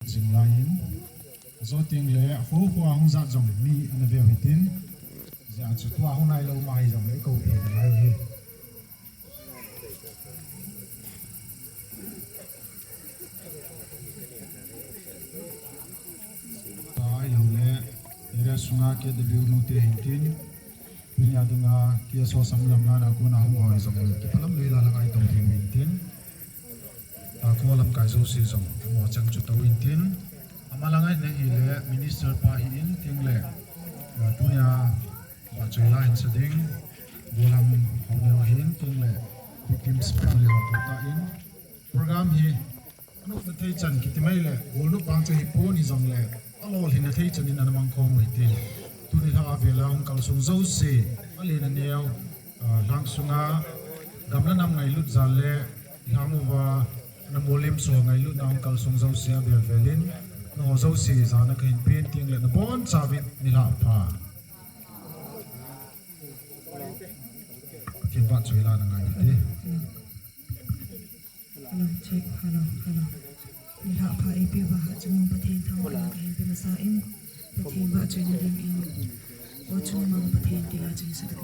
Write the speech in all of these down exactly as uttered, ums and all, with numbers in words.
Jing lai in, ajo teng le, ho ho a hung jat jong mi ana veu hitin, ja chu tua hung nai lou ma hi jong le, i kou thei nalai u hi. Tua ahilou le, area sunga K W nu te hin tin, tunia dinga K S O sam lam lana kona hung ho hi jong le, kiphalam lei la la ngai tou thei u hin tin. Takho lamkai jouse jong, mo chang chu tou in tin. Ama la ngai na hi le, minister pa hi in tin le, ah, tunia, vahchoi la hin sa ding, Golam ho neo hin tin le, victims family ho ta in. Program hi, anop na thei chan kiti mai le, golnop bang chu hi pon hi jong le, alolhin na thei chan in ana mang khom u hi tin. Tuni lha a vela hung kalsong jouse, alen aneo, ah, lhang sunga, gam le nam ngailut jal le, lhang uva, na molim so ngailut na hung kalsong jouse a vel vel in, na ho jouse jana kahin pen tin le, na bonchauvin nilhah pha. Pathen vahchoi la na ngai u hite. Hello, check, hello, hello. Nilhah pha eipeuva Hatchungnung Pathen thangvahna kahin pe masa in, Pathen vahchoina dingin, O Chungmang Pathen ti la ching sa ding.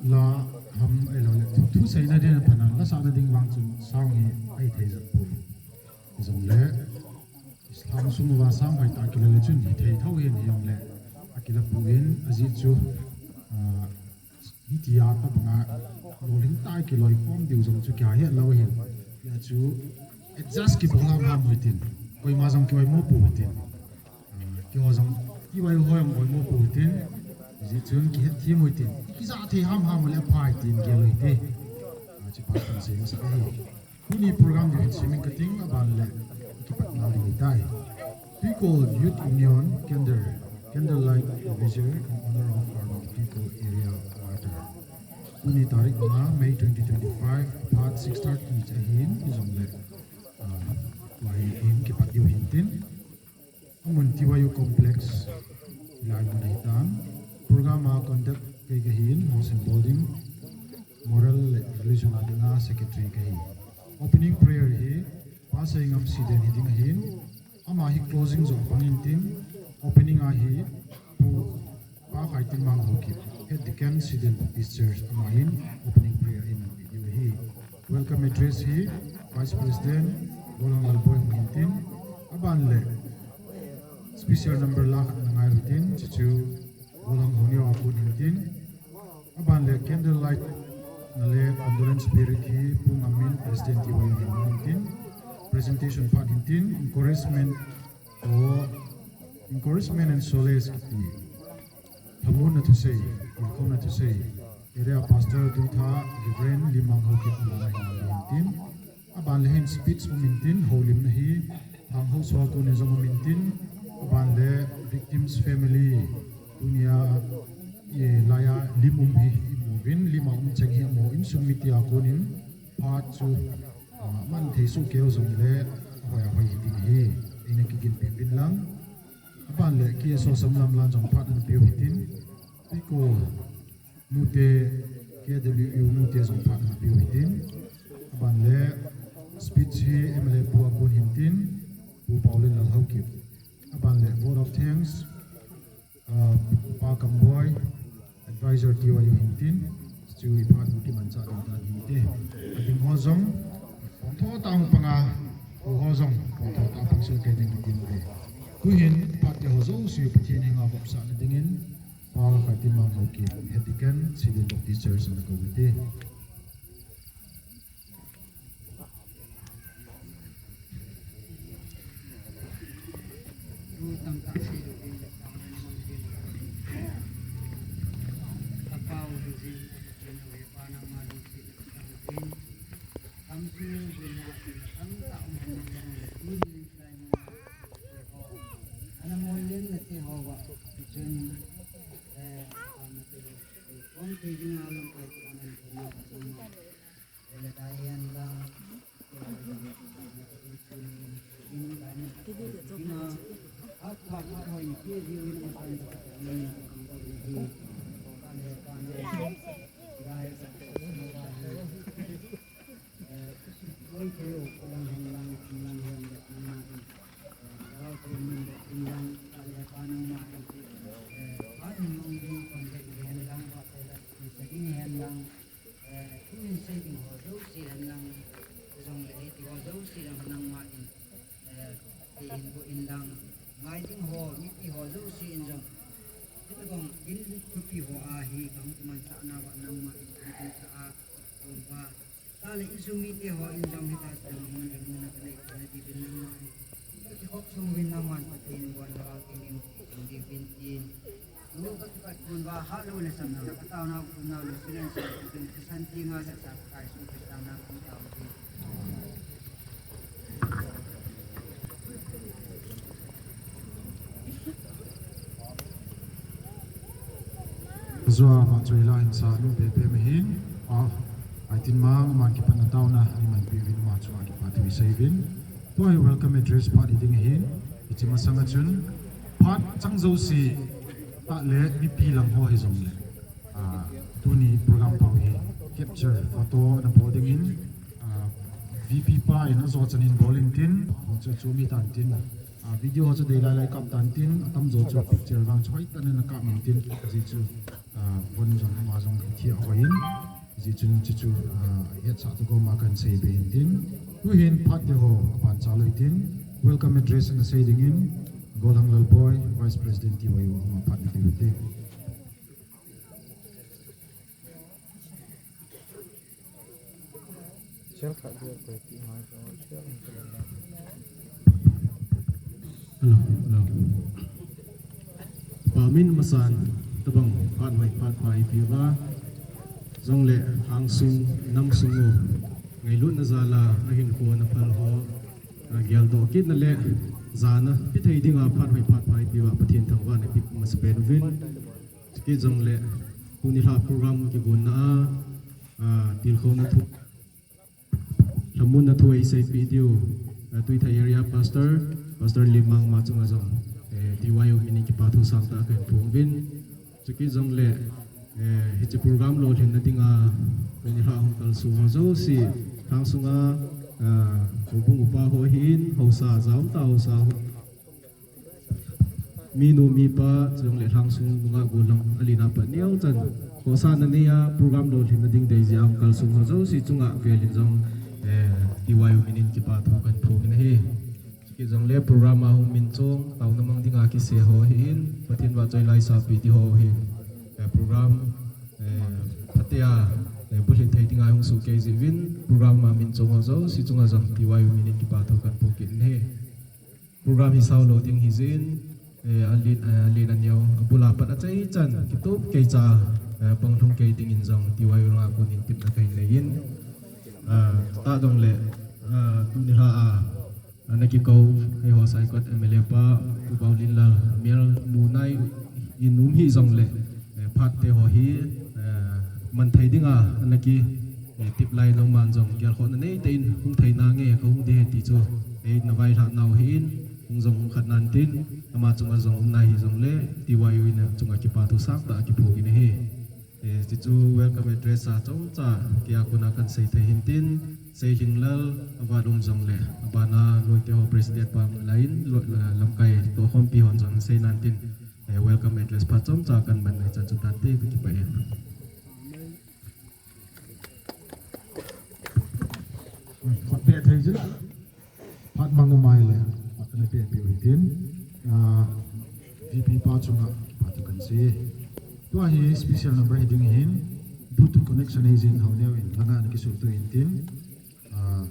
La ham ahilouleh thu, thu seina ding a pan a la sahna ding vang chun sound hi ahithei jat poi. Hijongle, Islam sung uva sound hoitah kila le chun hithei tho hin hijongle, akila poi, ajeh chu, ah, hitia tabanga lolhing tah a kiloikhom diu jong chu kihe lou ahin. Hijeh chun adjust kibol hamham u hitin. Koima jong kioimo pou hitin. Ah, keiho jong, keiho jong oimo pou hitin. Hijeh chun kihetthem u hitin. Kijah thei hamham u le apha hitin gel u hite. Ah, hiche pa kan sei masa ahi. Tuni program ding hin swimming kating, aban le kipatna ding ahitai. Tuikol Youth Union candle, candlelight vigil in honor of our Tuikol area martyr. Tuni tarik nga May twenty twenty-five, phat six thirty ahin, hijongle, ah, tua hi kipat diu hintin. Amun T Y U Complex, hilai mun ahitan. Program a conduct kei kahin, host in bol ding, moral le religion a dinga secretary kahi. Opening prayer hi, Pa Seingam Siden hiding ahin. Ama hi closing jong pang intin, opening a hi, Pu Pa Khaitinmang Haokip, Head Deacon, Siden Baptist Church, ama hin opening prayer ahin pe diu ahi. Welcome address hi Vice President Golhang Lalboi hung hintin, aban le special number la khat na ngai u hitin, chuchu Golhang Hongneo a kon hintin, aban le candlelight na le condolence spirit hi Pu Ngammin, President T Y U hin hintin, presentation phat hintin, encouragement or encouragement and solace kiti. Thamuanna thusei, kilkhouna thusei, Area Pastor Tuitha Reverend Limang Haokip amani hin tin. Aban le hin speech um intin, houlimna hi Thang Haosaw a kon in jong um intin. Aban le victims family, tunia, eh, laiya lim um hi imu uvin, lim a um cheng hi imu, insung mite a kon in phat chu, ah, man thei soh keu jongle, hoi a hoi hi ding ahi. Eina kiginpi uvin lang. Aban le K S O Samlam lan jong phat ana pe u hitin. Tuikol nute, K W U nute jong phat ana pe u hitin. Aban le speech hi M L A pu a kon hintin, Pu Paulin Lal Haokip. Aban le vote of thanks, ah, Pa Kamboi, advisor T Y U hintin, chu hi phat u kimanchah ding tan hinte. Ading ho jong, pon tho tah panga, u ho jong, pon tho tah pang soh kei ding tin te. Tuhin, phat te ho jouse Pathen henga vopsahna dingin, Pa Khaitinmang Haokip, Head Deacon, Siden Baptist Church, ana kou u hite. Eh, tuhin sei ding ho jouse hen lang, jongle hiti ho jouse lang nangma in, eh, eihin boh in lang, ngai ding ho, mipi ho jouse in jong, hitabang in thupi ho a hi, kahung kimanchah nauva nangma in, in, in sa a, um, va, ta le insung mite ho in jong hita sung mun le mun a kanei, kanei ding uvin nangma in, kakikhop sung uvin nangman Pathen in bon le val dingin, ding ding uvin tin. Ajeh a vahchoi la hin sa nu pepe ma hin, a, Khaitinmang, aman kipatna taona, ni man pi uvin ma chu a kipa thu isei uvin. Tua hi welcome address phat hi ding ahin, hiche masang a chun, phat chang jouse, tah le mipi lang ho hijongle. Ah, tuni program pau hi capture photo ana bol dingin, ah, V P pa in ajo chan in bol intin, ho chu chu mi tan tin, ah, video ho chu dei lai lai kap tan tin, atamjo chu picture vang chu hoitah in ana kap intin, ajeh chu, ah, von jong ma jong Tia hoin, ji chun chi chu, ah, het sa tu ko ma kan sei be in tin. Tu hin phat te ho apan cha loi tin. Welcome address na sei ding in. Golhang Lalboi, Vice President T Y U ama phat ni ti. Hello, hello. Pamin masan tabang phat mai phat pai pi va. Jong le hang sung nam sung o. Ngai lut na za la a hin ko na phal ho. A gial do kit na le za na pi thei ding a phat mai phat pai pi va Pathian thangvah na pi mas pen vin. Ki jong le, tuni lha program kibunna a, a, tilkhouna thu, lhamonna thu eiseipi diu, a, Tuithai Area Pastor, Pastor Limang ma chunga jong, eh, T Y U minin kipa thu sangtah kahin phong vin. Chuki jong le, eh, hiche program lolhinna dinga, tuni lha hung kalsong ho jouse, lhang sunga, a, houbung upa ho hin, haosa, jaum tah haosa ho. Minu mipa, chuleh lhang sung nungah gollhang alina pat neo chan. Khohsahna neia program lolhinna ding dei jeh a hung kalsong ho jouse chunga velin jong, eh, T Y U minin kipa thu kahin phong in ahi. Chuki jong le program a hung min chong, taona mang dinga kise ho hin, Pathen vahchoi laisah pi ti ho hin, eh, program, eh, phatea, eh, bulhit thei dinga hung sohkei jeh uvin, program a min chong ho jouse chunga jong T Y U minin kipa thu kahin phong kit in ahi. Program hi sao lou ding hi jeh in, eh, alen, eh, alen aneo, abul a pat achai chan, kitup kei cha, eh, panglhung kei dingin jong, T Y U langa konin tepna kahin nei in, ah, tah jong le, ah, tuni lha a, ah, na kikou, eiho Saikot M L A pa, Pu Baolinlal, Mial, Munai, in um hi jong le, eh, phat te ho hi, eh, man thei dinga, ana ki, eh, tep lai nangman jong, gelkhohna neitah in, hung thei nange, ka hung ding ahi ti chu, eh, na vaihlah nau hin, hung jong hung khat nan tin, ama chunga jong um nai hi jong le, T Y U in achunga kipa thu sangtah kiphong in ahi. Eh, ti chu welcome address a chomcha, kei a kona kan sei thei hin tin, Seilhinglal, avat um jong le, abana, loite ho president pa lai in, lo, eh, lamkai tohkhompi hon jong sei nan tin, eh, welcome address phat chomcha kan man nai chan chu tante ka kipah e. Khut beh thei jin. Phat mang umai le. Phat na pe pe u hitin. Ah, V P pa chunga phat kan sei. Tua hi special number hi ding hin. Bluetooth connection hi jin hau neo in. Langa na kisu tu in tin. Ah,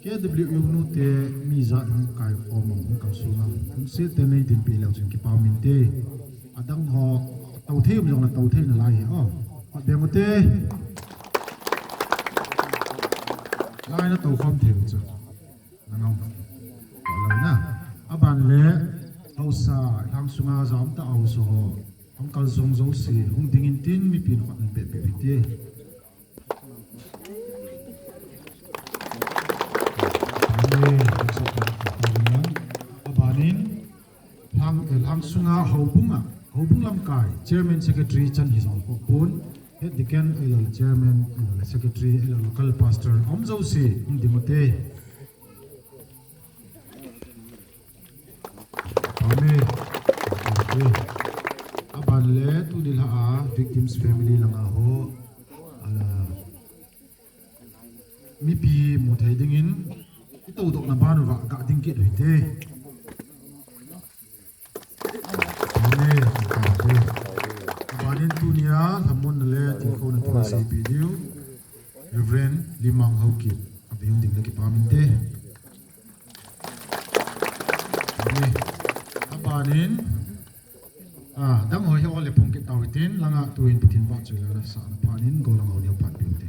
K W U nu te mi jat hung kai khom hung kal sung a, hung se te nei din pi leu chun kipa min te. Adang ho, tau thei um jong la tau thei na lai hi, o. Hot beng u te. Lai na tau khom thei u chu. Na ngau. Lo na. Aban le, haosa, lhang sunga jam ta haosa ho. Hung kal sung jouse, hung ding in tin mi pin hot na pe pe te. Abanin, lhang, eh, lhang sunga houbung a, houbung lamkai, chairman secretary chan hi jong ho pon, head deacon, eh, chairman, eh, secretary, eh, local pastor, um jouse, um ding u te. Amen. Aban le tuni lha a victims family langa ho, ala, mipi mu thei dingin, i to doh na ban uva ga ding kit u hite. Amen. Abanin tunia, lhamonna le, tilkhouna thu seipi diu, Reverend Limang Haokip, abei ding le kipa min te. Amen. Abanin, ah, dang hoi hi ole phong kit tau hitin, langa tuin Pathen vahchoi la sa na panin, golang ho neo pan piu te.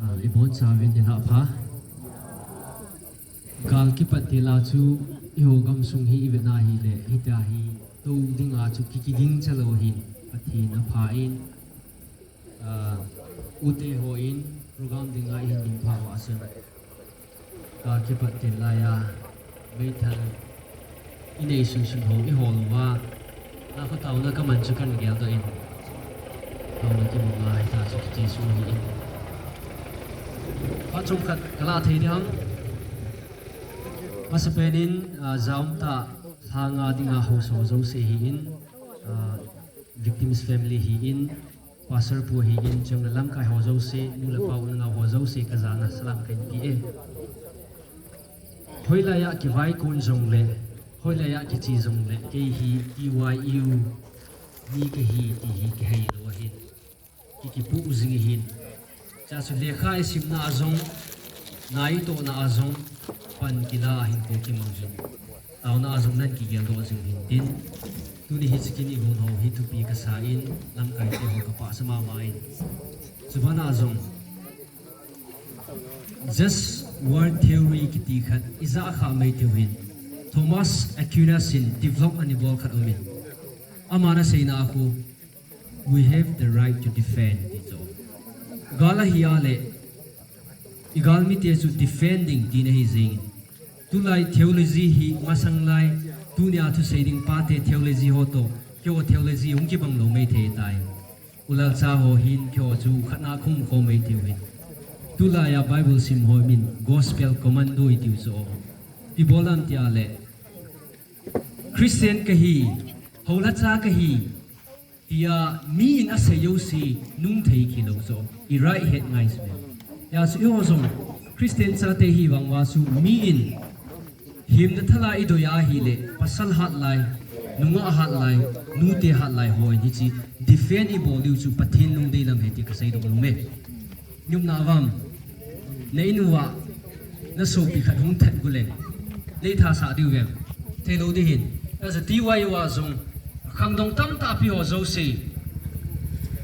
Ah, ibon chauvin nilhah pha. Gal kipat til a chu eiho gamsung hi ivet na hile, hitia hi tou dinga chu kiki ging chalou hin Pathen apha in, ah, ute hon program dinga ihin ding pha uva asun. Gal kipat til laiya, meithal inei sunsun ho ihol uva, nakho taona kaman chu kan geldoh in. Taona kimu ngai ta chu kiti su hi in. Phat chomkhat kala thei ding ham? Masapen in, ah, jaum ta lhanga dinga ho so jouse hi in, ah, victims family hi in, pastor pu hi in, chang lamkai ho jouse, nu le pa u le nao ho jouse ka jana salam kan pi e. Hoilai a kivai kun jong le, hoilai a kichi jong le, kei hi T Y U mi ka hi ti hi kihei lo ahin. Ki kipu u jing ahin. Cha chu lekha i simna a jong, na i tohna a jong, pan kila ahin ko kimang jing. Taona a jong nan kigel doh jing hin tin. Tuni hi chikin i gon ho hi thupi ka sa in, lamkai te ho ka pah sa mama in. Chubana a jong, just war theory kiti khat, i ja kha mai teu hin. Thomas Aquinas in develop ani bol khat um in. Ama na seina a khu, "We have the right to defend," ti chu. Gal ahi a le, i gal mite chu defending tina hi jing. Tulai theology hi masang lai, tunia thusei ding pate theology ho to, keiho theology hung kibang lo mai thei tai. U Lalcha ho hin keiho chu khatna khum khom mai tiu hin. Tulai a Bible sim ho min gospel commando i tiu chu. I bol am tia le, Christian ka hi, houla cha ka hi, tia mi in a sei jouse nung thei kilo chu, i right het ngai chu. Tia chu eiho jong Christian chate hi vang uva chu mi in himna thala i doi a hi le, pasal hat lai, nungah hat lai, nute hat lai ho in hichi defend i bol diu chu Pathen lungdei lam ahi ti ka sei doh nom e. Num na vam. Na in uva, na sopi khat hung that gu leng, nei tha sa diu vem? Thei lo di hin. Asa T Y U a jong khangdong tamtah pi ho jouse,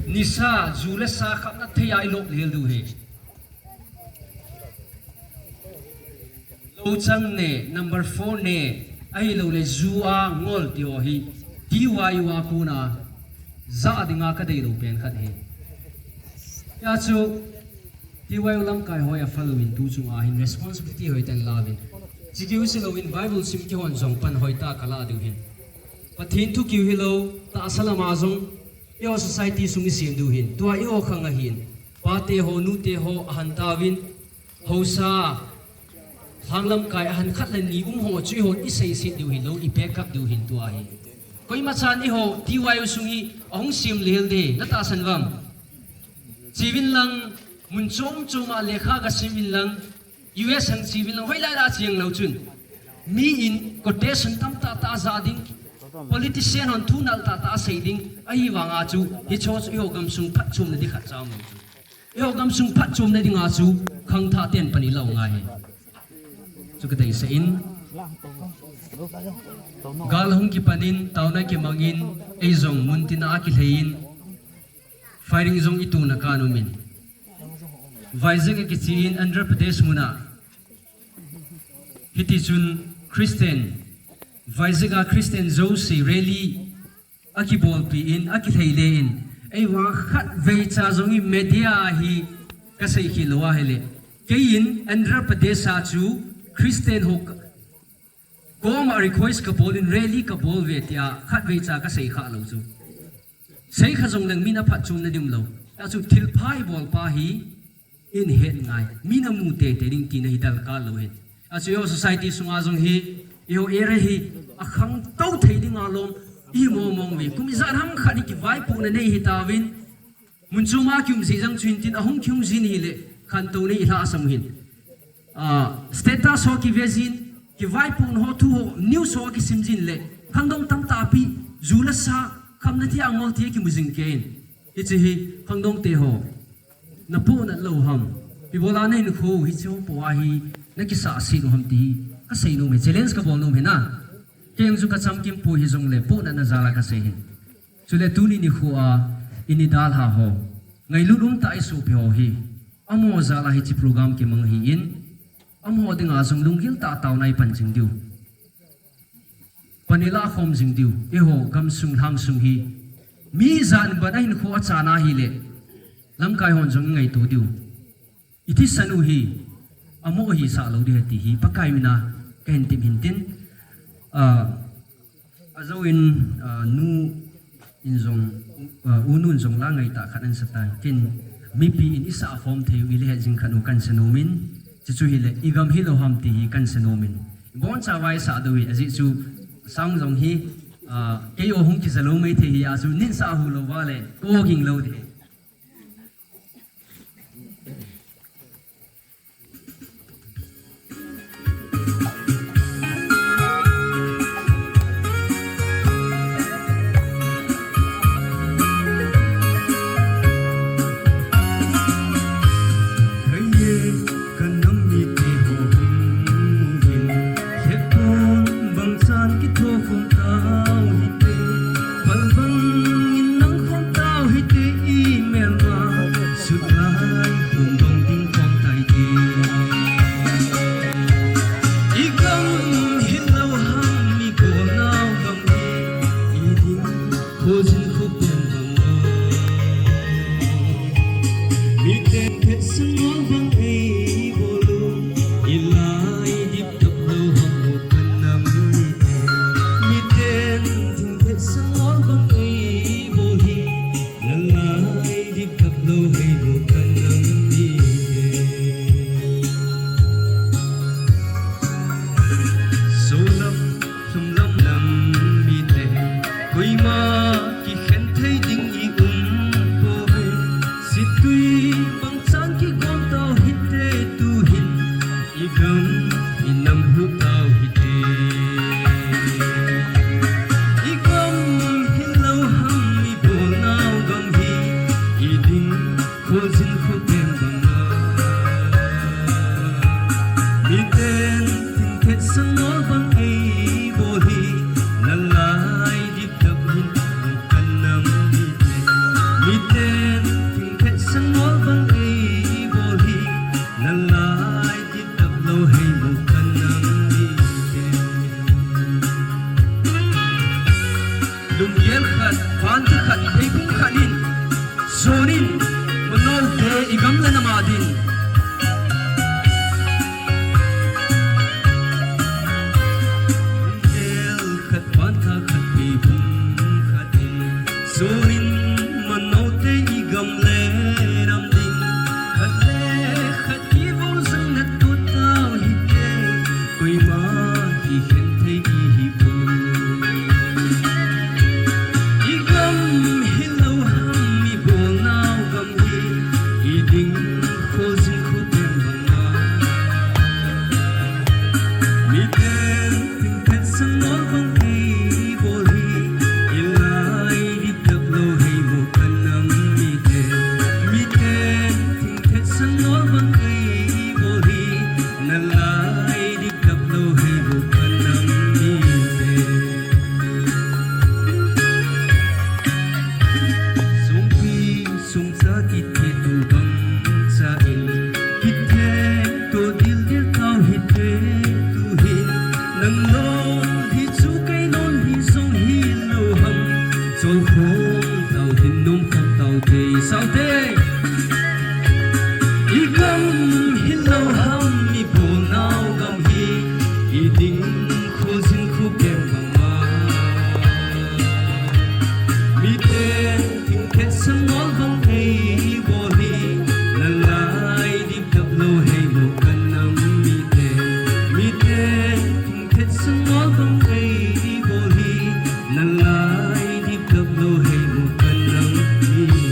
nisa, ju le sa khamna thei a i lop lhel diu hi. Lo chang ne, number four ne, ahilou le ju a ngol ti ho hi, T Y U a kona ja dinga ka dei lo pen khat hi. Tia chu, T Y U lamkai hoi a follow in tu chunga hin responsibility hoi ten la vin. Chikiu si lo in Bible sim kihon jong pan hoi ta ka la diu hin. Pathen thu kiu hi lo, tahsa lama jong, eiho society sung i sem diu hin. Tua eiho khang a hin. Pate ho, nute ho, a han ta vin. Hausa, hang lamkai a han khat le ni um ho chu eiho i sei sit diu hin lo, i back up diu hin tua hi. Koima chan eiho T Y U sung hi, a hung sem lhel de, na tahsan vam. Chivin lang, mun chom chom a lekha ka sim vin lang, U S hang chivin lang, hoilai la chiang lo chun. Mi in quotation tamtah tah ja ding, politician hon thu nal tah tah sei ding, ahi vanga chu, hicho chu eiho gamsung phatchomna di khat cham lo chu. Eiho gamsung phatchomna dinga chu, khangthah ten pan i lo ngai hi. Chu ka deisah in, gal hung kipan in, taona kimang in, ei jong mun tina a kilhei in, firing jong i tuna ka um in. Vizag a kichi in Andhra Pradesh muna. Hiti chun Christian, Vizag a Christian jouse rally a kibolpi in, a kilhei le in. Ei vang khat vei cha jong i media hi ka sei khel lo a hi le. Kei in Andhra Pradesh a chu Christian ho ka, koma request ka bol in rally ka bol ve tia khat vei cha ka sei kha lo chu. Sei kha jong leng min a phatchomna dim lo. Tia chu thil pha i bol pa hi in het ngai. Min a mu tete ding tina hi darkar lo hin. A chu eiho society sunga jong hi, eiho area hi, a khangtou thei dinga lom, i mo mong ve. Kum ijat ham khat hi kivaipohna nei hi tauvin. Mun chom a kium jeh jang chu hin tin a hung kium jin hi le, khantou nei i lhasam hin. Ah, status ho kive jin, kivaipohna ho thu ho, news ho kisim jin le, khangdong tamtah pi, ju le sa, khamna thei a ngol thei kimu jing kei in. Hiche hi, khangdong te ho. Na pohnat lou ham. Ibola na hinkho hi chu po a hi na kisah sih u ham ti hi ka sei nom e, challenge ka bol nom e na. Kei jong chu ka chamkim poi, hijong le pohnatna jal a ka sei hin. Chule tuni nikho a i ni dalha ho, ngailut um tah i sopi ho hi, amaho jal a hiche program kimang ahin, amaho dinga jong lunggil tah a taona i pan jing diu. Pan i lah khom jing diu, eiho gamsung lhangsung hi. Mi jan ban a hinkho a chan a hile, lamkai hon jong i ngaito diu. I thisan u hi, amo hi sah lou ding ahi ti hi, Pakai mina ka hin tep hin tin. Ah, ajou in, ah, nu in jong, ah, u nun jong la ngaitah khat an sa tai. Ken mipi in i sah khom thei u i le het jing khat u kan sa nom in, chuchu hile, i gam hilou ham ti hi kan sa nom in. Boncha vaisa dou hi, ajeh chu sound jong hi, ah, keiho hung kija lou maithei hi, achu nin sa hu lou vale, ko ging lou ding. Ka nam mite ho hung muvin, hepon bangchan kitho khom tau hite, pal bangin nang khom tau hite, i melma sut lai, lungdong ding khom tai ti. I gam hilou ham, i bolnau gam hi, i ding khojin khopen bang. Miten phet sangol bang ei bol u, i lai dip tap lou ham u ka nam mite. Miten thing phet sangol bang ei bol hi, na lai dip tap lou hei u ka nam mite. Solam, sumlam nam mite, koima kikhen thei ding i um poi. Sittui bangchan kigom tau hite tuhin, i gam i nam hu tau hite. I gam hilou ham, i bolnau gam hi, i ding khojin khopen banga. Miten thing phet sangol bang ei bol hi, na lai dip tap hin u ka nam mite. Miten thing phet sangol bang ei bol hi, na lai dip tap lou hei u ka nam mite. Lunggel khat, pantha khat, theibung khat in, sonin, manaote i gam le nam a din. Lunggel khat, pantha khat, theibung khat in, sonin, manaote i gam le nam ding. Khat le khat kivou jong na tu tau hite. Koima kikhen thei i hi poi. I gam hilou ham, i bolnau gam hi, i ding khojin khopen banga. Miten thing phet sangol bang ei bol hi, i lai dip tap lou hei u ka nam mite. Miten thing phet sangol bang ei bol hi, na lai dip tap lou hei u ka nam mite. Sumpi sumcha kiti tu bangcha in, kitheng to dildel tau hite tuhin. Nang lon hi chu kei lon hi jong hilou ham, chol khom tau, din nom khom tau te, saute. I gam hilou ham, i bolnau gam hi, i ding khojin khopen banga. Miten thing phet sangol bang ei bol hi, na lai dip tap lou hei u ka nam mite. Miten thing phet sangol bang ei bol hi, na lai dip tap lou hei u ka nam mite.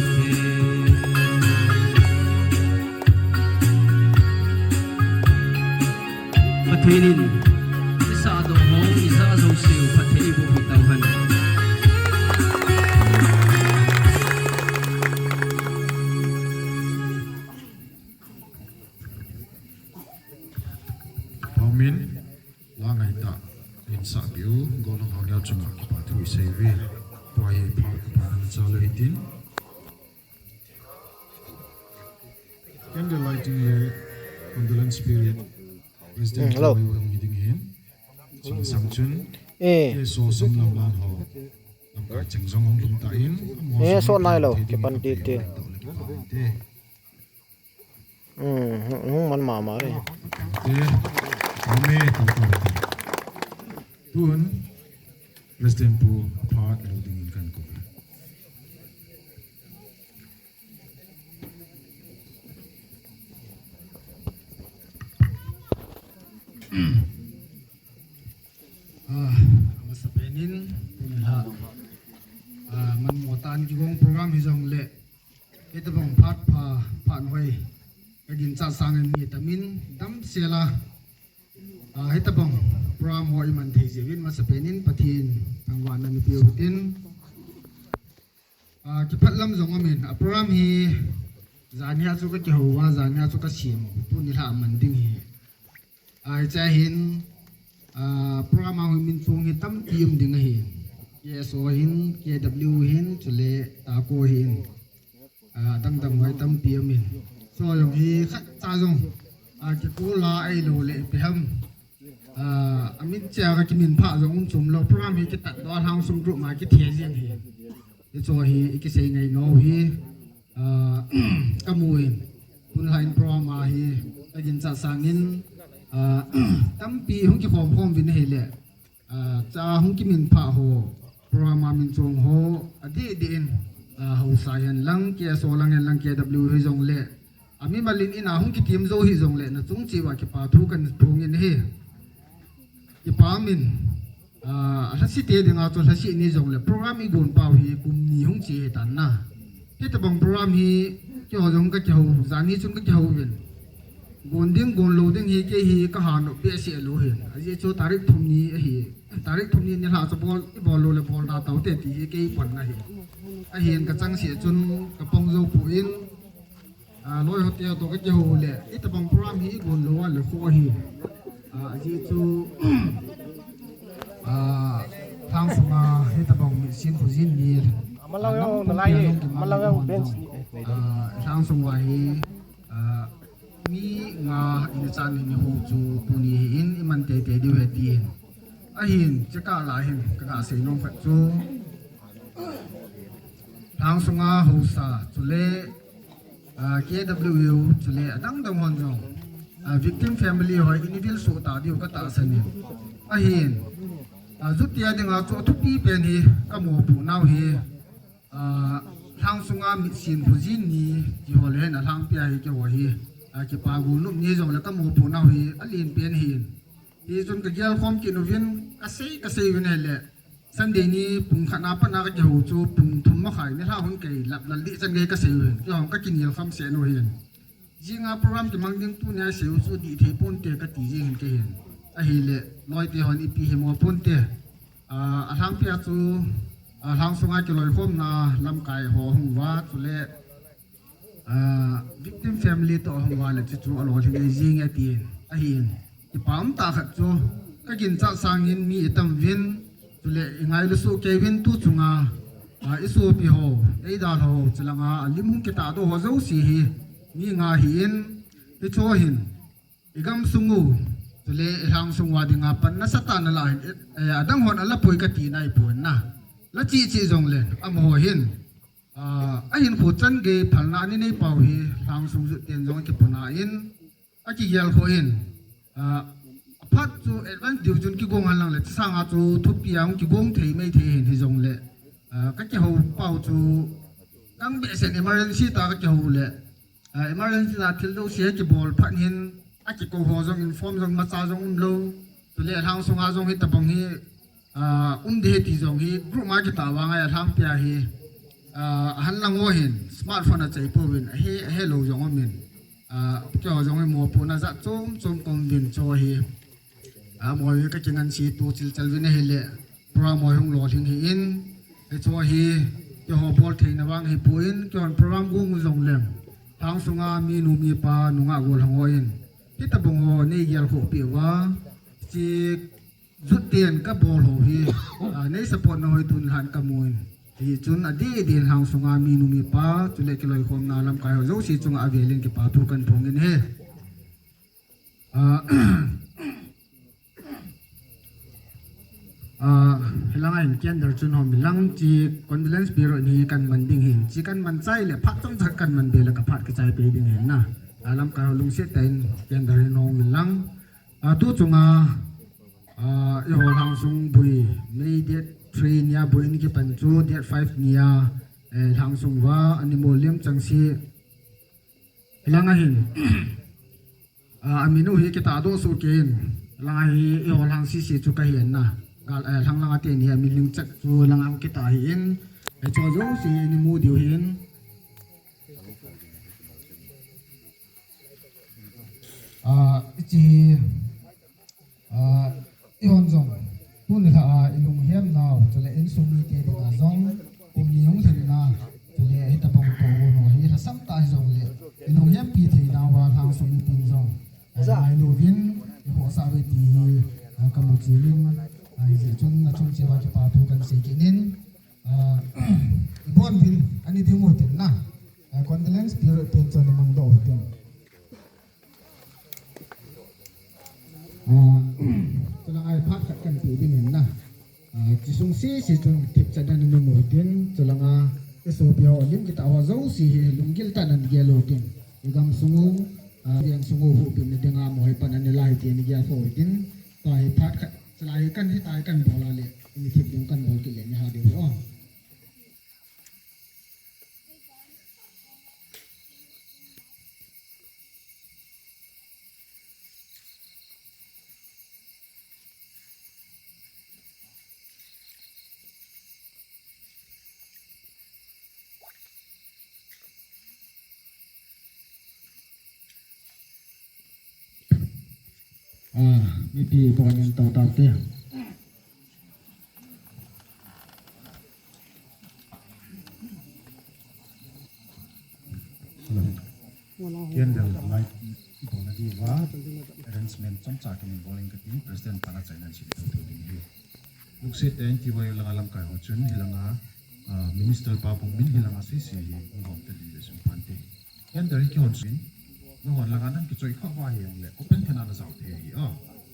Pathen in i sahdoh ho, i jah jouseu phatthei eiboh peh tauhen. Pau min, la ngaitah in sahpeh u, gollhang ho neo chunga kipa thu isei uve. Tua hi phat kipa na cha lou hitin. Candle lighting le condolence period. President, hello. Hung hi ding ahin. Chun sam chun. Eh. K S O Samlam Lan ho. Lamkai cheng jong hung lhung tan. Eh, so nai lo. Kipan ti ti. Hmm, hung man mama re. Eh, ame tau tau. Tun, President pu aphat lou dingin kan kou. Ah, amasapen in, tuni la, ah, manmo tah in kigong program hijongle, hitabang phat pha, phat hoi, kaginchat sangin mi tamin, damsel a, ah, hitabang program ho iman thei jeh uvin, masapen in Pathen thangvahna neipe uhitin. Ah, kipah lam jong amin. A program hi janhi a chu kakihou a, janhi a chu kasem. Tuni la aman ding ahi. Ah, hiche hin, ah, program a hung min chung hi tampi um ding ahi. K S O hin, K W hin, chule TACO hin. Ah, dang dang hoi tampi umin. Chu jong hi khatcha jong, ah, kikol a ahilou le ipi ham. Ah, amin cheh a kakiminphah jong um chom lou. Program hi kitat doh a Lhangsung group ma kithe jeng ahi. Hichu hi ikisei ngai nau hi, ah, kamu in. Tun la in program a hi kaginchat sangin, ah, tampi hung kikhom khom uvin ahile. Ah, cha hung kiminphah ho, program a min chung ho, adeh deh in, ah, haosa hen lang, K S O lang hen lang, K W hijongle. Amimal in in a hung kitim jou hijongle, nachung cheh uva kipa thu kahin phong in ahi. Kipah min, ah, lhase te dinga chu lhase ni jongle, program igon pau hi kum ni hung che ahitan na. Hitabang program hi, keiho jong kakihou, janhi chun kakihou uvin. Gon ding, gon lou ding hi, kei hi kaha nop behseh lou hin. Ajeh chu tarik thum ni ahi. Tarik thum ni nilhah chu bol, ibol lou le bol da tau te ti hi kei panna ahi. Ahin kachangseh chun kapang jou poi. Ah, loi ho te toh kakihou le, hitabang program hi igon lou a le kho ahi. Ah, ajeh chu, ah, Lhangsunga hitabang mitsin khojin ni. Amalang ah, jong, nalai, amalang jong, bench ni. Ah, Lhangsung uva hi, ah, mi nga ina chan ni ho chu tuni hi in iman teitei diu ahi tin. Ahin, chekah la hin, kaga sei nom khat chu. Lhangsunga haosa, chule, ah, K W U, chule, adang dang hon jong. Ah, victim family hoi, in vil soh ta diu katahsan in. Ahin, ah, jutia dinga chu athupi pen hi, kamopoh nau hi. Ah, Lhangsunga mitsin khojin ni, keiho le hin alhangpia hi keiho hi. Ah, kipa gu nup ni jongle kamopoh nau hi, alen pen ahin. Hichun kagel khom kit uvin, kasei, kasei uvin ahile. Sunday ni pung khat na pat na kakihou chu pung thum makhai nilhah hung kei lap lal dih chan gei kasei uvin. Keiho kakinel kham seh u hin. Jinga program kimang ding tunia sei u chu dih thei ponte kati jeng hin kei hin. Ahile, loi te hon ipi hi mo ponte. Ah, alhangpia chu, ah, Lhangsunga kiloikhomna lamkai ho hung uva, chule, ah, victim family toh hung uva le chu chu alolhing ei jing e tin. Ahin, kipah um tah khat chu, kaginchat sangin mi itam uvin, chule ingailu soh kei uvin tu chunga, ah, isopi ho, eidalha ho, chulanga alim hung kitahdoh ho jouse hi, mi nga ahin, hichu hin, igamsung u, chule iLhangsung uva dinga pan nasatah in nala hin, eh, adang hon ala poi kati nai pon na. La cheh cheh jongle, amaho hin. Ah, ahinkho chan gei phalna ani nei pau hi, Lhangsung jut ten jong akipuna in, akigel kho in. Ah, aphat chu advance diu chun kigong hen lang le, chusanga chu thupi a hung kigong thei mai thei hin hijongle. Ah, kakihou pau chu, kang behseh in emergency tah a kakihou le. Ah, emergency la thil jouse kibol phat hin, akikou ho jong inform jong imacha jong umlou. Chule Lhangsunga jong hitabang hi, ah, um ding ahi ti jong hi group ma kitah vang a alhangpia hi, ah, ahan lang ho hin smartphone achai pouvin ahe, ahelou jong umin. Ah, keiho jong hi mopohna jat chom chom kaum uvin chu hi. Amaho hi kakingansei tu chilchal uvin ahile, program ho hung lolhing hi in, hichu hi, keiho bol theina vang hipon, keihon program gong u jongleng, Lhangsunga minu mipa nungah gollhang ho in, hitabang ho nei gelkhoh peh uva, hiche jut ten kabol ho hi, ah, nei support na ho hi tun lhan kamun. Hichun adeh deh in Lhangsunga minu mipa, chule kiloikhomna lamkai ho jouse chunga avelin kipa thu kahin phong in ahi. Ah, ah, hilanga hin candle chun hom lang, hiche condolence period hi kahin man ding hin, hiche kahin man chai le phat chomcha kahin man be le kaphat kichai pei ding hin na. Ah, lamkai ho lungset tah in candle hin hom lang. Ah, tu chunga, ah, eiho Lhangsung bui, May date three nia bui in kipan chu date five nia, eh, Lhangsung uva, ani mo lim chang si. Hilanga hin. Ah, aminu hi kitahdoh soh kei in. Hilanga hi eiho Lhang C C chu kahi in na. Gal, eh, lhang langa teni hi, mi ling chat chu langa hung kit ahin. Eh, chu jouse hi ni mu diu hin. Ah, hiche hi, ah, eihon jong, tuni lha a, i lunghemnau, chule insung mite dinga jong, kum ni hung lhinna, chule hitabang tohgon ho hi, lhasam tah hijongle, i lunghempi theinauva, lhang sung mipin jong, ah, ngailu uvin, i khohsah uve ti hi, ah, kamu chilin, ah, hijeh chun, nachung cheh uva kipa thu kahin sei kit in, ah, ibon uvin, ani ding utin na, ah, condolence period pen chu ana mangdoh utin. Ah, chulanga phat khat kahin pe ding ahin na. Ah, hiche sung sese chun thipchet dan ana um utin, chulanga i sopi ho, lim kitah ho jouse hi lunggil tah in ana gel utin. I gamsung u, ah, veng sung u huhbitna dinga moipan ana la hi ti ana gel kha utin. Tua hi phat khat, chulai hi kahin, hitia hi kahin bol a le, i thip ding kahin bol kit le, ni ha diu hi o. Ah, mipi pon in tao tao te. Hello. Candle light i bolna diuva arrangement chomcha kahin bol inge kati, President pa na chaina in sei thou thou ding ahi. Lungset tah in T Y U langa lamkai ho chun hilanga, ah, Minister pa pum min hilanga sese hi hung hom ta ding le sum pante. Candle hi kihon suh in, nahon langa nang kichoi kha uva hijongle, open thenga na jao thei ahi, o.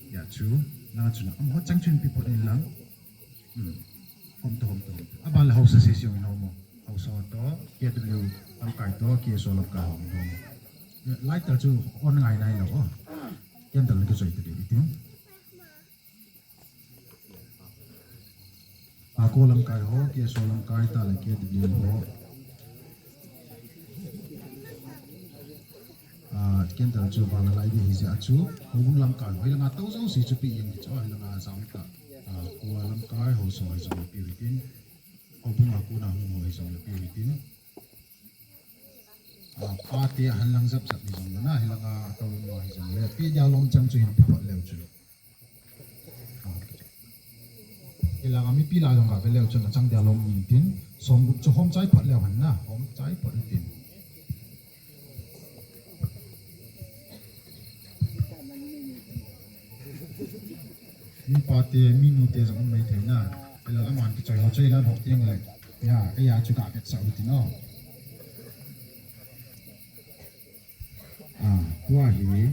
Hijeh chun, nang chun, amaho chang chun pi phot in lang. Hmm. Hom to, hom to, hom to. Aban le haosa sese jong in hom o. Haosa toh, K W lamkai toh, K S O lamkai ho in hom o. Lighter chu on ngai nailou o. Candle kichoi ta diu hitin. A, K S O lamkai ho, K S O lamkai tah le K W ho. A, candle chu vang lai ding ahi jeh chun, houbung lamkai ho, hilanga tou jouse chu pi jeng ding chu, hilanga jao tah. A, kua lamkai ho, so hijongle pi u hitin. Houbung a kona hung ho hijongle pi u hitin. A, pate ahin lang jap jap hijongle na, hilanga tou ho hijongle. Pi dia lom chang chu hin pi phot leu chun. Hilanga mipi lah jong gave leu chun achang dia lom intin, som gup chu hom chai phot leu hen na, hom chai phot intin. Mi pate, mi nute jong um mai thei na. Hilanga aman kichoi ho choi lan ho teng le. Ya, ya chu gavetsah u hitin o. A, tua hi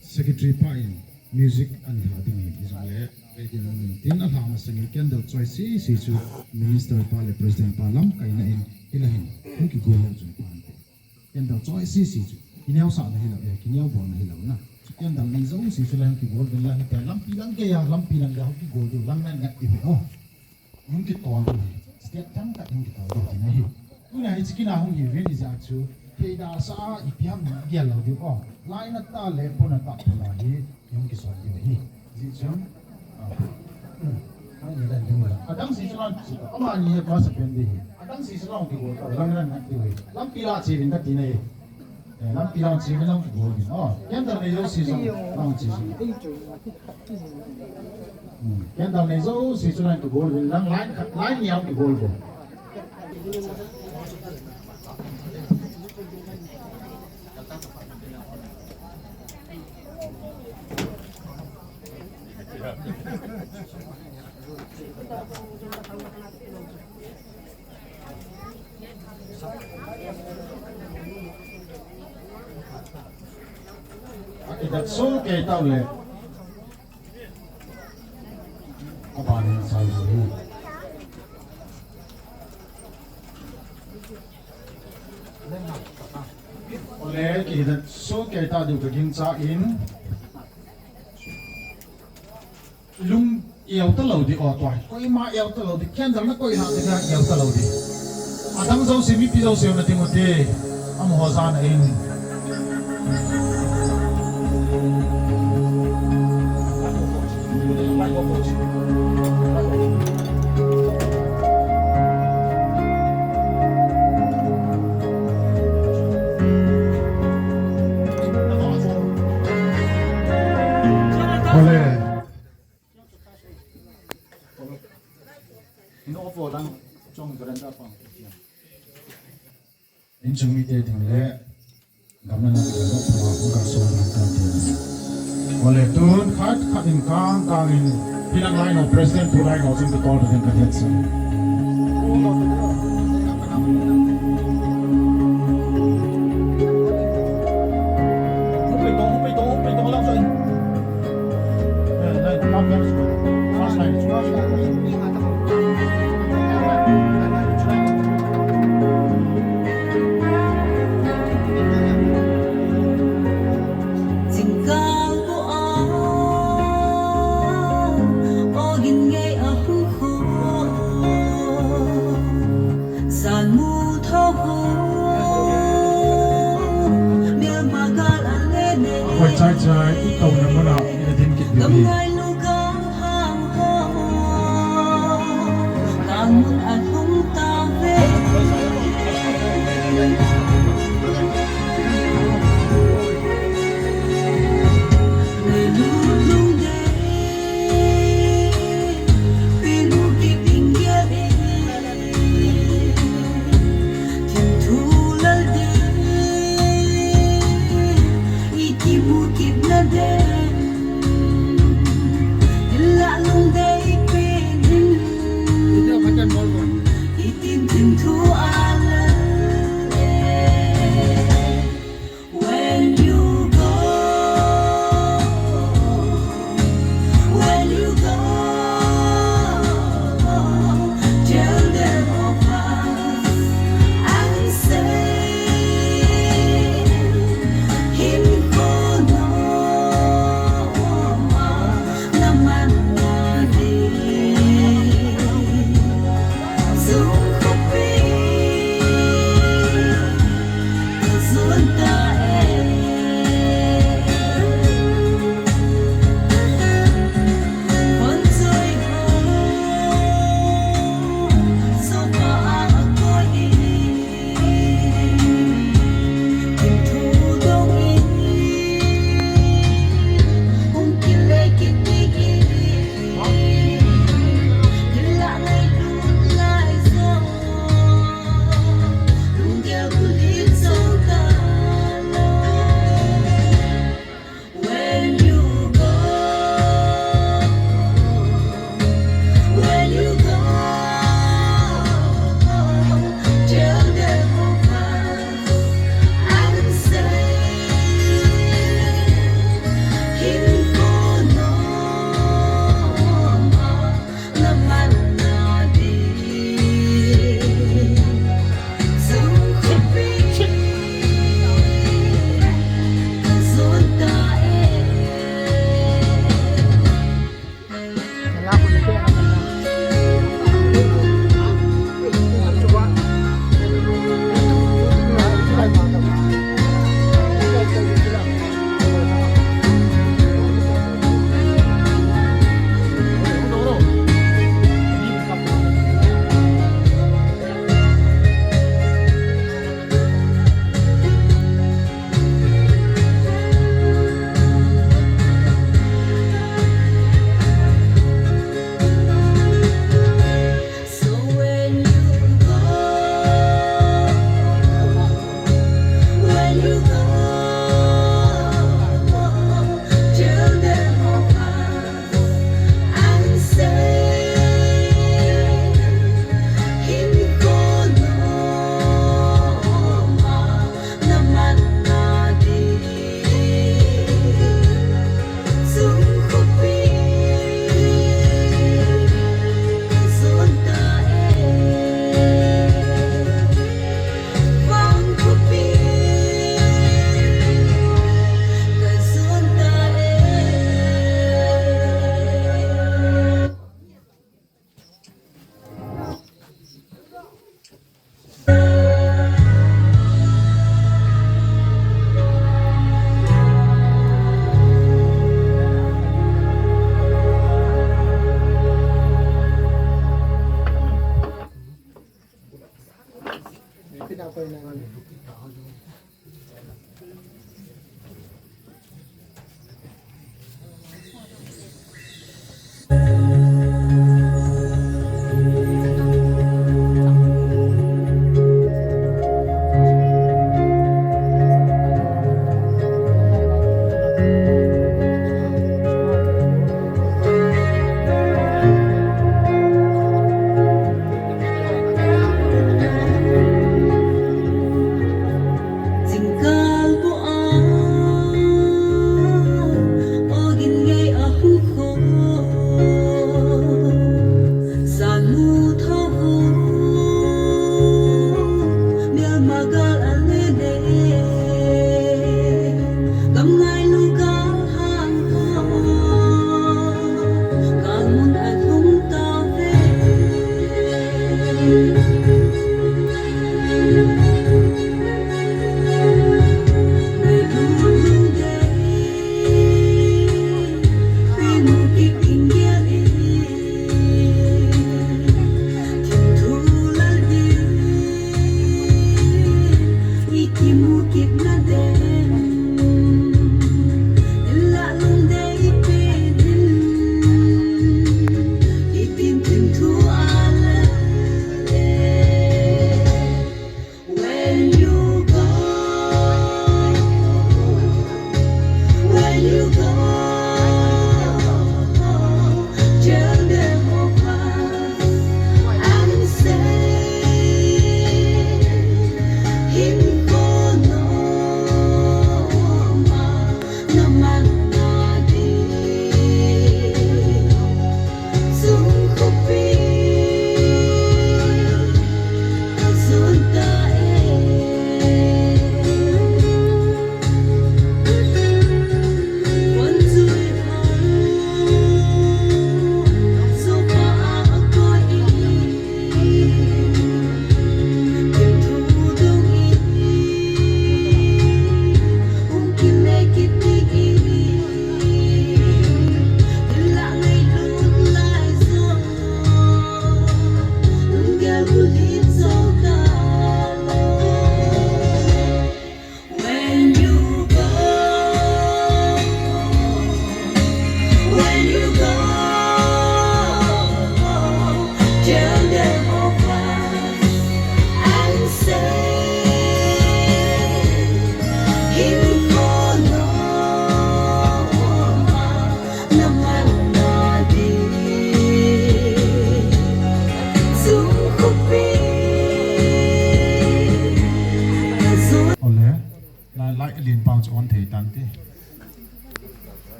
Secretary pa in music ahin lha ding ahi, hijongle, ready na um intin, alha masangin candle choi sese chu Minister pa le President pa lamkaina in, hilai hin, hung kigol leu chun pha inte. Candle choi sese chu, kineosahna hilou, eh, kineo bolna hilou na. Chu candle nei jouse chu la hung kigol uvin lang, hitia lampi lang geiya, lampi lang geiya hung kigol diu, lang ngat ngat diu hi o. Hung kitol diu ahi. Step thang tah hung kitol diu ahi. Tuna hiche kin a hung hi uvin hijeh chun. Thei da sa a ipi ham gel lou diu o. Lainat tah le ponat tah pum a hi hung kisol diu ahi. Hijeh chun. Ah. Hmm. Hung hi dan diu la. Adang sese lang. Amani hi class pen ding ahi. Adang sese lang kibol ta. Lang lang ngat diu ahi. Lampi la che uvin kati nahi. Eh, lampi lang che uvin lang kibol uvin. Oh, candle nei jouse jong lang che uvin. Hmm, candle nei jouse chu lang kibol uvin lang, line khat, line ni a kibol uvin. Akidat soh kei tau le. Abanin sai hi. Ole, kidat soh kei ta diu ka ginchat in. Lung eu talou di, o, tua hi. Koima eu talou di, candle na koi na di, na eu talou di. Adang jouse, mipi jouse na ding u te. Amaho jana in. Inchung mite ding le gamna na ding le pha hung ka so na ka ti. Ole tun khat khat in kang kang in pilang lai no president pu lai no jing ka tol ka jing ka het sin. Hoi chai chai, i tona muna, i na din kit ding hi.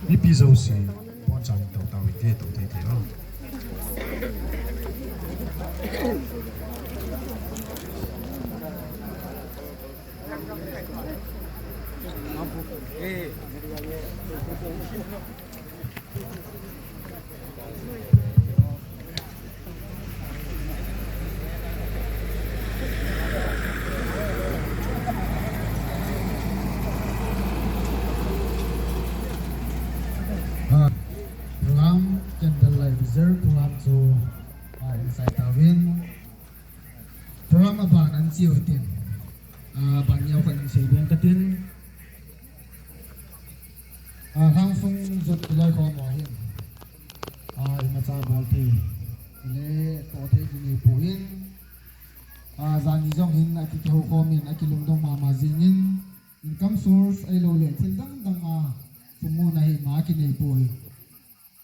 Mipi jouse, bon chan tou tau ite, tou thei thei o. Ah, program, candlelight vigil program chu, ah, inside tawin. Program aban an chiu tin. Ah, ban neo khat in sei beng katin. Ah, lhangsung jot kilai khom ahin. Ah, imacha bol thei. Ile to thei kinei poi. Ah, jani jong hin akihou khom in, akilungdong mama jing in. Income source ahilou le thil dang dang a sum muna hi ma kinei poi.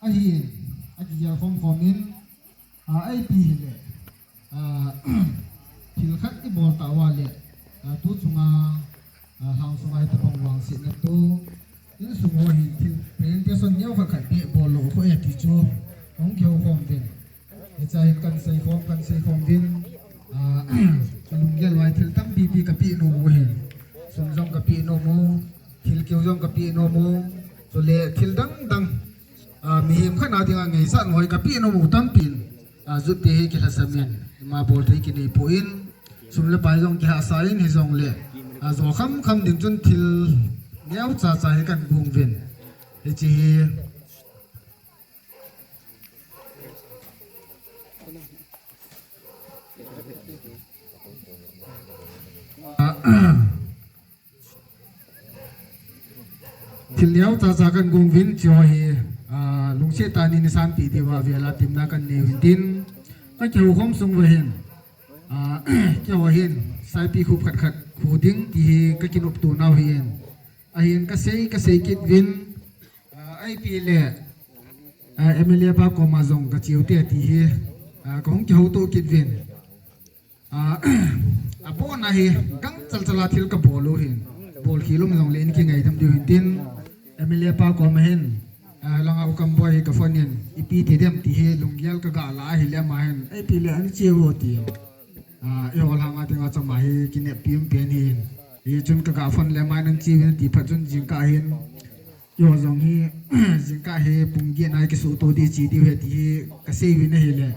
Ahin, akigel khom khom in, ah, ipi hile, ah, thil khat ibol tauva le, ah, tu chunga, ah, lhangsunga hitabang vangsetna toh, insung ho hi thil presentation neo khat khat beh bol lou khu e ti chu, hung kihou khom uvin. Hiche hin kan sei khom, kan sei khom uvin, ah, kalunggel uva thil tampi pi kapeh nom u hin. Sum jong kapeh nom u, thil keu jong kapeh nom u, chule thil dang dang, ah, mihem khat na dinga ngaisah noi kapeh nom u tampin, ah, jot te hi kilhasam in, ima bol thei kinei poi, sum le pai jong kihahsa in hijongle, ah, jo kham kham ding chun thil neocha cha hi kan gong uvin. Hiche hi Thil neocha cha kan gong uvin, hiche hi, ah, lungset tah in isanpeh diuva vela temna kan nei u hintin, kakihou khom sung uva hin, ah, keiho hin, saipi khup khat khat khu ding ti hi kakinopto nau hin, ahin kasei, kasei kit uvin, ah, ipi le, ah, M L A pa koma jong kache u te ti hi, ah, kahung kihouto kit uvin. Ah, abona hi, gangchal chal a thil kabol u hin. Bol khel um jongle in kingaidam diu hintin. M L A pa koma hin, ah, langa U Kamboi hi kaphone in, ipi ti dem ti hi, lunggel kaga la ahile ama hin, ipi le ana che u ti. Ah, eiho lhanga dinga chu ama hi kineppi um pen hin. Hichun kaga phone le ama in ana che uvin ti phat chun jingkah hin. Eiho jong hi, jingkah hi pung get na kisuto ding che diu ahi ti hi kasei uvin ahile.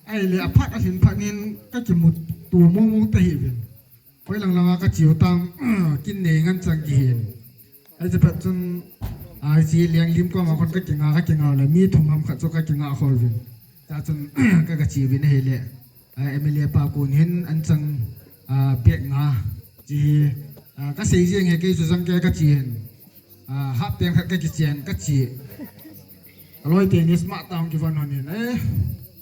Ahile aphat alhin phat in kakimuto mong mong ta hih uvin. Hoilang langa kache u tam, kin nei ngen chang kihin. Hiche phat chun, ah, hiche Lenglim koma khun kakinga, kakinga le mi thum ham khat chu kakinga khol uvin. Chua chun, ka, kache uvin ahile. Ah, M L A pa kon hin an chang, ah, bag nga. Hiche hi, ah, kasei jeng e kei chu jang kei kache hin. Ah, half pant khat kakichen, kache. Aloi teni smart tah hung kivon hon in. Eh,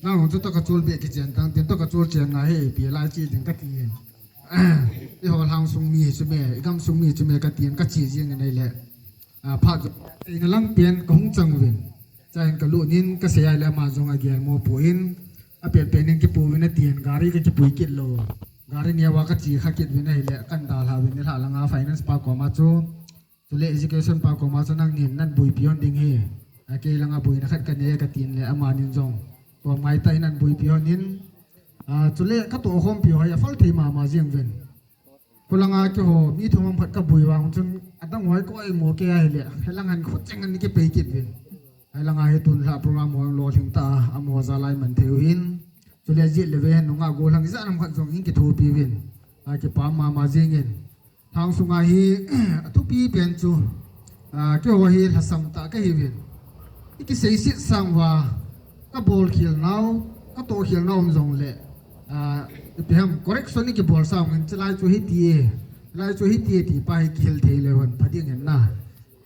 nang hung chu toh kachol beh kichen tang, tin toh kachol chen nga hi, ipi lai che ding kati hin. Eiho lhangsung mi chu me, igamsung mi chu me katin kache jeng in ahile. Ah, phat chu, eina lang pen kahung chang uvin. Chua hin kalut in kasei ahile ama jong agel mo poi. Apen pen in kipu uvin atin, gari kakipui kit lou. Gari neo a kache kha kit uvin ahile, kan dalha uvin nilhah langa finance pa koma chu. Chule education pa koma chu nangnin nahin boipi hon ding hi. Ah, kei langa boina khat kanei katin le amanin jong. Tua mai tah in nahin boipi hon in. Ah, chule katoh khompi ho hi aphal thei mama jeng uvin. Khulanga keiho mi thum ham khat kaboi vang chun adang ho hi koi mo kei ahile. Hilang hin khucheng in kipei kit uvin. Hilanga hi tun lha program ho lolhing tah a, amaho jal a iman thei u hin. Chule jet le ve hin nungah gollhang ijat ham khat jong in kithopi uvin. Ah, kipa mama jeng in. Lhangsunga hi, athupi pen chu, ah, keiho hi lhasam tah kahi uvin. Ikiseiset sang uva, kabol khel nau, katoh khel nau um jongle, ah, ipi ham, correction ikibol sang uvin, chulai chu hiti e, chulai chu hiti e, ti pa hi kihil thei leu hen, pha ding hen na.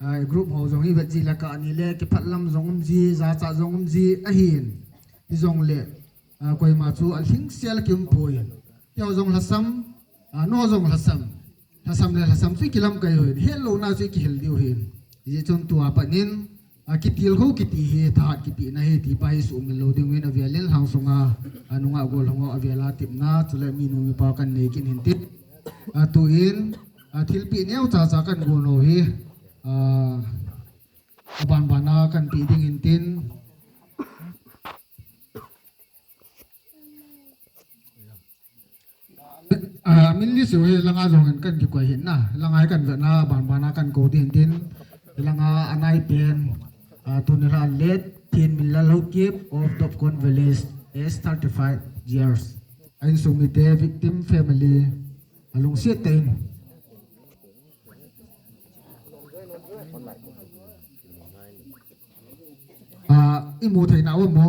Ah, group ho jong hi vet ji le kani le, kiphat lam jong um ji, jachat jong um ji, ahin, hijongle, ah, koima chu alhingsel kium poi. Keiho jong lhasam, ah, nangho jong lhasam. Lhasam le lhasam chu ikilamkai u hin. Hetlouna chu ikihil diu hin. Hijeh chun tua pat in, ah, kitilkhou kiti hi thahat kipehna ahi ti pa hi suhmil lou ding uvin avel in lhangsunga, ah, nungah gollhang ho avel a tepna, chule minu mipa kan nei kit hin tin. Ah, tuin, a, thilpeh neocha cha kahin gon u hi, a, aban ban a kahin pe ding ahin tin. A, min list u hi langa jong hin kahin kikoi ahin na. Langa hi kahin vet na, aban ban a kahin kou ding ahin tin. Langa anai pen, a, tuni lha late Thenminlal Haokip of Dopkon Village, age thirty-five years. A insung mite, victim family, alungset tah in. A, imu theina um mo?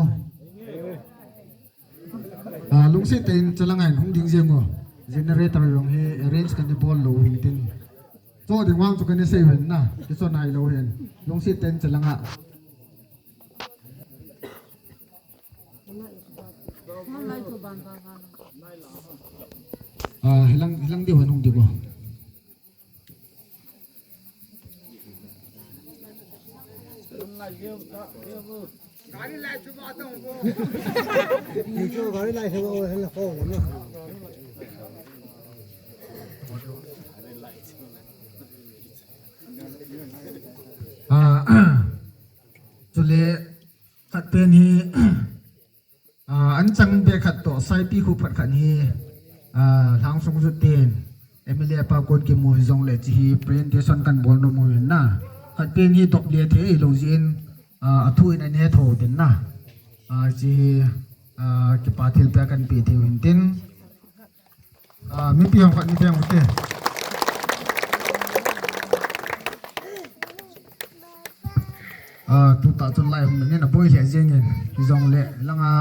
A, lungset tah in chalanga hin hung ding jeng o. Generator jong hi arrange kana bol lou ahin tin. Cho ding vang chu kana sei u ahin na. Kicho nailou ahin. Lungset tah in chalanga. A, hilang, hilang diu hin hung diu o. A, chule khat pen hi, a, anchang beh khat toh, saipi khu phat khat hi, a, Lhangsung Jutien, M L A pa kon kimu hijongle hiche hi presentation kahin bol nom u ahin na. Khat pen hi dop le thei lou jeh in, a, athu in ana he tho ding na. A, hiche hi, a, kipa thilpeh kahin pe thei u ahin tin. A, mipi hung khat ni teng u te. A, tuta chun lai hung nangin aboi lheh jeng in. Hijongle langa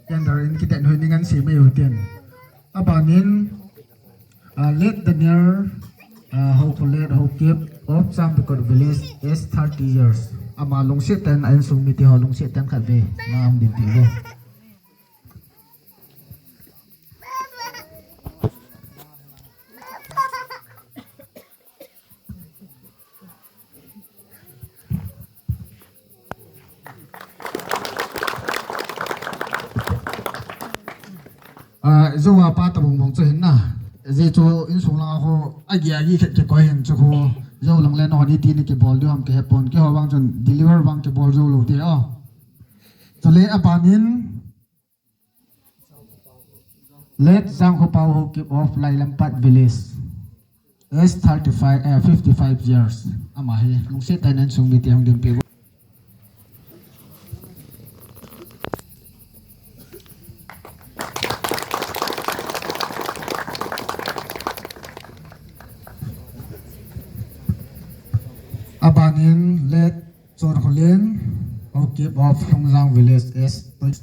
tender in kiten hoi ning an si mai u tin. Aban in, a, late Daniel, a, Haokholet Haokip of Chambikot Village, age thirty years. Ama lungset tah in a insung mite ho lungset tah in khat ve. Na um din ti ve. A, jou a pa tabang bang chu ahin na. Ajeh chu insung langa ho agi agi khat kikoi hin chu khu. Jou lang le nangho ni ti ni kibol diu ham kahe pon, keiho vang chun deliver vang kibol jou lou te o. Chule aban in, late Jangkhopao Haokip of Lailampat Village, age thirty-five, eh, fifty-five years. Ama hi lungset tah in a insung mite hung dinpi. Aban in late Chonkholian Haokip of Lhungjang Village, age twenty.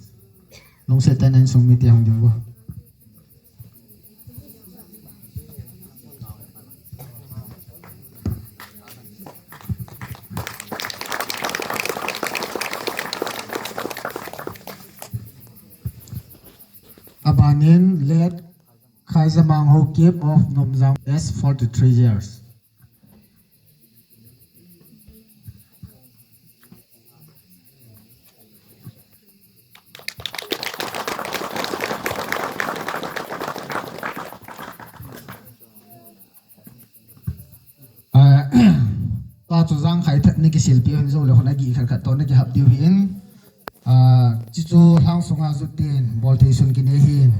Lungset tah in a insung mite hung ding uvo. Aban in late Khaijamang Haokip of Nomjang, age forty-three years. Ah, ta chu jangkhai thet ni kisilpi hon jou le hon agi khat khat to ni kihap diu hin. Ah, chuchu Lhangsunga Jutien bol thei sun kinei hin.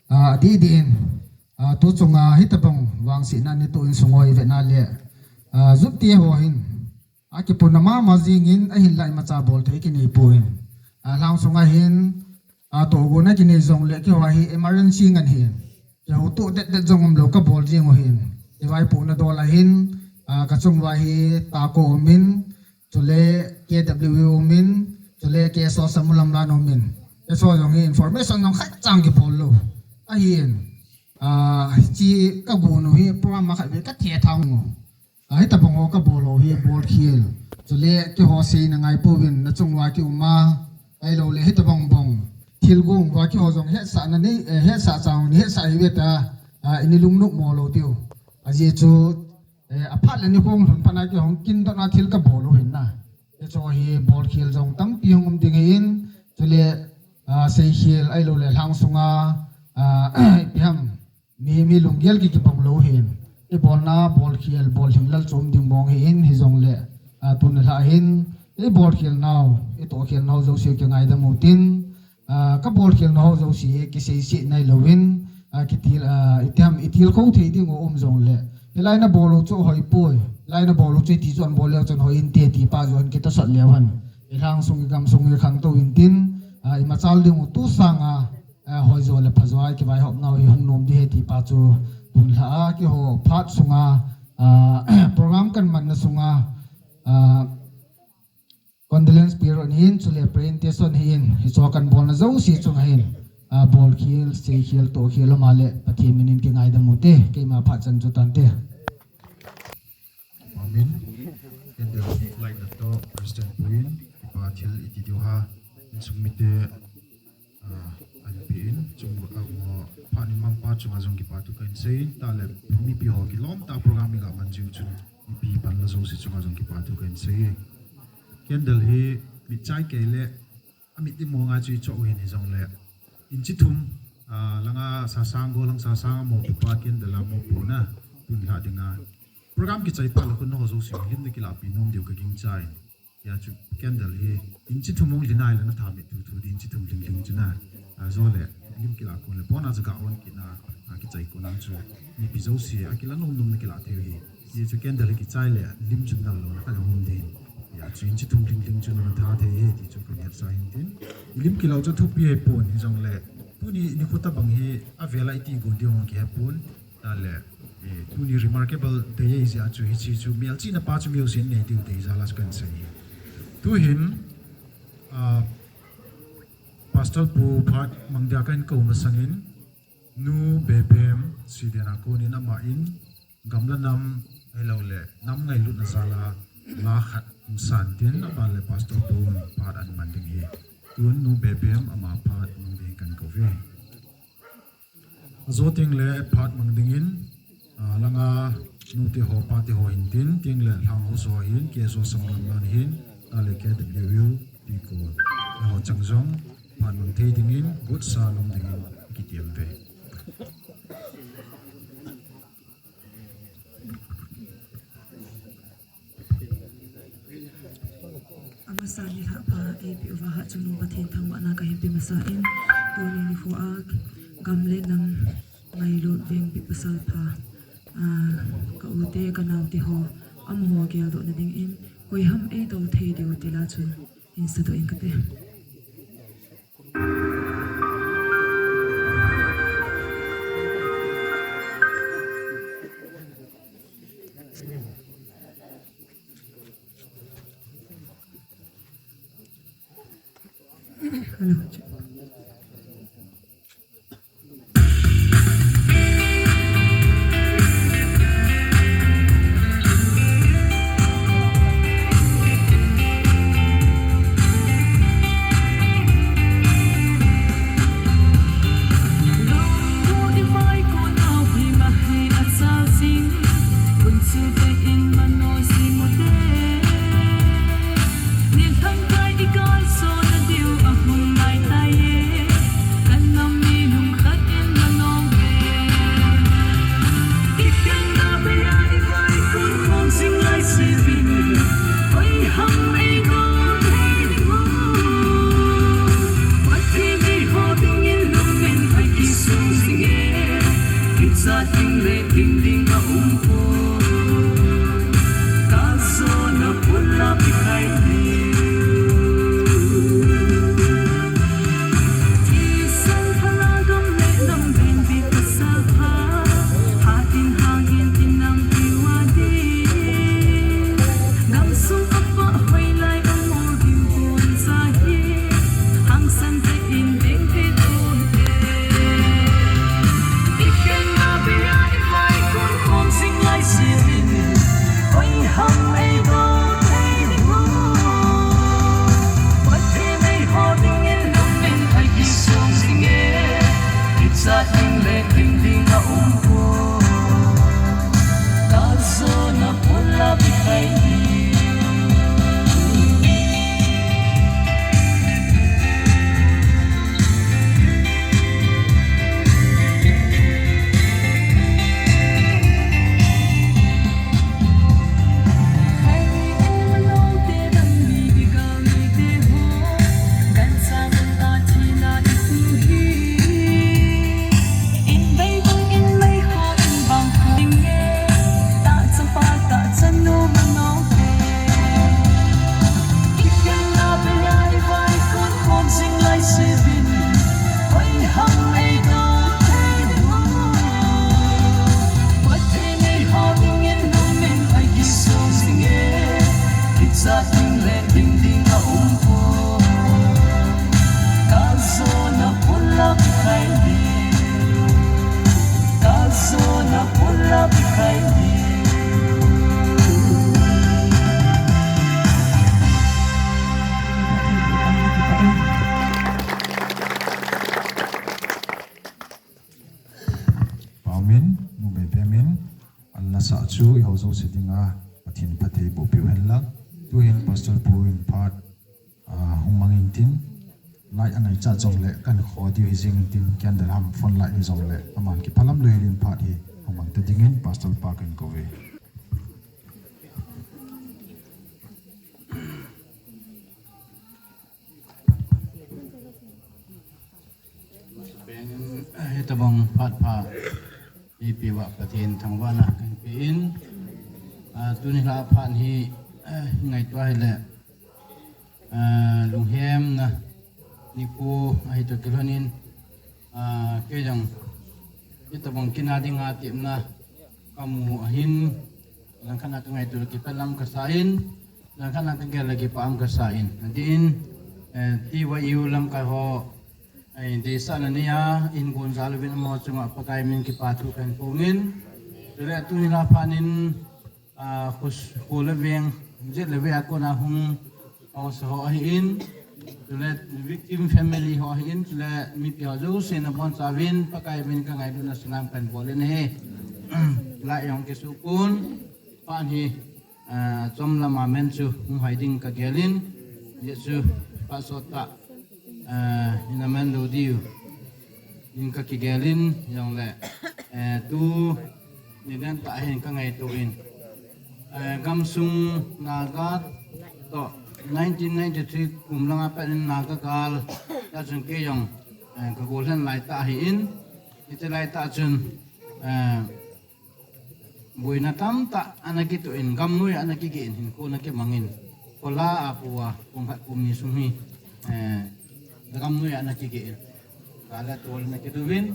Ah, adih dih in. Ah, tu chunga hitabang vangsetna ni tu in sungoi vena le. Ah, Jutie ho hin. Akipuna mama jingin ahinlah imacha bol thei kinei poi. Ah, Lhangsunga hin, ah, tohgon akinei jongle keiho hi emergency ngen hin. Keiho toh det det jong umlou kabol jing u hin. Ivaipohna dol a hin, ah, kachung uva hi Taco umin, chule K W A umin, chule K S O Samulamlan umin. Keiho jong hi information jong khatcha kibol lou. Ahin, ah, hiche kagon u hi program a khat ve kathethang u. Ah, hitabang ho kabol u hi bolkhel. Chule keiho seina ngai pouvin nachung uva kiuma. Ahilouleh hitabang bang. Thil gong uva keiho jong hetsahna nei, eh, hetsah chang nei hetsah hi ve ta. Ah, ini lungnop mo lou tiu. Ajeh chu, eh, aphat le ni hung lhun phat na keiho hung kindot na thil kabol u hin na. Hicho hi bolkhel jong tampi hung um ding hin. Chule, ah, seikhel ahilouleh Lhangsunga, ah, ipi ham. Mi, mi lunggel kikibang lou hin. Ibolna, bolkhel, bolhing lal chom ding mong hi in, hijongle, a, tuni lha hin, ibolkhel nau, itohkhel nau jouse kingaidam utin, a, kabolkhel nau jouse hi kiseise nai louvin, a, kitil, a, itiam, itilkhou thei ding u um jongle. Hilai nabol u chu hoipoi, hilai nabol u chu iti chu anbol leu chun hoi inte ti pa chu ahin kitosot leu hen. Ilhang sung, igam sung hi khangtou intin, a, imachal ding u tu sanga, a, hoijo le phajo a kivaihop nau hi hung nom ding ahi ti pa chu tun lha a keiho phat sunga, a, program kahin manna sunga, a, condolence prayer hin chule presentation hin hiche kahin bolna jouse chunga hin, a, bolkhel, seikhel, tohkhel um a le Pathen minin kingaidam ute, keima phat chan chu tante. Amen. Candle light na toh President puin, kipa thil iti diu ham, insung mite, a, anpi in, chung, a, mo, phat ni mang pa chunga jong kipa thu kahin sei, tale mipi ho kilom tah program iga man jiu chun, mipi panla jouse chunga jong kipa thu kahin sei. Candle hi, mit chai kei le, amit imu ngai chu ichoh u hin hijongle. Inchi thum, a, langa sasang go lang sasang amopo pa candle amopo na, tun lha dinga. Program kichai phat le khun nangho jouse hin lim nakilapi nom diu kagingchai. Hijeh chun candle hi, inchi thum hung lhin a ahile natha mit thuthu ding inchi thum lhinglhing chu na. A, jole, lim kila kon le, pona chu ga on kit na, a, kichai kon a chu. Mipi jouse, akila nom nom nakila thei u hi. Hijeh chun candle hi kichai le, lim chun nal lou na kala hom ding. Hijeh chun inchi thum lhinglhing chu natha thei ahi ti chu kahin hetsah hin tin. Ilim kila u chu thupi ahipon hijongle, tuni nikho tabang hi, avela iti gon ding hung kihepon. Tale, eh, tuni remarkable day ahi jeh a chu hiche chu melchihna pa chu music nei diu dei jal a chu kahin sei. Tuhin, ah, Pastor Pu phat mang dia kahin kou masangin, Nu Bebem, Siden a konin aman, gam le nam, ahilou le, nam ngailutna jal a, la khat hung san tin, aban le Pastor Pun phat ahin man ding ahi. Tun Nu Bebem ama phat mang ding kahin kou uve. Ajo teng le phat mang dingin, a, langa nute ho, pate ho hin tin, teng le lhang ho so hin, K S O Samlamlan hin, a le K W U, T ko, ho chang jong, phat mang thei dingin, gotsa lom dingin, kitiam uve. Amasa nilhah pha eipeh uva hatchungnung Pathen thangvahna kahin pe masa in, tuni nikho a gam le nam ngailut vengpi pasal pha, ah, ka u te, ka nao te ho, amaho geldohna dingin, koi ham eitou thei diu ti la chun, hin sadoh in kate. Hello. Pathen in phatthei boh peh u hen lang. Tuhin Pastor pu in phat, ah, hung mang intin, light angaichat jongle kahin kho diu hi jeng intin, candle ham phone light hi jongle aman kiphalam lou hel in phat hi hung mang ta dingin Pastor pa kahin kou ve. Pen, eh, hitobang phat pha eipeuva Pathen thangvahna kahin pe in, ah, tuni lha phat hi, eh, ngaito ahile, ah, lunghemna nikho ahi toh kilhon in, ah, kei jong hitobang kina dinga tepna kamu ahin, langkhat a kangaito le kipah lam kasa in, langkhat a kagel le kipah lam kasa in. Adeh in, eh, T Y U lamkai ho, eh, deisahna neiya, eihin gon jal uvin amaho chunga Pakai min kipathu kahin phong in. Chule tuni lha phat in, ah, kho, kho le veng, jet le vei a kona hung haosa ho ahin, chule victim family ho ahin, chule mipi ho jouse nabonchauvin Pakai min kangailutna salam kahin bol in ahi. Light jong kisuh pon, phat hi, ah, chom lama men chu hung hai ding kagel in, hijeh chun phat sot tah, ah, ina man lou diu in kakigel in, jongle, eh, tuni dan tah hin kangaito in, eh, gamsung Naga toh nineteen ninety-three kum langa pat in Naga gal a chun kei jong, eh, kagolhen lai tah ahin, hiche lai tah chun, eh, boina tamtah ana kitoh in, gamnoi ana kigeh in, hinkho ana kimang in, khola a pu a kum khat kum ni sung hi, eh, gamnoi ana kigeh in, gal le tol ana kido uvin,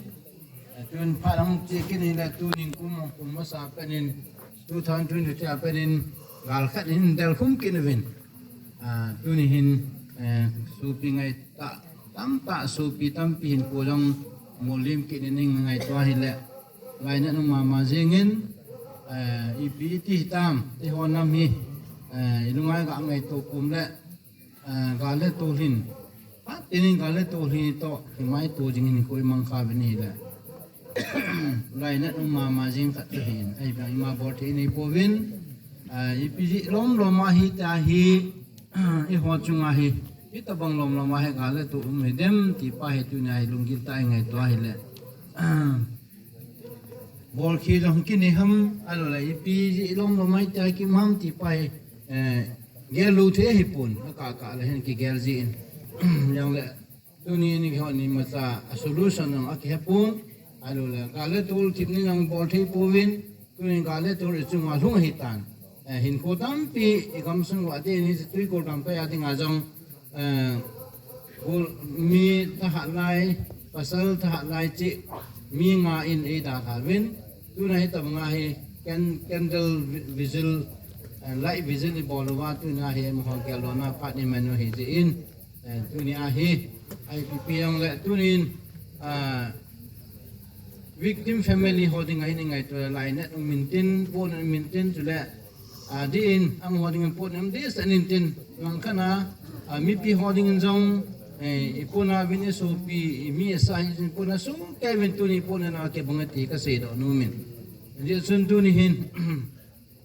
eh, tun phat ahung che kit in le tunin kum, kum masa pen in, two thousand twenty-three a pen in gal khat in del khum kit uvin. Ah, tuni hin, eh, sopi ngaitah tamtah, sopi tampi hinkho jong molhem kit in ngaito ahile, lainat um mama jeng in, eh, ipi iti hitam, eiho nam hi, eh, ilunga iga ngaito kom le, eh, gal le tol hin, phat teni gal le tol hi toh, himaito jing in koi mang kha uvin ahile, lainat um mama jing khat chu ahin, ahivang ima bol thei inei pouvin, ah, ipi jeh lom lom a hitia hi, eiho chunga hi, hitobang lom lom a hi gal le tol um hidem ti pa hi tunia hi lunggil tah a ingaito ahile, ah, bolkhel jong kinei ham, ahilou le ipi jeh lom lom a hitia hi kium ham ti pa hi, eh, gel lou thei ahipon, akah kah le hin kigel jin. Jongle, tuni nikho ni macha a solution jong akihe pon, ahilou le gal le tol thip ni jong bol thei pouvin, tuni gal le tol ichunga lhung ahitan. Eh, hinkho tampi igamsung uva ding hi, tui kol tampi a dinga jong, eh, kol mi thahat lai, pasal thahat lai cheh, mi nga in eidalha uvin, tuna hitobanga hi can-, candle vi-, vigil, eh, light vigil ibol uva, tuna hi amaho geldohna phat iman u ahi jeh in, eh, tunia hi, ipi pi jongle, tunin, ah, victim family ho dinga hin ingaito le lainat um intin, pohnat um intin, chule, ah, adeh in, amaho dingin pohnat um dehset intin, langkhat a, ah, mipi ho dingin jong, eh, ipohnat uvin isopi, imi isa hi ipohnat sung kei uvin tuni pohnatna kibang e ti kaseidoh nom in. Hijeh chun tuni hin,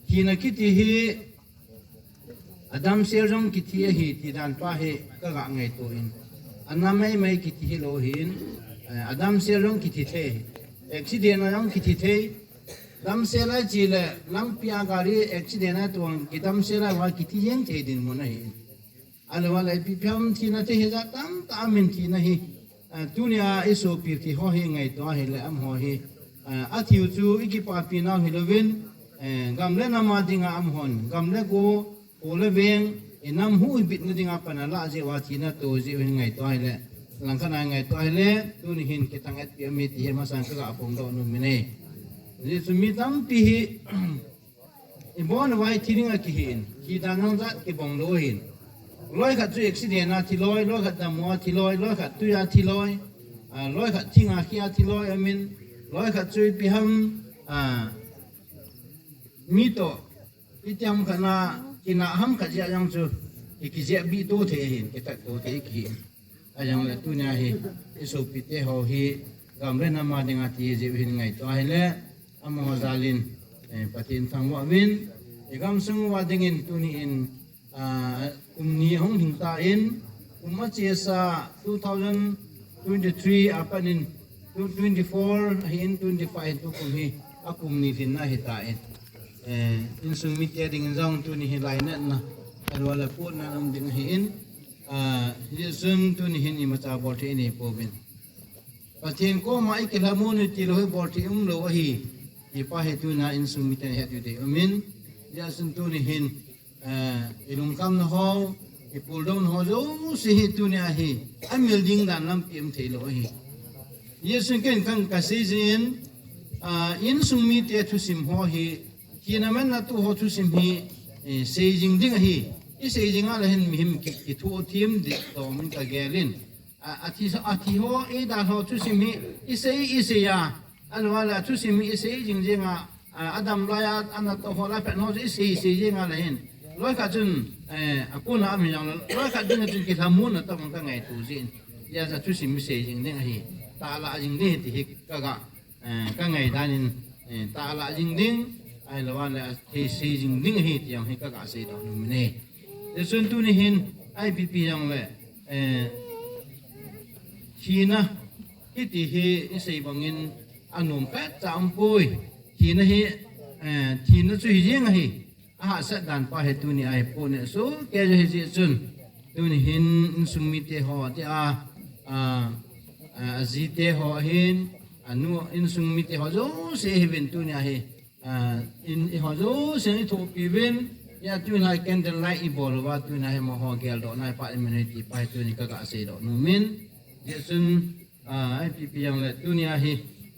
thina kiti hi, adamsel jong kithi ahi ti dan pa hi kaga ngaito in. Ana maimai kithi hilou hin, eh, adamsel jong kithi thei. Accident a jong kithi thei. Damsel a che le, lampi a gari accident a tuang kidamsel a uva kithi jeng thei dinmun ahi. Ahilou le ipi pi ham thina thei hi jat tamtah aum in thina hi. Ah, tunia isopi kiho hi ngaito ahile amaho hi, ah, athiu chu ikipapi nau hilouvin, eh, gam le nam a dinga amahon, gam le go, kho le veng, inam hu ibitna dinga pan alah jeh uva thina toh jeh u hin ngaito ahile, langkhat a ngaito ahile, tuni hin kitang etpi aum e ti hi masang kaga phongdoh nom in ahi. Hijeh chun mi tampi hi, ibon uva hi thi ding akihi in, thi dan jong jat kibang lou ahin. Loikhat chu accident a thi loi, loikhat dammo a thi loi, loikhat tui a thi loi, ah, loikhat thing a khi a thi loi aum in, loikhat chu ipi ham, ah, mi toh, iti ham khat na, kina ham khat jeh a jong chu, ki, kijehbih to thei ahin, kithat to thei kihi in. Ahijongle tunia hi, isopite ho hi, gam le nam a dinga thi jeh u hin ngaito ahile, amaho jal in, eh, Pathen thangvah uvin, I gamsung uva dingin tuni in, ah, kum ni ahung lhing tan, kum achesa two thousand twenty-three apat in, two twenty-four ahin, twenty-five in tukum hi akum ni lhinna ahitan. Eh, insung mite dingin jong tuni hi lainatna, alou le potna um ding ahin, ah, hijeh chun tuni hin imacha bolthei inei pouvin. Pathen koma ikilhamon u tilou hi bolthei umlou ahi. Hipa hi tuna insung miten het u ding aum in. Hijeh chun tuni hin, eh, ilungkhamna ho, ipuldouna ho jouse hi tuni ahi. Amil ding dan lampi um theilou ahi. Hijeh chun ken kan kasei jin, ah, insung mite thusim ho hi, thina manna tu ho thusim hi, eh, seijing ding ahi. Iseijing a le hin mihem ki, kithu thim ding toh min kagel in. A, athi, athi ho, eidalha ho thusim hi, isei, isei a. Alou le thusim hi, isei jing jing a. A, adam laiya, anatoh ho, lapen ho, isei, isei jing a le hin. Loikhat chun, eh, akona amin jong le. Loikhat ding chun kilhamon na tobang kangaito jin. Hijeh a thusim isei jing ding ahi. Tahlah jing ding ti hi kaga, eh, kangai danin, eh, tahlah jing ding. Ahilou le, athei sei jing ding ahi ti jong hi kaga seidoh nom in ahi. Hijeh chun tuni hin, ipi pi jong le, eh, thina, hiti hi isei bangin anom petcha umpoi. Thina hi, eh, thina chu hijeng ahi. Ahahsat dan pa hi tuni ahi pon e. So, kei jong hijeh chun, tuni hin insung mite ho, tia, a, a, ajite ho ahin, anu insung mite ho jouse hiuvin tuni ahi. Ah, in, eiho jouse ithopi uvin, hia tuna candle light ibol uva, tuna hi amaho geldohna ipa imin hiti pa hi tuni kaga seidoh nom in. Hijeh chun, ah, ipi pi jong le tuni ahi,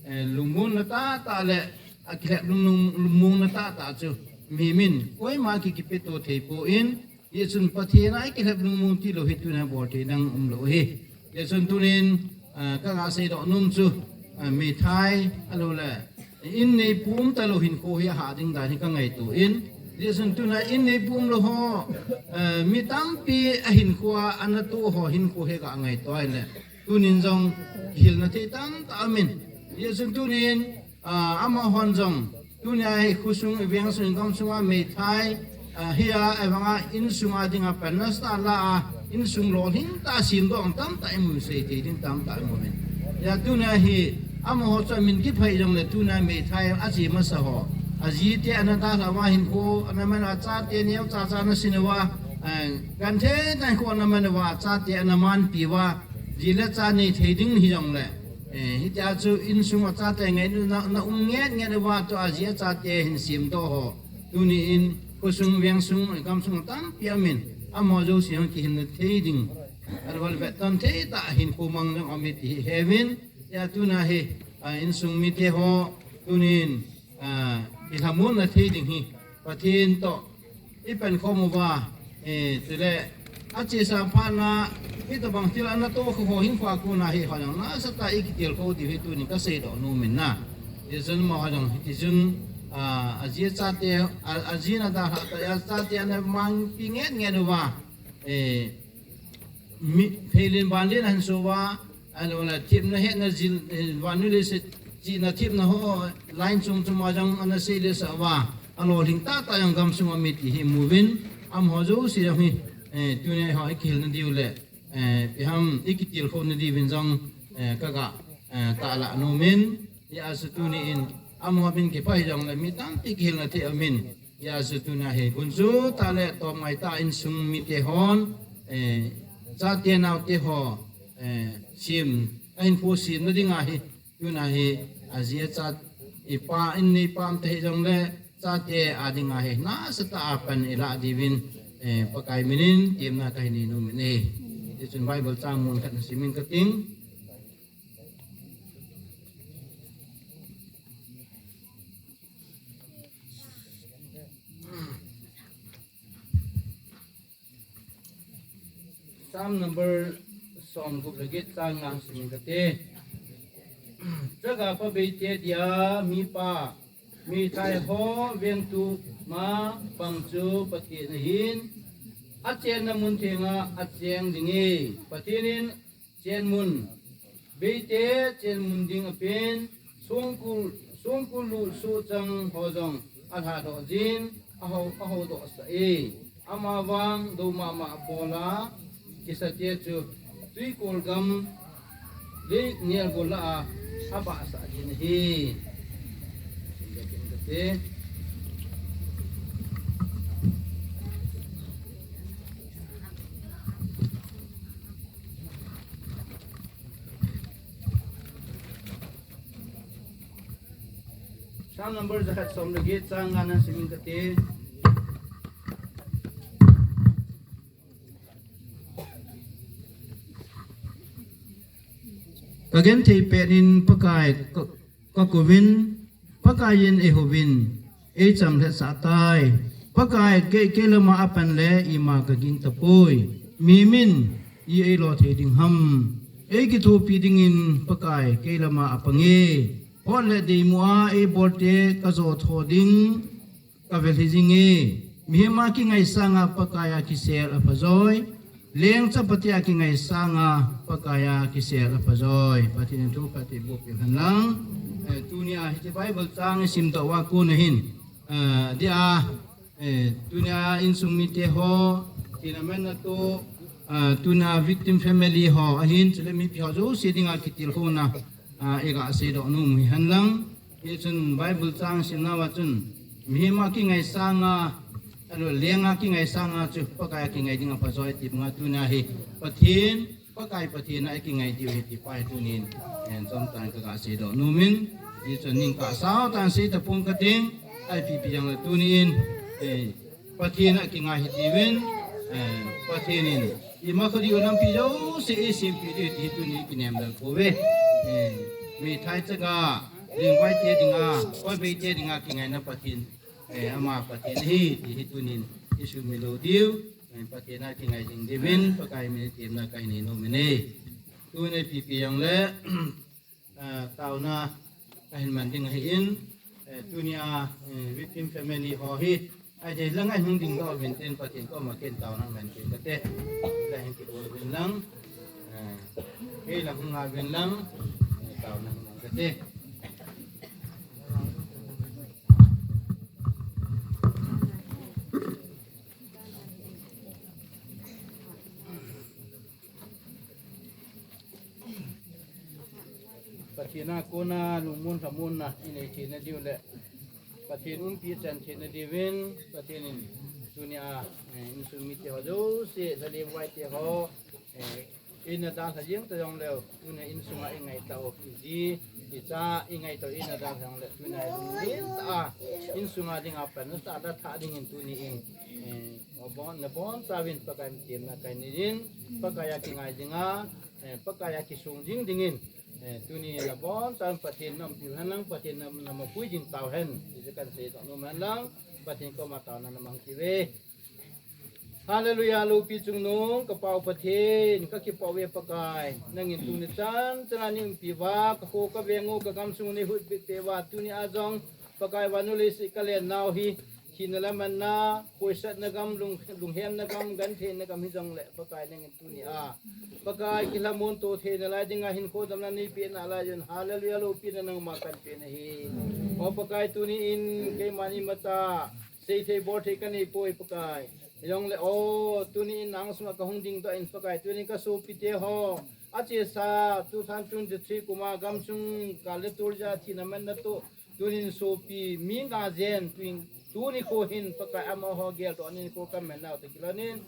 eh, lungmonna tahtah le, akilhep lung, lung, lungmonna tahtah chu, mihem in, koima ki, kipeto thei pon, Hijeh chun Pathen a ikilhep lungmong tilou hi tuna bolthei dang umlou ahi. Hijeh chun tunin, ah, kaga seidoh nom chu, ah, meithai, alou le, in neipu umtalou hinkho hi ahah ding dan hi kangaito in. Hijeh chun tuna in neipu umlou ho, ah, mi tampi ahinkho a anatoh ho hinkho hi kangaito ahile. Tunin jong kihilna thei tamtah aum in. Hijeh chun tunin, ah, amahon jong, tunia hi khosung, vengsung, gamsunga meithai, ah, hia, ahivanga insunga dinga panasna la a, insung lolhing tah a semdoh tamtah imu, seithei ding tamtah imu in. Hia tunia hi, amaho chu amin kiphai jongle tunia meithai aji masa ho. Ajite ana dalha uva hinkho, ana man uva chate neocha cha ana sin uva, ah, genthei tah hinkho ana man uva chate ana manpi uva, ji le cha neithei ding hijongle. Eh, hitia chu insunga chate ngai na, na um nget nget uva tua ji a chate hin semdoh ho. Tunin khosung, vengsung, gamsung tampi aum in. Amaho jouse hung kihilna thei ding. Alou le vetton thei tah hinkho mang jong aum e ti hi heuvin. Hia tuna hi, ah, insung mite ho. Tunin, ah, ilhamonna thei ding hi. Pathen toh ipankhom uva, eh, chule, achesa phat na, hitobang thil anatoh kha ho hinkho a kona hi, hojong nasatah a ikitilkhou diu hi tunin kaseidoh nom in na. Hijeh chun amaho jong, hiti chun, ah, aji a chate, a, aji in adalhah tah a chate ana manpi nget nget uva, eh, mi, pheilen vanlen ahin so uva, Alou le themna hetna jil, eh, vannoi leiset chihna themna ho, line chom chom a jong ana seilhasah uva, alolhing tahtah jong gamsunga um e ti hi imu uvin, amaho jouse jong hi, eh, tunia eiho ikihilna diu le, eh, ipi ham ikitilkhouna diuvin jong, eh, kaga, eh, tahlah nom in, hijeh a chu tunin, amaho min kiphai jongle mi tampi kihilna thei aum in, Hijeh chun tuna hi, gunchu tah le tomngai tah a insung mite hon, eh, chate naote ho, eh, sem, ahinkho semna dinga hi, tuna hi, aji a cha, ipa, in neipa um ta hijongle, chate a dinga hi, nasatah a pan ilah diuvin, eh, Pakai minin, temna kahin nei nom in ahi. Hichun Bible chang mun khat na simin kating. Psalm number som gup le get chang nga simin kate. Chaga pha beite dia mipa, meithai ho vengtu ma pang chu Pathen ahin, achenna mun thenga acheng ding e. Pathen in chenmun, beite chenmun ding apen, songkul, songkul luh sohchang ho jong alhadoh jin, aho, ahodoh sah e. Ama vang do mama a bola, kisa te chu, tuikol gam, lei nel bola a, abahsah din ahi. Kate. Psalm number jakhat som le get chang nga na simin kate. Ka genthei pet in Pakai ka, ka kouvin, Pakai in eihouvin, ei chamlhetsah tai. Pakai kei, kei lama apan le ima ka ging tapoi. Mi min i ei lo thei ding ham. Ei kithopi dingin Pakai kei lama apange. Hot le deimu a ei bolte ka jo tho ding. Ka vel hi jing e, mihem a kingai sanga Pakai a kisel a phajoi. Leng chapati a kingai sanga Pakai a kisel a phajoi. Pathen in thu phatthei boh peh hen lang. Eh, tunia hiche Bible chang i sim doh uva kon ahin. Eh, dia, eh, tunia insung mite ho, thina manna toh, eh, tunia victim family ho, ahin chule mipi ho jouse dinga kitilkhouna, eh, i ga seidoh nom u hi hen lang. Hichun Bible chang simna uva chun, mihem a kingai sanga, alo, leng a kingai sanga chu Pakai a kingai ding a phajoi ti banga tunia hi Pathen, Pakai Pathen a i kingai diu hi ti pa hi tunin, eh, chomchan ka ga seidoh nom in, hichun ning ka sao tan sei tapong kating, ipi pi jong le tunin, eh, Pathen a kingai hitiuvin, eh, Pathen in ima khat diu lampi jouse eisempeh diu ti hi tunin kinem lel pouve. Eh, meithai chaga, lingvai te dinga, pavei te dinga kingaina Pathen, eh, ama Pathen ahi ti hi tunin isumil lou diu, eh, Pathen a kingai jing diuvin Pakai min in temna kahin nei nom in e. Tuni ipi pi jong le, ah, taona kahin man ding ahin, eh, tunia, eh, victim family ho hi, ahi thei langa hung dingdoh uvin tin Pathen koma ken taona man ken kate. Lahin kibol uvin lang, eh, kei lang hung a uvin lang, eh, taona hung mang kate. Pathen a kona lungmon lhamonna inei theina diu le Pathen umpi chan theina diuvin Pathen in tunia, eh, insung mite ho jouse, lha le vai te ho, eh, eina dalha jeng ta jongleu, tunia insunga ingaito u, iji, icha ingaito u eina dalha jongleu, tunia lunglen tah a insunga dinga panna tah a dalha dingin tunin, eh, abon, nabonchauvin Pakai min in temna kahin nei in, Pakai a kingai dinga, eh, Pakai a kisung jing dingin, eh, tuni nabon chan Pathen na umpiu hen lang, Pathen na, na mapui jing tauhen, ti chu kahin seidoh nom hen lang, Pathen koma taona na mang tiuve. Hallelujah, loupi chungnung, ka Pau Pathen, ka kipah uve Pakai, nangin tuni chan chana nei umpi uva, ka kho ka veng u, ka gamsung u nei huhbit peh uva, tunia jong, Pakai vannoi leiset ka len nau hi, thina le manna, khoisatna gam, lung, lunghemna gam, gentheina gam hijongle, Pakai nangin tunia, Pakai kilhamon to theina lai dinga hinkho damna nei peh nalai jeh un, hallelujah, loupina nangma kahin pe nahi. O Pakai tunin, keiman imacha, seithei bolthei ka nei poi Pakai. Hijongle, o, tunin nang sunga ka hung dingdoh in Pakai, tunin ka sopite ho. Achesa, two thousand twenty-three kuma gamsung ka le tul ja thina manna toh. Tunin sopi mi nga jen, tuin, tuni kho hin Pakai amaho geldoh nin kho ka man nau toh kilhonin.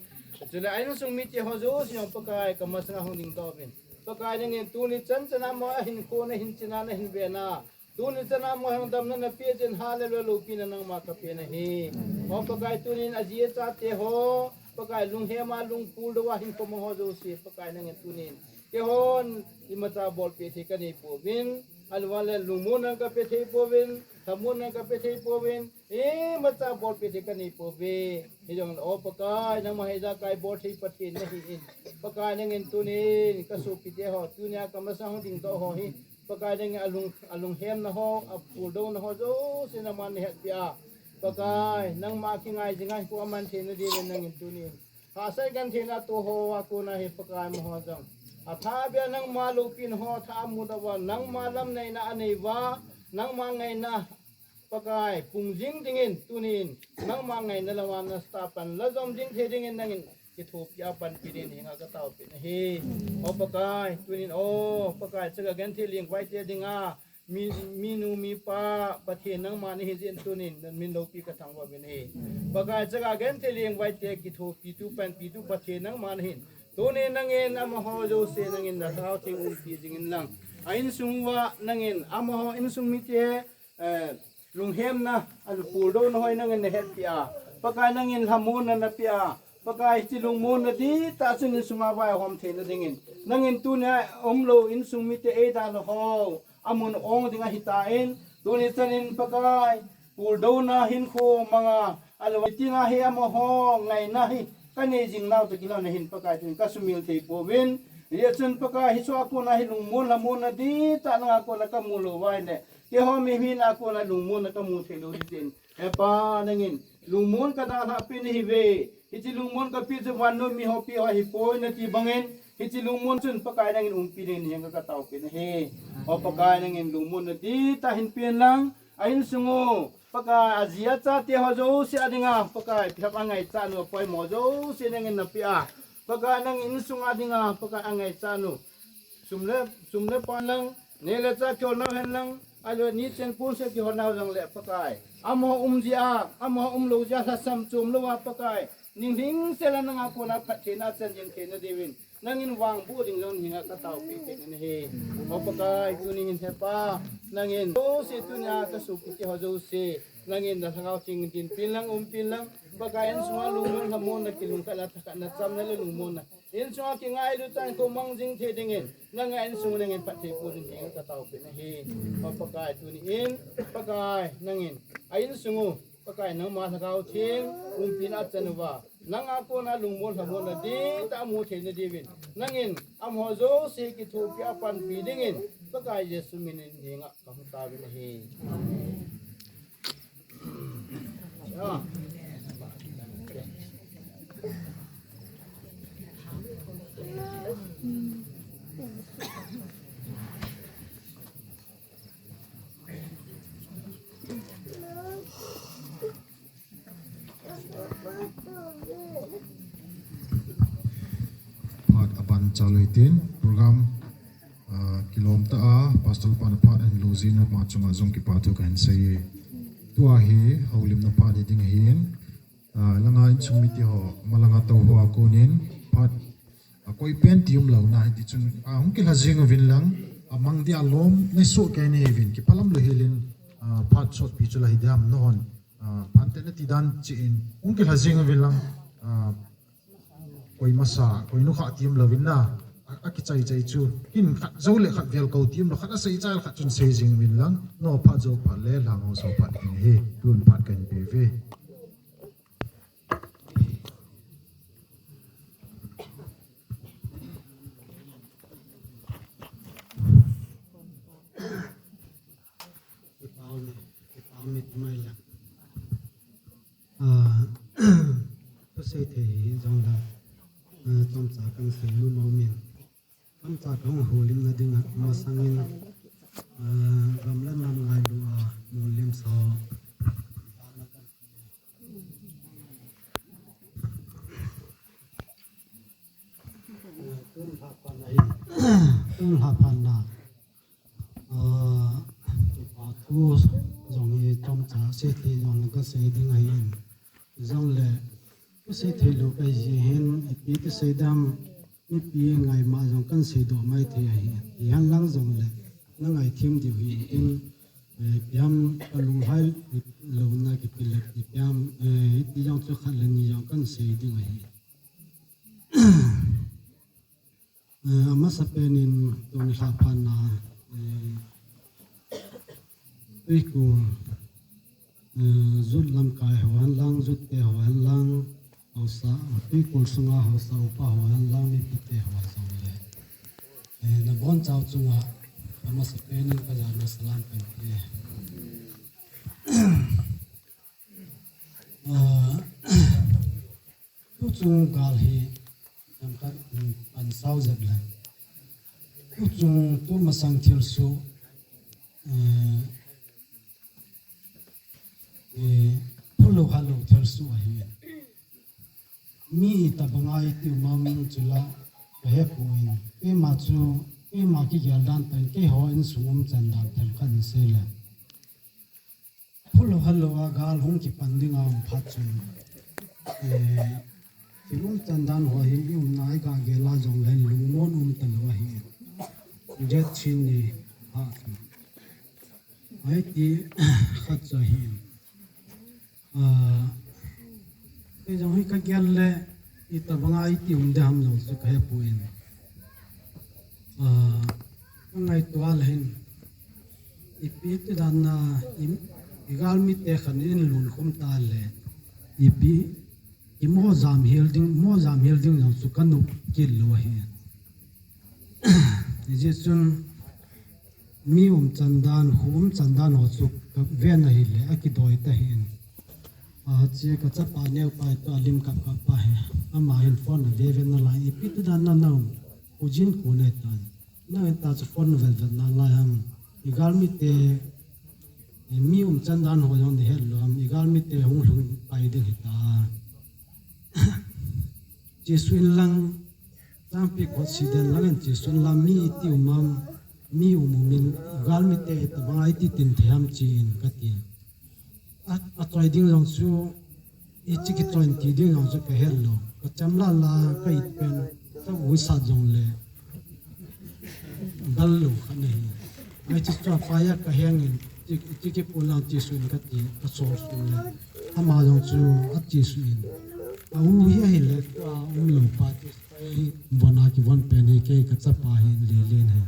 Chule a insung mite ho jouse jong Pakai ka masanga hung dingdoh uvin. Pakai nangin tuni chan chana amaho ahinkho na hin chena na hin vena. Tuni chana amaho jong damna na peh jeh in hallelujah loupina nangma ka pe nahi. O Pakai tunin aji achate ho, Pakai lunghema lungpul doh a hinkho mang ho jouse, Pakai nangin tunin. Keihon imacha bolpeh thei ka nei pouvin, ahilou le lungmonna ka pe thei pouvin, lhamonna ka pe thei pouvin, imacha bolpeh thei ka nei pouve. Hijongle, o Pakai, nangma hi ijakai bolthei Pathen nahin. Pakai nangin tunin, ka sopite ho, tunia ka masang hung dingdoh ho hi. Pakai nangin alung, alunghemna ho, apuldouna ho, jouse nangman na hetpeh a. Pakai, nangma kingai jinga hinkho aman theina diuvin nangin tunin. Hahsa gentheina toh hoa kona hi Pakai amaho jong. Athah beh a nangma loupina ho athah a amudoh uva, nangma lamneina anei uva, nangma ngaina Pakai, pung jing dingin, tunin, nangma ngaina lama na start pan, la jom jing thei dingin nangin, kithopi a panpi dingin hinga ka taopi nahi. O Pakai, tunin, o Pakai, chaga genthei lengvaite dinga, mi, minu, mipa, Pathen nangma nahi jeh in tunin, namin loupi ka thangvah uvin ahi. Pakai, chaga genthei lengvaite, kithopitu, panpitu, Pathen nangma nahin. Tunin nangin, amaho jouse nangin, na Lhagao Theng umpi jingin lang. A insung uva nangin, amaho insung mite, eh, lunghemna, a puldona hoi nangin na hetpi a. Pakai nangin lhamonna na pe a. Pakai hiche lungmonna dihtah chun insunga vaihom theina dingin. Nangin tunia umlou insung mite eidalha ho. Amun ong ding ahitan. Tuni chanin Pakai. Puldona hinkho manga. Alou tinga hi amaho ngaina hi. Ka nei jing nau toh kilhonna hin Pakai tunin ka sumil thei pouvin. Hijeh chun Pakai hiche a kona hi lungmon lhamonna dihtah nanga kona ka mu lou uva ahile. Keiho mihem hina kona lungmonna ka mu thei lou hitin. He Pa nangin, lungmon ka dalhah peh nahiuve. Hiche lungmon ka peh chu vannoi mi ho peh ho ahipoi nati bangin. Hiche lungmon chun Pakai nangin umpi dingin hinga ka taopi nahi. O Pakai nangin lungmonna dihtah hin pen lang. A insung u, Pakai aji achate ho jouse a dinga, Pakai pihap angaichat nu apoimo jouse nangin na pe a. Pakai nangin insung a dinga, Pakai angaichat nu. Sum le, sum le pai lang, neh le chah kiholnau hen lang, ahilou le nichen ponset kiholnau jong le Pakai. Amaho um jeh a, amaho umlou jeh a lhasam chom louva Pakai. Ning lhingset a nanga kona phattheina chan jing theina diuvin. Nangin vangboh ding jong hinga ka taopi kit in ahi. O Pakai, tunin he Pa, nangin jouse tunia ka sopi te ho jouse. Nangin na Lhagao Theng dinpin lang, umpin lang. Pakai insunga lungmon lhamonna kilungkhatna thakhatna chamna le lungmonna. Insunga kingailut chan kho mang jing thei dingin, nanga insung nangin phatthei boh dingin ka taopi nahi. Pa Pakai tunin, Pakai nangin, a insung u, Pakai nangma Lhagao Theng, umpina chan uva, nanga kona lungmon lhamonna dihtah amu theina diuvin, nangin, amaho jouse kithopi a panpi dingin, Pakai Jesu minin hinga ka hung taovin ahi. Amen. Phat aban chalu hitin program, ah, kilom tah a, Pastor pan phat ahin lou jeh in ama chunga jong kipa thu kahin sei e. Tua hi houlimna phat hi ding ahin, ah, langa insung mite ho, malanga tou ho a konin, phat akoi pen ti umlou na hiti chun, ah, hung kilha jing uvin lang, amang dia lom nei soh kei nahiuvin, kiphalam lou hel in, ah, phat sotpi chu la hi dam nahon, ah, phat te nati dan cheh in, hung kilha jing uvin lang, ah, koi masa, koi nukhah ti umlouvin na, a, akichai chai chu. Kin khat jou le khat vel kou ti umlou, khat asei chai le khat chun sei jing uvin lang, no phat jou phat le, lhang ho so phat ding ahi, tun phat kahin pe uve. Kipah e, kipah e, tumai la. Ah, thusei thei hi jong la, ah, chomcha kan sei nom nom in. Chomcha kahung houlimna dinga, masangin, ah, gam le nam ngailu a, molhem sa ho. Tun lha phatna hi, tun lha phatna. Ah, kipa thu jong hi chomcha sei thei jong le kasei ding ahin. Jong le, kasei thei lou kahi jeh hin, ipi ti sei dam, mipi ngaima jong kan seidoh mai thei ahi. Hihen lang jong le, na ngaithem diu hi in, eh, ipi ham kalunghai louna kipe le, ipi ham, eh, iti jong chu khat le ni jong kan sei ding ahi. Eh, amasapen in tuni lha phatna, eh, tuikul, eh, jut lamkai ho hen lang, jut te ho hen lang, haosa, tuikul sunga haosa upa ho hen lang, mipi te ho jong le. Eh, nabonchau chunga, amasapen in kajana salam kan pe. Ah, tuchung gal hi, themkhat, um, pan sao jep le. Tuchung tumasang thilsoh, eh, Eh, hello, hello, thil su ahi. Mi tabang a iti umam chu la, ka hepoi. Keima chu, keima kigel dan tah in, keiho insung umchan dan thil khat in sei le. Hello, hello, a gal hung kipan ding a um phat chun. Eh, thil umchan dan ho hi, i umna i ga gel a jong le lungmon um talou ahi. Jet chin ni ha. Ahi ti khat chu ahi. Ah, kei jong hi ka gel le, itabang a iti um ding ham jong chu ka hepoi. Ah, ka ngaito a le hin, ipi ti dan a, i, i galmite khat in lungkhom ta le, ipi, i mo jam hel ding, mo jam hel ding jong chu ka nop kit lou ahi. Hijeh chun, mi umchan dan, kho umchan dan ho chu ka ven ahile, akidoi ta hin. Ache ka chapa neo pa toh a lim kap kap pa hi. Ama hin phone a ve ve nalai, ipi ti dan a na um. Kho jin kho nai tan. Nangin ta chu phone vel vel nalai ham. I galmite, eh, mi umchan dan ho jong nahet lou ham. I galmite hung lhung pai ding hita. Jesu in lang, Changpi kot siden lang in Jesu in lang mi iti umam, mi um umin, i galmite itabang a iti tin thei ham chi in kati. A, achoi ding jong chu, ichi kichoi ti ding jong chu ka het lou. Ka cham la la, ka it pen, ka uisat jong le. Bal lou khat ahi. Ai chi chu a pa ya ka heng in, chi, chi ki pu lang chi sun kati, ka so sun le. Ama jong chu a chi sun. A u hi ahile, a um lou pa ti, ai, von a kivon pen hi kei ka chapa hi le le ne.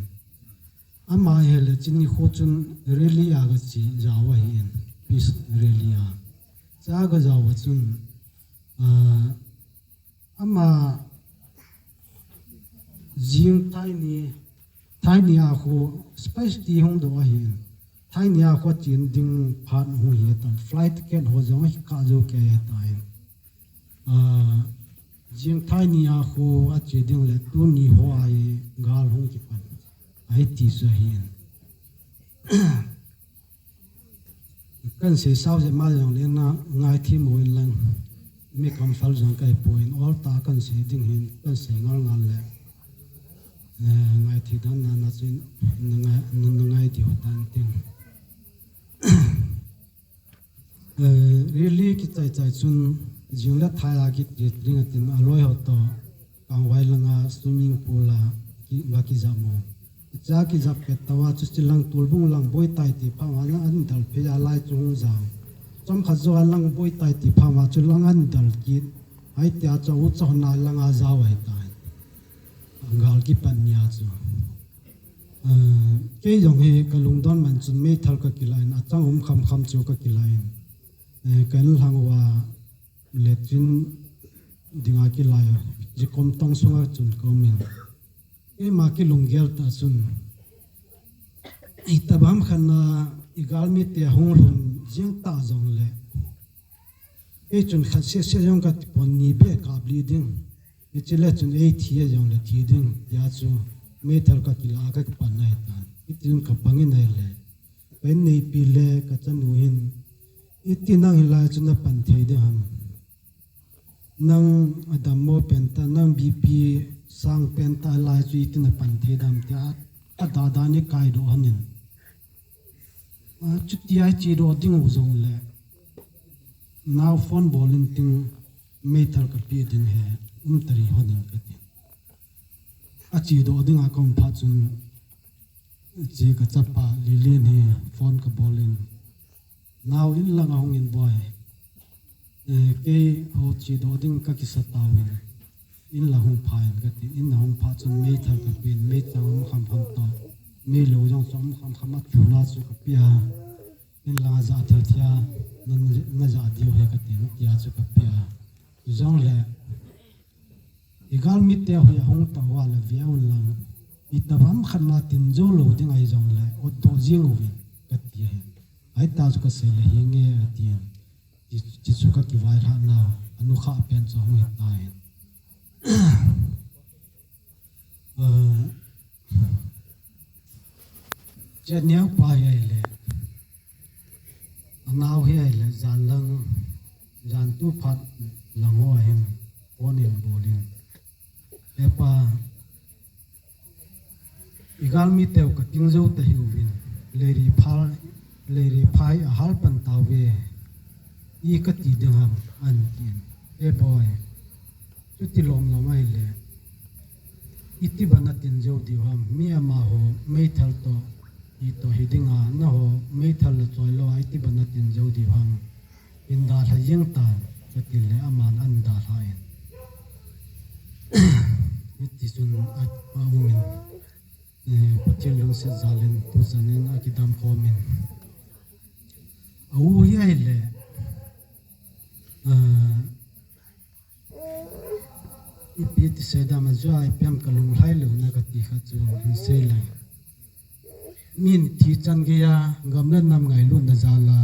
Ama ahile, chini kho chun rally a ka chi, jaw ahi in, peace rally a. Cha ka jaw chun, ah, Ama jing thaini, thaini a khu space ti hung doh ahi. Thaini a khu chin ding phat hung hi tan. Flight ticket ho jong hi ka jo ke he tan. Ah, jing thaini a khu a che ding le tuni ho ai gal hung kipan. Ai ti sa hi. Kan sei sao je ma jong le na ngai thi mo in lang. Mi kam fal jong kai po in ol ta kan sei ding hin kan sei ngal ngal le. Eh, ngai thi dan na na chin na ngai, na, na ngai thi ho tan tin. Eh, really ki chai chai chun jing le thai a ki ti ding a tin a loi ho to. Kangvai langa swimming pool a ki, va kijap mo. Cha kijap pet tawa chu chilang tulbung lang boi tai ti pha ma na an dal phe a lai chu hung jao. Chom khat jo a lang boi tai ti pha ma chu lang an dal kit. Ai tia chu u chu na langa jao ai tai. Gal kipan nia chu. Eh, kei jong hi ka lungdon man chun meithal ka kilain, achang um kham kham chu ka kilain. Eh, ka inlhang uva latrine dinga kilai, jikom tong sunga chun ka um in. Keima kilunggel ta chun, itabang khat na i galmite hung lhun jing ta jong le. Kei chun khat sese jong ka tipon ni be kap li ding. Hichi le chun ei thi a jong le thi ding, tia chu meithal ka kila ka kipan na hi tan. Hiti chun ka pang in ahile. Ka in neipi le ka chanu hin. Iti nang hilai chu na pan thei ding ham. Nang a dammo pen ta, nang B P sang pen ta lai chu iti na pan thei dam tia. A da da ni kai doh han in. A, chuti a che doh ding u jong le. Nao phone bol in ting meithal ka pe ding he, um tari hon in ka ti. A che doh ding a ka um phat chun, che ka chapa Lily in hi phone ka bol in, nao in lang a hung in boi. Eh, kei ho che doh ding ka kisa tau in. In la hung pha in ka ti, in la hung pha chun meithal ka pe in, meichang um kham kham to, meilou jong chu um kham kham a tuna chu ka pe a, in la ja thei thia, na, na ja diu he ka ti, tia chu ka pe a. Jong le, i galmite hoi a hung ta uva le ve un lang, itabang khat na tin jo lou ding ahi jong le, ot doh jing uvin ka ti ahi. Ai ta chu ka sei le hi nge a ti. Chi, chi chu ka kivaihla na, a nu kha pen chu hung hi ta in. Eh, che neo pa hi ahile. Nau hi ahile jan lang, jan tu phat lang ho ahin, phone in bol in, "He pa, i galmi teu ka ting jou ta hiuvin, Leiri phai, Leiri phai a hal pan tauve, i ka ti ding ham?" ahin tin. "He boi, chuti lom lom ahile, iti ban a tin jou diu ham? Mi amaho meithal toh, i toh hi dinga, naho meithal la choi lou a, iti ban a tin jou diu ham? Hin dalha jeng tan," ka ti le, aman ahin dalha in. Hiti chun a, a um in, eh, Pathen lungset jal in, tu chan in akidam khom in. A u hi ahile, ah, ipi ti sei dam a, ajeh a ipi ham ka lunglhai lou na ka ti kha chu hin sei le. Min thi chan gei a, gam le nam ngailutna jal a,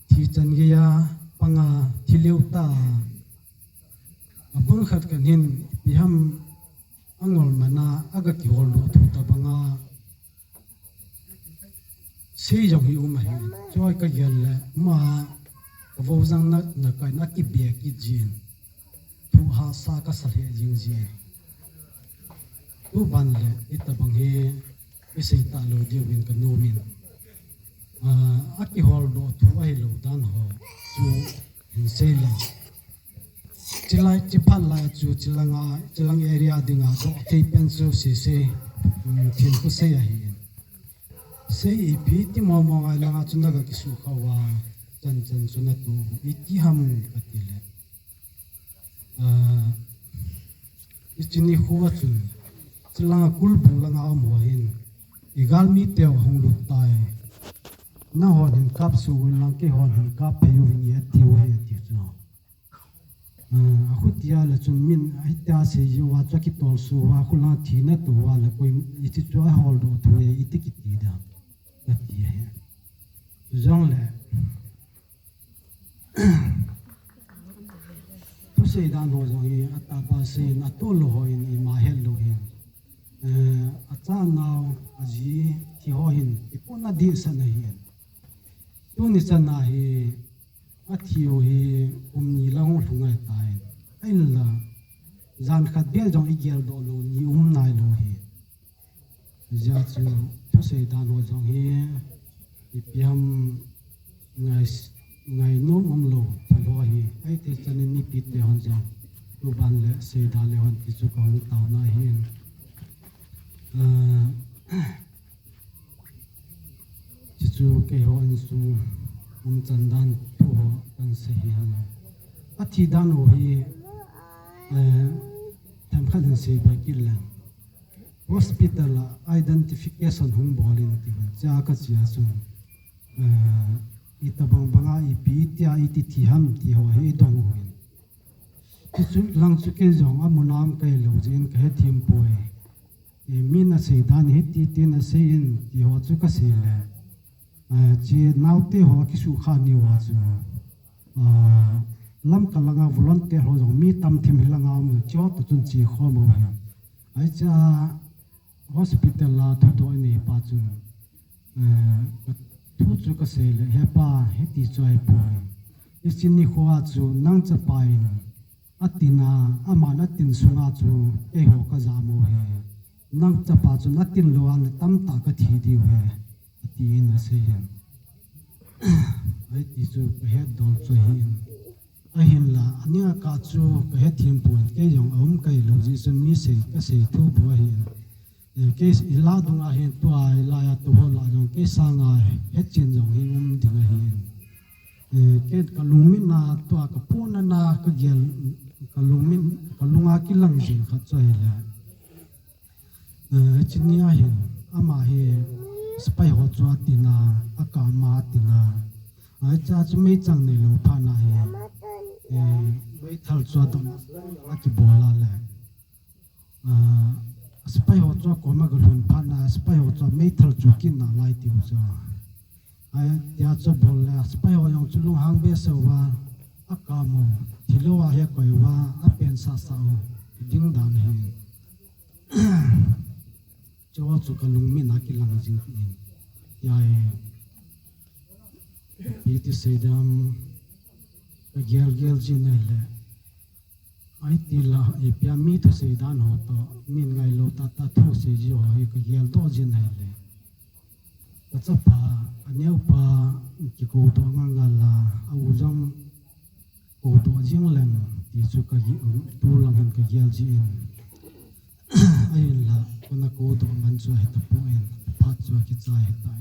thi chan gei a pang a, thi leu ta a, abang khat kan hin ipi ham angol man a, aga kihol doh thu tabang a, sei jong hi um ahi. Choi ka gel le, ma, ka vo jang na, na kai na kibe kit jin. Thu hahsa ka sa lheh jing jin. Tu ban le, hitabang hi, i sei talou diu vin ka nom in. Ah, akihol doh thu ahilou dan ho chu hin sei le. Chilai, chiphat lai chu chilang a, chilang area dinga doh thei pen chu sei sei, um, thil khu sei ahi. Sei ipi ti mo mo ngai langa chu na ga kisu kha uva, chan chan chu na tu, iti ham ka ti le. Ah, hiche nikho a chun, chilanga kulbung langa um ho hin, i galmi teu hung lut tai. Nahon hin kap suh un lang, keihon hin kap phei uvin nge ati uve, ati chu. Ah, akhutia le chun min, ahitia sei jiu va chu akitol suh uva, khulanga thina tou va le koi, hiche chu ahol doh thu e, iti kiti da, kati ahi. Chujongle, thusei dan ho jong hi, atahbeh sei in, atoh lou ho in, ima het lou hin. Eh, achanau, aji, thi ho hin, ipi na dihsah na hin. Tuni chan a hi, athi u hi, kum ni lang lhung ahitai. Ahinla, jan khat beh jong igel doh lou, ni um nai lou hi. Hijeh chun thusei dan ho jong hi, ipi ham ngai, ngainom umlou thil ho ahi. Ahiti chan in mipi te hon jong, tu ban le seida le hon ti chu kahung taona ahi. Ah, chuchu keiho insung umchan dan thu ho kahin sei hi. Athi dan ho hi, eh, themkhat hin seibe kit leng, hospital a identification hung bol in ti uvin, chea ka chea chun, eh, itobang banga ipi tia iti thi ham ti ho hi idong uvin. Chuchu lang chu kei jong amun a um kahilou jeh in kahethem poi. Eh, min asei dan hiti tin asei in ti ho chu kasei le, eh, hiche naote ho kisukha ni uva chu, ah, Lamka langa volunteer ho jong mi tamthim hilanga um, hiche ho toh chun che khom u ahi. Ahi chea hospital a thudoh inei pa chun, eh, thu chu kasei le, "He pa, hiti chu ahipoi. Hiche nikho a chu nang chapa in atin a, aman atin sunga chu keiho kajam u ahi. Nang chapa chun atin lou a le tamtah kathi diu ahi," atin asei in. Ahiti chu kahet dol chu ahi in. Ahinla, aning a kah chu kahethem pon, kei jong aum kahilou jeh chun mi sei, kasei thu bou ahi in. Eh, kei ila dunga hin tua, ila a tu ho lah jong kei sanga hetchen jong hi um ding ahi in. Eh, kei kalungmin a tua kapohnat a kagel, kalungmin, kalunga kilang jing khat chu ahile. Eh, hiche nia hin, ama hi sepai ho chu atin a, akam a atin a. Ahi chea chu meichang neilou phat na hi, eh, meithal chu adon a kibol a le. Ah, sepai ho chu akoma galhun phat na, sepai ho chu meithal chu kit nalai tiu chu. Ahi tia chu abol le, sepai ho jong chu lunghang behseh uva, akam u, thilou a hi akoi uva, apen sasa u, ding dan hi. Chu chu kalungmin a kilang jing in. Tia hi, Iti seidam ka gel gel jin ahile. Ai ti la, ipi a mi thusei dan ho toh, min ngailou tah tah thusei ji ho hi ka gel doh jin ahile. Ka chapa, a neo pa, kikou doh ngal ngal a, a u jong kou doh jing leng, ti chu ka gi-, tu lang hin ka gel ji in. Ahinla, kona kou doh man chu ahi tapon, phat chu akichai ahitan.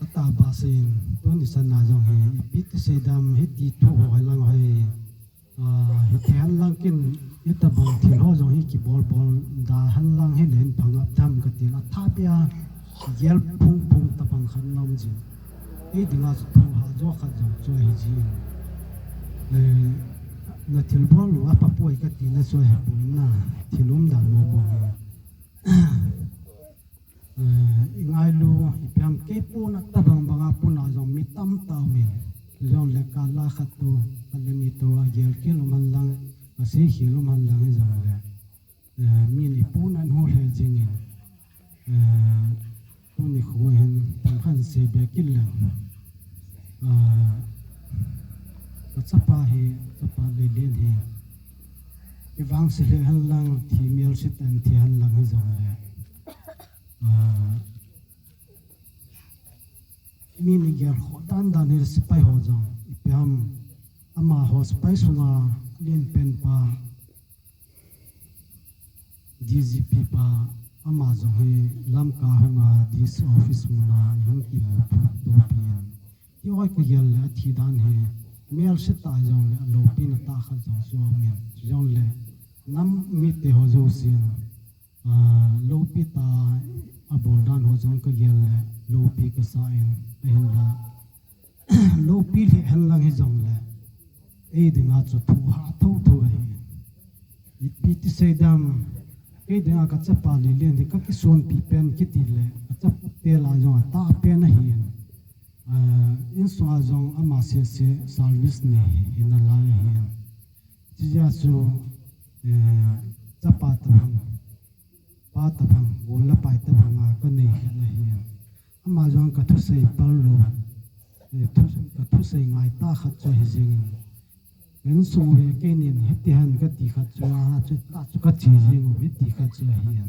Atah basa in, tuni sana jong hi, ipi ti seidam hiti thu ho lang ho hi, ah, hiti hen lang kin, hitabang thil ho jong hi kibol bol da hen lang hi len pang ap dam ka ti la tha pia, gel phung phung tabang khat nom jin. Ei dinga chu thu ha jo khat jong chu ahi jin. Eh, na thil bol lou a pa poi ka ti na chu ahi poi na, thil um dan mo mo. Eh, i ngailu, ipi ham kei puna tabang banga puna jong mi tamtah umin. Jong le ka la khat to, ka le ni to, a gel kei lou man lang, a sei kei lou man lang jong le. Eh, mi ni puna nu le jingin. Eh, tuni khu hin, tam khan sei bia kei lang. Eh, ka chapa hi, chapa le le ni. I vang se le han lang, thi mial se tan thi han lang hi jong le. Ah, mi ni gel ho dan dan hi sepai ho jong. Ipi ham amaho sepai sunga len pen pa D G P pa ama jong hi Lamka hunga D C office muna hung kimu pu to pian. Ti oi ka gel le a thi dan hi mial se ta jong le a lopi na ta khat jong chu min. Jong le nam mi te ho jo sin. Ah, lopi ta a bol dan ho jong ka gel le, lopi ka sa in, ahin la. Lopi le hen lang hi jong le, ei dinga chu thu ha tho tho ahi. Ipi ti seidam, ei dinga ka chapa le le ni ka kisuan pi pen kiti le, ka chapa te la jong a ta pen ahi. Ah, in sua jong ama se se service ni hi na lai ahi. Tijeh chu, eh, chapa tabang, pa tabang, gol le pai tabang a ka nei khat ahi. Ama jong ka thusei pal lou, eh, thu-, ka thusei ngai ta khat chu ahi jing. Ken sung ve kei nin hiti han ka ti khat chu a, chu ta chu ka chi jing u hiti khat chu ahi.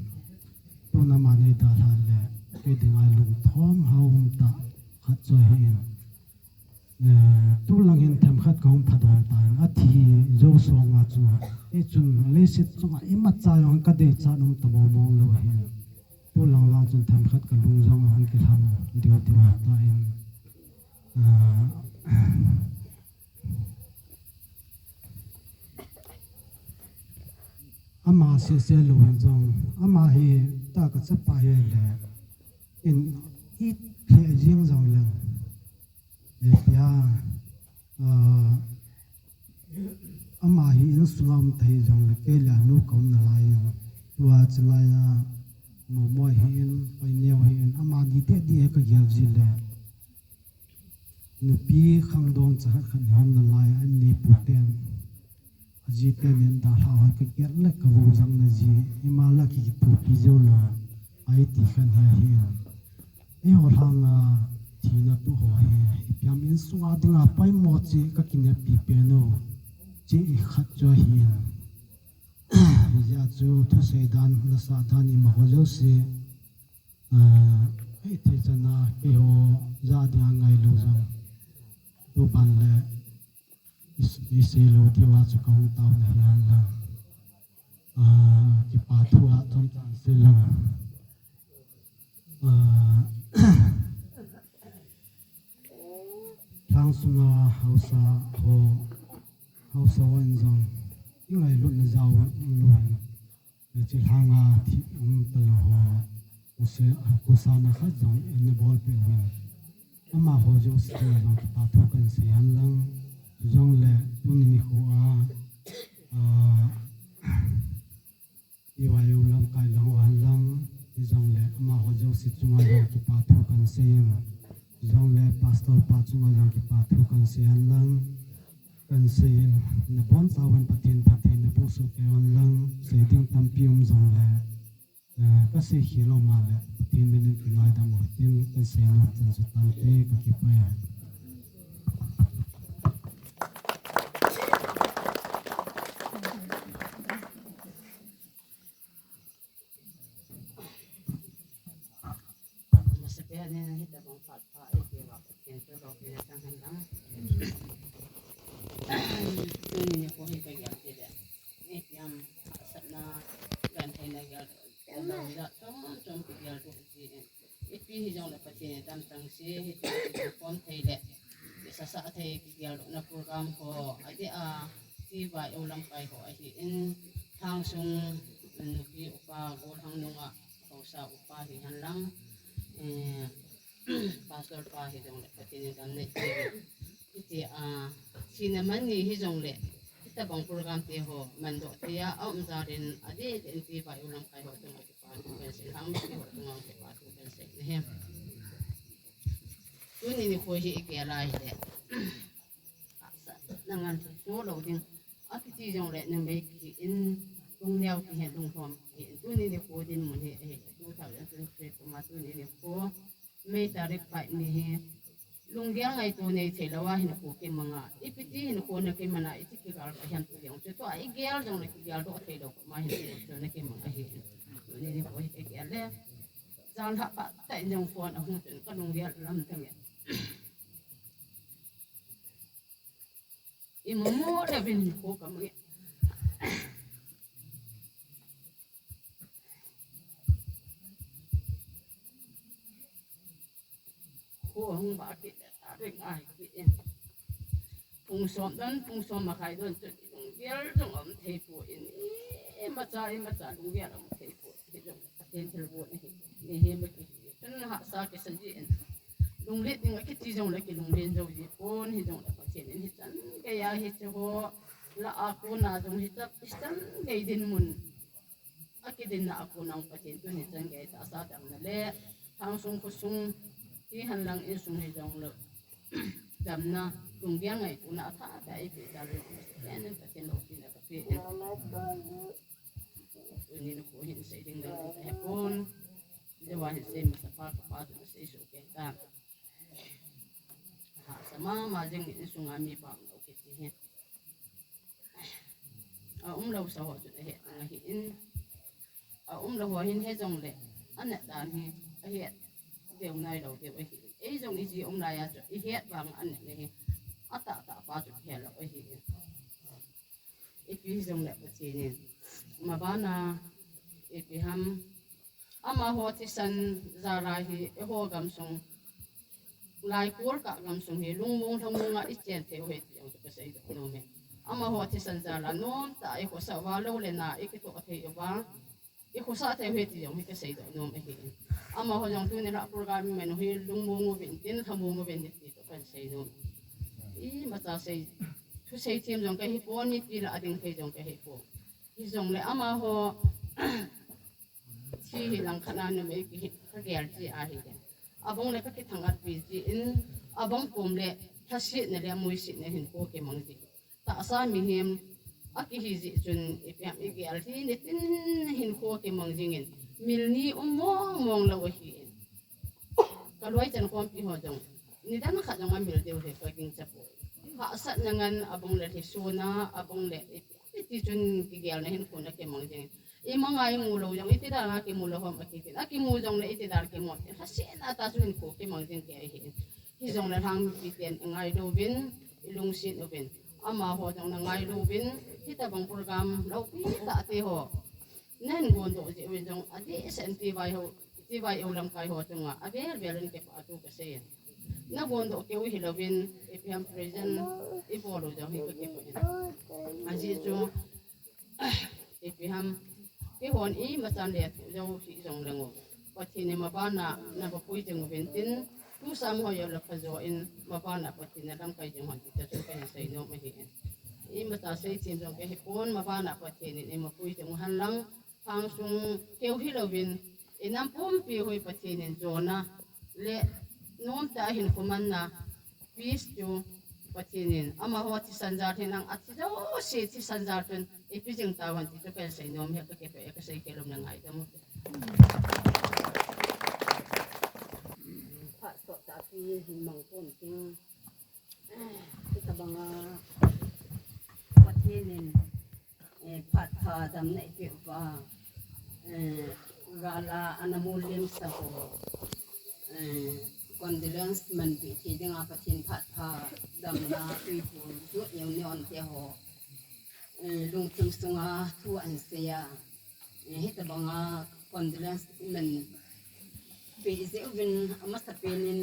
Tuna ama nei dalha le, kei dinga lungthom hao um ta khat chu ahi. Eh, tu lang hin themkhat ka hung phadon tan, a thi jo songa chu. Ei chun leiset chunga imacha jong ka deichat um ta mo mo lou ahi. Tu lang vang chun themkhat ka lung jong hung kilham diu diu ta in. Ah, ama se se lou hin jong, ama hi ta ka chapa hi le. In i lheh jing jong leng. Eh, pia, ah, ama hi in sunga um ta hi jong le kei le anu ka um na lai jong. Tua chi lai a, mo mo hi in, pai neo hi in, ama di te di he ka gel ji le. Nupi khangdong cha khat khat ni hom na lai, an ni pu ten. A ji te nin dalha hoi ka kiat le ka vo jang na ji, ima la ki kipu pi jo la, ai ti khan he hi. Ei ho lhang a thina tu ho hi, ipi ham in sunga dinga pai mo chi ka kine pi pe no, chi i khat chu ahi. Hijeh chu thusei dan, la sa dan ima ho jo si, ah, ei ti chana kei ho ja dinga ngailu jang. Tu ban le, Is-, isei lou diu a chu ka hung tao na hian lang. Ah, kipa thu a chomcha sei lang. Ah, thang sunga hausa ho, hausa ho in jong, i ngailutna jao lou in. Hiche lhanga thi um talou ho, use, kusana khat jong in na bolpeh uvin. Amaho jouse chunga jong kipa thu kan sei hen lang, jongle tuni nikho a, a, B Y U lamkai lang uhen lang, hijongle amaho jouse chunga jong kipa thu kan sei in. Jongle Pastor pa chunga jong kipa thu kan sei hen lang. Kan sei in, nabonchauvin Pathen, Pathen napusuh kei hen lang, sei ding tampi um jongle, Eh, ka sei khel lou ma le, Pathen min in kingaidam u hitin, ken sei nom chan chu tampi ka kipah e. Masapen in hitabang phat pha eipeuva Pathen chu loupina chang hen lang. Tuni nikho hi ka gel tile, ipi ham hahsatna, gentheina gel, gel lou jat chom chom kigel doh ji in. Ipi hijongle Pathen in damtang se, hiti kikhom thei le kisasa thei kigeldohna program ho adeh a, Tivai u lamkai ho ahin, Thangsung nupi upa, Golhang nunga haosa upa hihen lang, eh, pastor pa hijongle Pathen in damna eipeh in. Hitia, thina man ni hijongle, hitabang program te ho mandoh thei a aum jal in, adeh in Tivai u lamkai ho chunga kipathu kahin sei, Lhangpi ho chunga kipathu kahin sei nahi. Tuni nikho hi igel a hile, hahsatna ngan lheh lou ding. Akiti jongle numei kihi in, lungneo kihi in, lunglhom kihi in. Tuni nikho dinmun hi ahi, two thousand twenty-three kuma tuni nikho, May tarik pha ni hi, lunggel ngaito nei thei lou a hinkho kimang a, ipi ti hinkho na kimang a, iti kigal ka hiam ti jong chu, tua igel jongle kigeldoh thei lou kuma hinkho chu na kimang ahi. Tuni nikho hi igel le, jan lhah phat tah in jong phone ahung chun ka lunggel lam tang e. Imu mu le vin kho ka mu e. Kho hung ba kit le ta ring ai kit in. Pung som don, pung som makhai don chun lunggel jong um thei poi. Imacha, imacha lunggel um thei poi. Hijong Pathen thilgon ahi. Ni hi ma kihi. Chun hahsa kisa ji in. Lunglet ding akiti jongle kilunglen jou ji pon, hijongle Pathen in hichan gei a hiche ho lah a kona jong hichan, hichan gei dinmun, akidinna a kona Pathen tuni chan gei tahsa damna le, Thangsung khosung hihen lang insung hijongle, damna, lunggel ngaitona athah tah a eipeh jal in, Pathen, Pathen loupina kapeh in. Tuni nikho hin sei ding dang kahe pon. Jouva hin sei masa pa, kapa chu sei soh kei tan. Hahsa mama jing in, sunga mipa um lou kiti hi. Aum lou sa ho chu ahet ding ahin. Aum lou ho hin he jongle, anet dan hi ahet deu nailou deu ahin. Ei jong iji um lai a chu ihet vang anet le hi, atahtah pa chu kihe lou ahin. Ipi hijongle Pathen in, mabana, ipi ham, amaho thisan jal a hi eiho gamsung, Laikol kah gamsung hi lungmong lhamong a ichen thei u ahi ti jong chu kasei doh nom e. Amaho thisan jal a nomtah a ikhosa uva, lou le na ikitoh thei uva, ikhosa thei u ahi ti jong hi kasei doh nom ahi. Amaho jong tuni lah program iman u hi lungmong uvin tin, lhamong uvin tin ti toh kahin sei nom. Imacha sei, thusei them jong kahi pon, mipi lah a ding thei jong kahi pon. Hijongle amaho thi hi langkhat a numei kihi kagel ji ahile, abang le kakithang-at pi ji in, abang kom le lhasetna le muisetna hinkho kimang ji. Tahsa mihem akihi jeh chun ipi ham igel hi nitin hinkho kimang jingin, mil ni um mong mong lou ahin. Kaloi chankhompi ho jong nidan khat jong amil diu hi kagingcha poi. Hahsatna ngan abang le lhisona, abang le ipi, iti chun kigelna hinkho na kimang jingin. Imang a imu lou jong, iti dan a kimu lou ham akitin. Akimu jongle iti dan kimu tin, lhasetna tah a chu hinkho kimang jing kei ahin. Hijongle lhang mipi ten ingailu uvin, ilungset uvin. Amaho jong nangailu uvin, hitabang program loupi tah te ho nahin gondoh jeh uvin jong, adehset in Tivai ho, Tivai u lamkai ho chunga avel vel in kipathu kasei in. Nagondoh keu hilouvin, ipi ham present ibol u jong hi kakipah in. Ajeh chu, ipi ham, eihon imachan lethuh jou hih jongleng u, Pathen in mabana navapui jing uvin tin, tu sam ho joule phajo in, mabana Pathen in alamkai jing hen ti chu kahin sei nom ahin. Imacha seithem jong kahi pon, mabana Pathen in eimapui jing u hen lang, Thangsung keu hilouvin, inam pumpi u hi Pathen in jona le nomtah a hinkho manna peace chu Pathen in amaho thisan jal hin lang, athi jouse thisan jal chun ipi jing tauvin ti chu kahin sei nom hi, kakipah e, kasei khel lom le ngaidam u. Phat sot tah pi hin mang pon ting. Hitabanga Pathen in, eh, phat pha damna eipeh uva, eh, gala ana mulim sa ho, eh, condolence manpi thei dinga Pathen phat pha damna tuipi jut neu neu ante ho, eh, lungthim sunga thu ahin sei a, eh, hitabanga condolence manpi jeh uvin amasa penin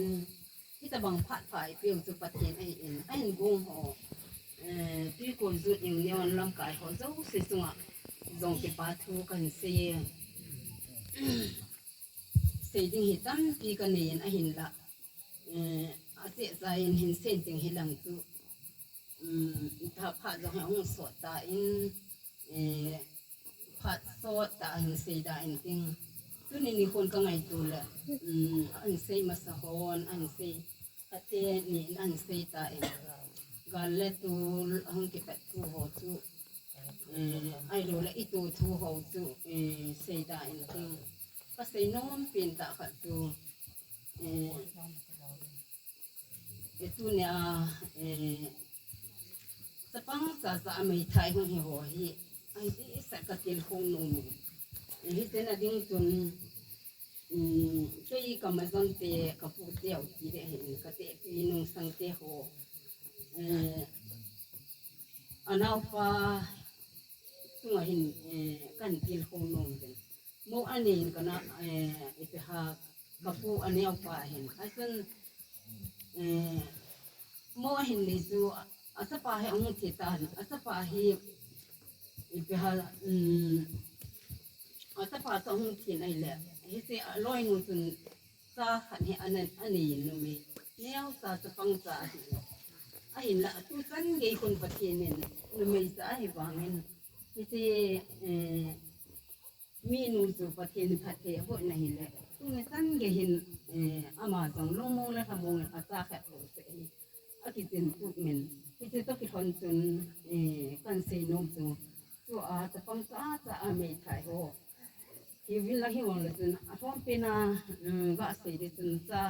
hitabang phat pha eipeu chu Pathen ahin, ahin gong ho, eh, tuikol jut neu neu lamkai ho jouse chunga jong kipa thu kahin sei e. Sei ding hi tampi kanei in ahinlah, eh, achesa in hin sei ding hilang chu, um, tha phat jong hi ahung sot tan, eh, phat sot tah hin sei da inting. Tuni nikhon kangaito le, um, ahin sei masa hon, ahin sei, khat teni in ahin sei tan. Gal le tol ahung kipat thu ho chu, eh, ahilou le ito thu ho chu, eh, sei da inting. Kasei nom pen tah khat chu, eh, eh, tunia, eh, chapang chacha a meithai hung hi ho hi, ahi tisa katilkhou nom e. Eh, hiten ading chun, um, kei kamajon te, kapu te u ti le hin, katehpi nungsang te ho, eh, anaopa chunga hin, eh, kahin tilkhou nom e. Mo anei in kana, eh, ipi ham, kapu aneopa hin. Achun, eh, mo ahin nei chu, achapa hi ahung thi tan, achapa hi, ipi ham, um, achapa chu ahung thi nai le, hiche aloinu chun cha khat hi ana, anei in numei. Neocha chapang cha ahi. Ahinlah, atuchan gei khun Pathen in numei cha ahi vangin, hiche, eh, minu chu Pathen phatthei aboh na hile, tuni chan gei hin, eh, ama jong lungmong le lhamong in acha khat ho seh hi akichen tup min. Hiche toh kilhon chun, eh, kahin sei nom chu, chua chapang cha cha a meithai ho hiuvin lang hijongle chun, alhompen a, um, gasei ding chun cha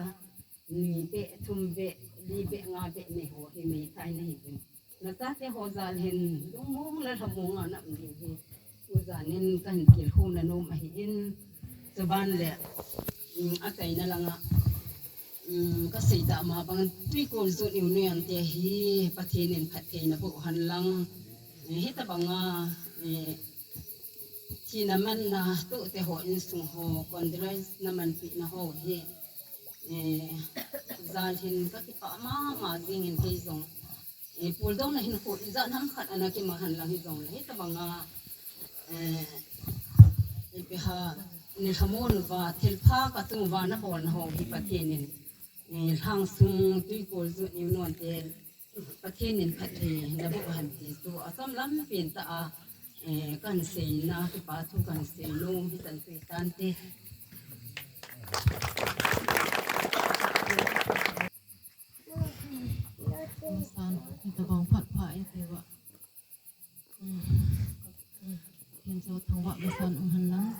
ni beh, thum beh, li beh, nga beh nei ho hi meithai nahiuvin. Nachate ho jal hin lungmong le lhamong a na um ding hi tujan in kahin tilkhou nom ahin, chuban le, um, achaina langa, um, kasei tah ma bang, tuikol jut neu neu ante hi Pathen in phatthei naboh hen lang, eh, hitabanga, eh, thina manna toh te ho insung ho, condolence na manpi na ho hi, eh, jal hin kakipah mama jing in kei jong, eh, puldong na hin khu ijat ham khat ana kimang hen lang hijongle, hitabanga, eh, ipi ham, nei lhamon uva, thilpha kachung uva nabol na ho hi Pathen in, eh, lhangsung tuikol jut neu neu ante Pathen in phatthei naboh hen ti chu achom lampen tah a, eh, kahin seina, kipa thu kahin sei nom hi tan chu tante. Masan, hitabang phat pha eipeuva, um, um, Pathen chu thangvah masan um hen lang.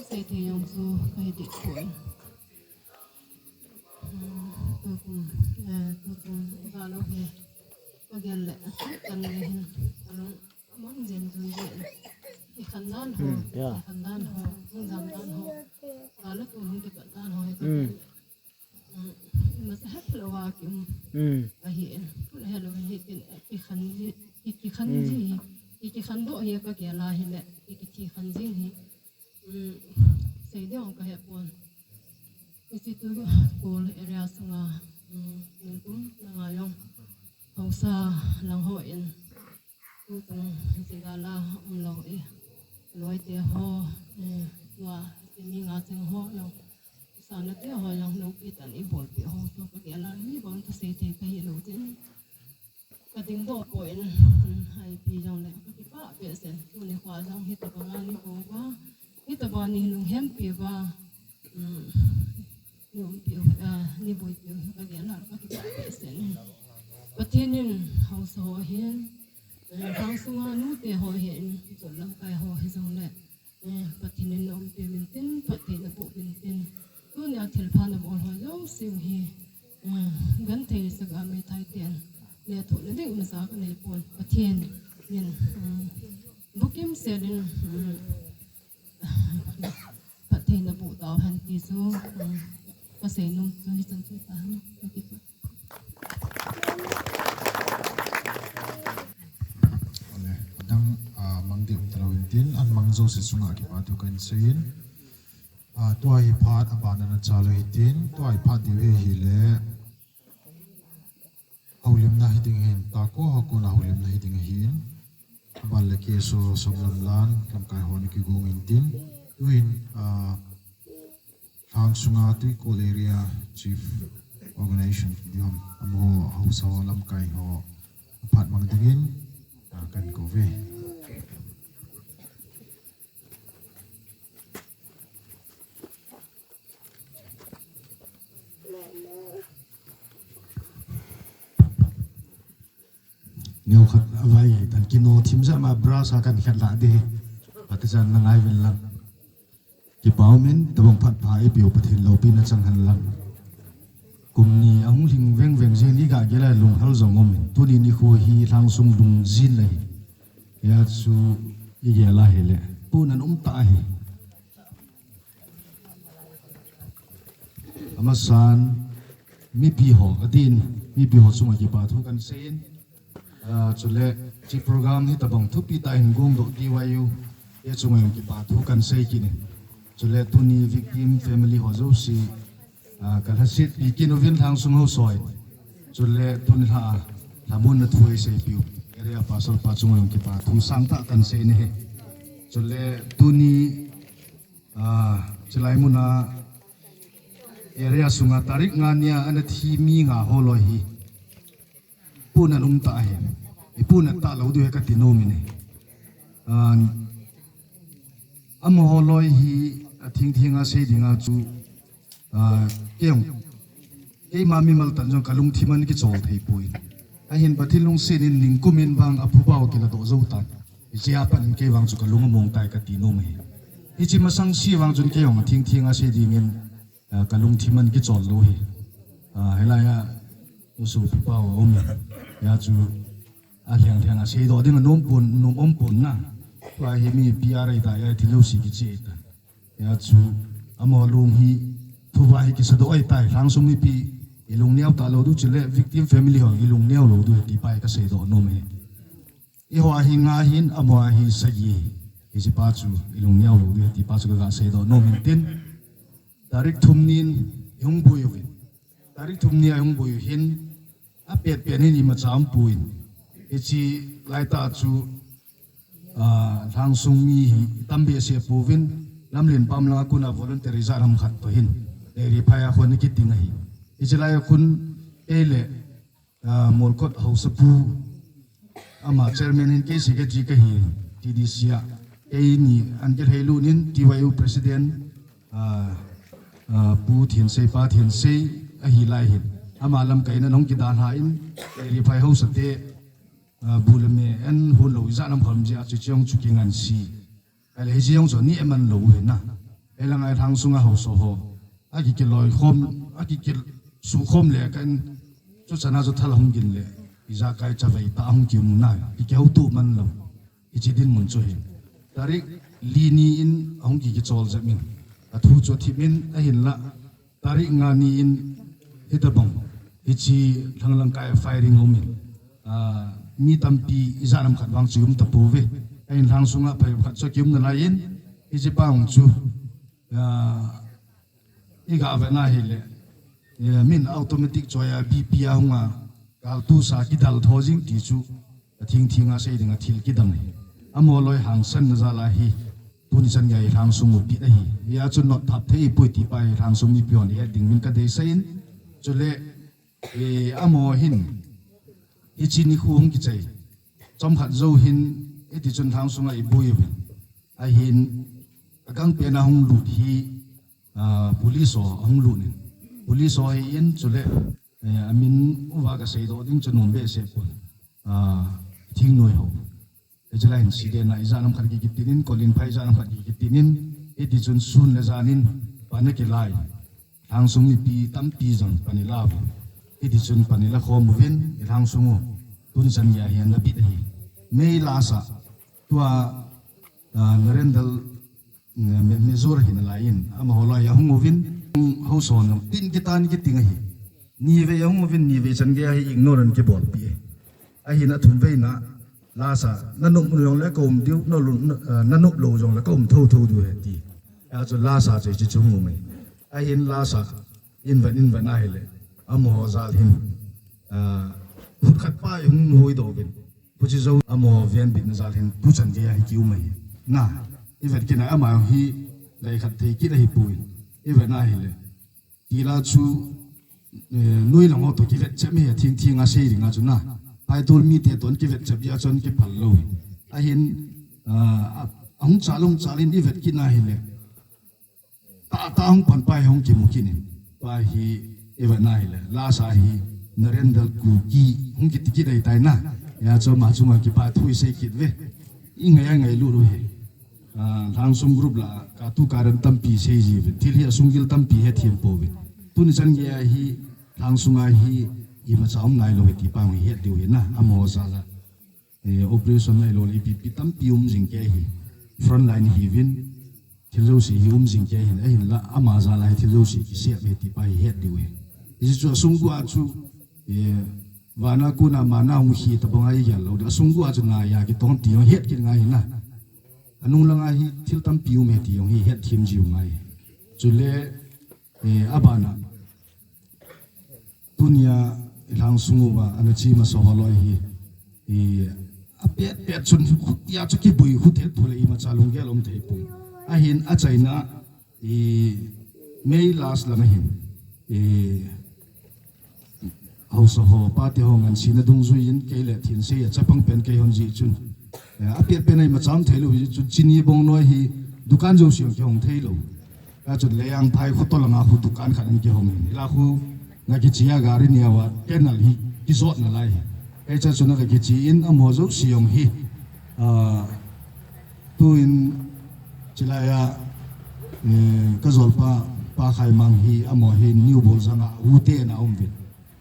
Seithei jong chu kahi deh poi. Um, tukum, eh, tukum, galo hi kagel le, kan le hin, alung amang jen jun jen. Ikhan dan ho, hmm, yeah, ikhan dan ho, ingjam dan ho, galo tu hung kipat dan ho hi, hmm, kagel le. Um, masa het lou a ki um. Hmm. Ahi, pula het lou hi kin, ikhan ji, ikhan ji, ikikhan doh hi kagel a hile, ikithi khan jing hi. Um, sei ding kahe pon. Hiche tuikol area sunga, um, ningkum langa jong haosa lang hon, tuchung hiche gala umlou e, loite ho, eh, tua, hiche mi nga cheng ho jong, sanate ho jong loupi tah in eibolpeh ho chu kagel a mi bang thusei thei kahi lou jeh in. Kading doh poi in, um, ipi jongle kakipah behseh in, tuni khoa jong hitabanga neikou uva, hitabanga neilunghempi uva, um, neiumpi u, ah, neiboipi u kagel a kakipah behseh in. Pathen in haosa ho hin, eh, lhang sunga nute ho hin, chol lamkai ho hijongle, Eh, Pathen in na umpi uvin tin, phatthei na boh uvin tin. Tunia thilpha na bol ho jouse u hi, eh, genthei saka meithai ten lethuh na ding masa ka nei pon. Pathen in, eh, bukim selin, eh, phatthei na boh tau hen ti chu, eh, ka seinom chu hichan chu ta hen. Ka kipah. Ale, adang, ah, mang ding um talou in tin, an mang jouse chunga kipa thu kan seiyin. Ah, tua hi phat, aban ana cha lou hitin, tua hi phat diu hi hile. Houlimna hiding hin, Tako ho kona houlimna hiding ahin. Aban le K S O Songlamlan, lamkai hon kigong in tin. Tuin, ah, Lhangsunga Tuikol Area Chief Organization, diham, amaho, haosa ho lamkai ho, aphat mang dingin, ah, kan kouve. Neo khat avai tan kino thim jama brush a kan khat la de. Patechan na ngai vel lang. Kipa umin, tabang phat pha eipeu Pathen loupina chang hen lang. Kum ni ahung lhing veng veng jing ni ga gel a lunghel jong umin. Tuni nikho hi Lhangsung lungjin ahi. Hia chu igel a hile. Pun an um ta ahi. Amasan, mipi ho, adin, mipi ho chunga kipa thu kan seiyin. Ah, chule, chi program hi tabang thupi tah in gong doh T Y U, e chunga jong kipa thu kan sei kit in. Chule, tuni victim family ho jouse, ah, ka lhasetpi kit uvin Lhangsung haosa in. Chule, tuni lha, lhamonna thu eiseipiu. Area Pastor pa chunga jong kipa thu sangtah kan sei in ahi. Chule, tuni, ah, chilai muna area sunga tarik nga nia ana thi mi nga ho loi hi. Pun an um ta ahi. Ipun an ta lou diu ahi kati nom in ahi. Ah, amaho loi hi athing thing a sei dinga chu, ah, kei jong, keima mimal tah in jong ka lungthim a kichol thei poi. Ahin Pathen lungset in ningkum in vang aphuba ho kila doh jou tan. Hichea pat in kei vang chu ka lung among tai kati nom ahi. Hiche masang se vang chun kei jong athing thing a sei dingin, ah, ka lungthim a kichol lou ahi. Ah, hilai a, u sopipa ho um e. Hia chu, alheng lheng a seidoh ding anom pon, nom um pon na. Tua hi mi P R ahi ta, hia thil jouse kiche ahi ta. Hia chu, amaho lung hi, thuva hi kisadoh ahi ta, Lhangsung mipi, ilung neo ta lou diu chule, victim family ho, ilung neo lou diu, ti pa hi ka seidoh nom e. Eiho a hi nga ahin, amaho a hi sagi. Hiche pa chu ilung neo lou diu, ti pa chu ka ga seidoh nom in tin. Tarik thum nin, ihung boi uvin. Tarik thum nia ihung boi u hin, apet pet hin imacha um poi. Hiche laitah chu, ah, Lhangsung mi hi, tam behseh pouvin, lamlen pam langa kona voluntary jat ham khat toh hin. Leiriphai a khon kiting ahi. Hiche lai a khun, kei le, ah, Molkot Haosapu, ama chairman hin kei secretary kahi, T D C a. Keini an kilhei lut in T Y U president, ah, ah, Pu Thiensei, Pa Thiensei ahi lai hin. Ama lamkai in ahung kidalha in, Leiriphai haosa te, ah, bu le me an hon lou ijat nam khom jeh a chu chong chu kingansi. Ahile hiche jong chu ni eman lou hi na. Hilang a Lhangsunga haosa ho. Akikiloi khom, akikisukhom le kan chu chana chu thal hung gin le. Ijakai chavei ta hung kium na. Kikihouto man lou. Hiche dinmun chu hi. Tarik li ni in ahung kikichol jep in. Athu chu athip in ahinla. Tarik nga ni in hitabang, hiche Lhanglang kai a firing um in, ah, mi tampi ijat nam khat vang chu um tapouve. Ahin Lhangsunga phai khat chu kium nalai in, hiche pa hung chu, ah, iga vet na hile, eh, min automatic choi a B P a hung a, kaltusa kidal tho jing ti chu, Athing thing a sei ding a thil kidang hi. Amaho loi hangsan na jal a hi. Tuni chan gei Lhangsung u pit ahi. Hia chu not thap thei poi ti pa hi Lhangsung mipi hon ihet ding min kadeisah in. Chule, eh, amaho hin. Hiche nikho hung kichai. Chomkhat jou hin, hiti chun Lhangsunga iboi uvin. Ahin, agang pen a hung lut hi, ah, police ho ahung lut in. Police ho hi in chule, Eh, amin uva kaseidoh ding chu nom behseh pon. Ah, Thingnoi ho. Hiche lai hin siden a ijat ham khat kikitin in, Kolin phai ijat ham khat kikitin in, hiti chun sun le jan in pan akilai. Lhangsung mipi tampi jong pan alau. Hiti chun pan ala khom uvin, i Lhangsung u. Tuni chan geiya hi ana bit ahi. May last a, tua, ah, Narendal, mm, me, mezor hi nalai in, amaho loi a hung uvin, hung houson jong tin kitan kiting ahi. Ni vei a hung uvin, ni vei chan geiya hi ignore ana kibolpi e. Ahin athum veina, last a, nanop jong le ka um diu, na lu, na, ah, nanop lou jong le ka um thotho diu ahi ti. Achu last a chu hiche chu hung um e. Ahin last a, in vet, in vet na hile. Amaho jal hin. Ah, khut khat pa hung nuidoh uvin. Puchi jo amaho venbitna jal hin, tuchan geiya hi kium ahi. Na, i vet kit na ama hi, lai khat thei kit ahipoi. I vet na hile. Tila chu, eh, noi lang ho toh kivetchep me, thing thing a sei ding a chu na. Paitol mite toh kivetchep a chun kiphal lou. Ahin, ah, a, ahung chal, hung chal in i vet kit na hile. Tah, tah hung pan pa hi hung kimu kit in. Pa hi i vet na hile. Last a hi Narendal Kuki hung kiti kit ahitai na. Hijeh chun ama chunga kipa thu i sei kit uve. I ngai a ngailut u ahi. Ah, Lhangsung group lah a, katu kadan tampi sei ji uve. Thil hi asunggil tampi hethem pouve. Tuni chan geiya hi, Lhangsung a hi, imacha um nailou ahi ti pa hung het diu ahi na, amaho jal a. Eh, operation nailou le ipi ipi tampi um jing kei hi. Front line hiuvin, thil jouse hi um jing kei hin, ahinla, ama jal a hi thil jouse kisem ahi ti pa hi het diu ahi. Hichu asung gua chu, eh, vana kona mana hung hi tabang a i gel lou ding. Asung gua chu naiya kitong ti jong het kit ngai hi na. Anung langa hi thil tampi um e ti jong hi hetthem jiu ngai. Chule, eh, abana, tunia i Lhangsung uva ana che masa ho loi hi, eh, apet pet chun khutia chu kibui khu thei thu le imacha lunggel um thei poi. Ahin achaina, eh, May last lang ahin, eh, Haosa ho, pate ho ngansena dungjuiyin, kei le thil sei a chapang pen kei hon jeh chun. Eh, apet pen a imacha um thei lou jeh chun, chini bongnoi hi dukan jouse jong kihong thei lou. Ka chun Leijang phai khu tolanga khu dukan khat ana kihong in. Hila khu ana kiche a gari neo a canal hi kijot nalai. Hiche chun ana kiche in amaho jouse jong hi. Ah, tuin chilai a, eh, ka jolpa, Pa Khaimang hi, amaho hi New Boljang a ute ana um uvin.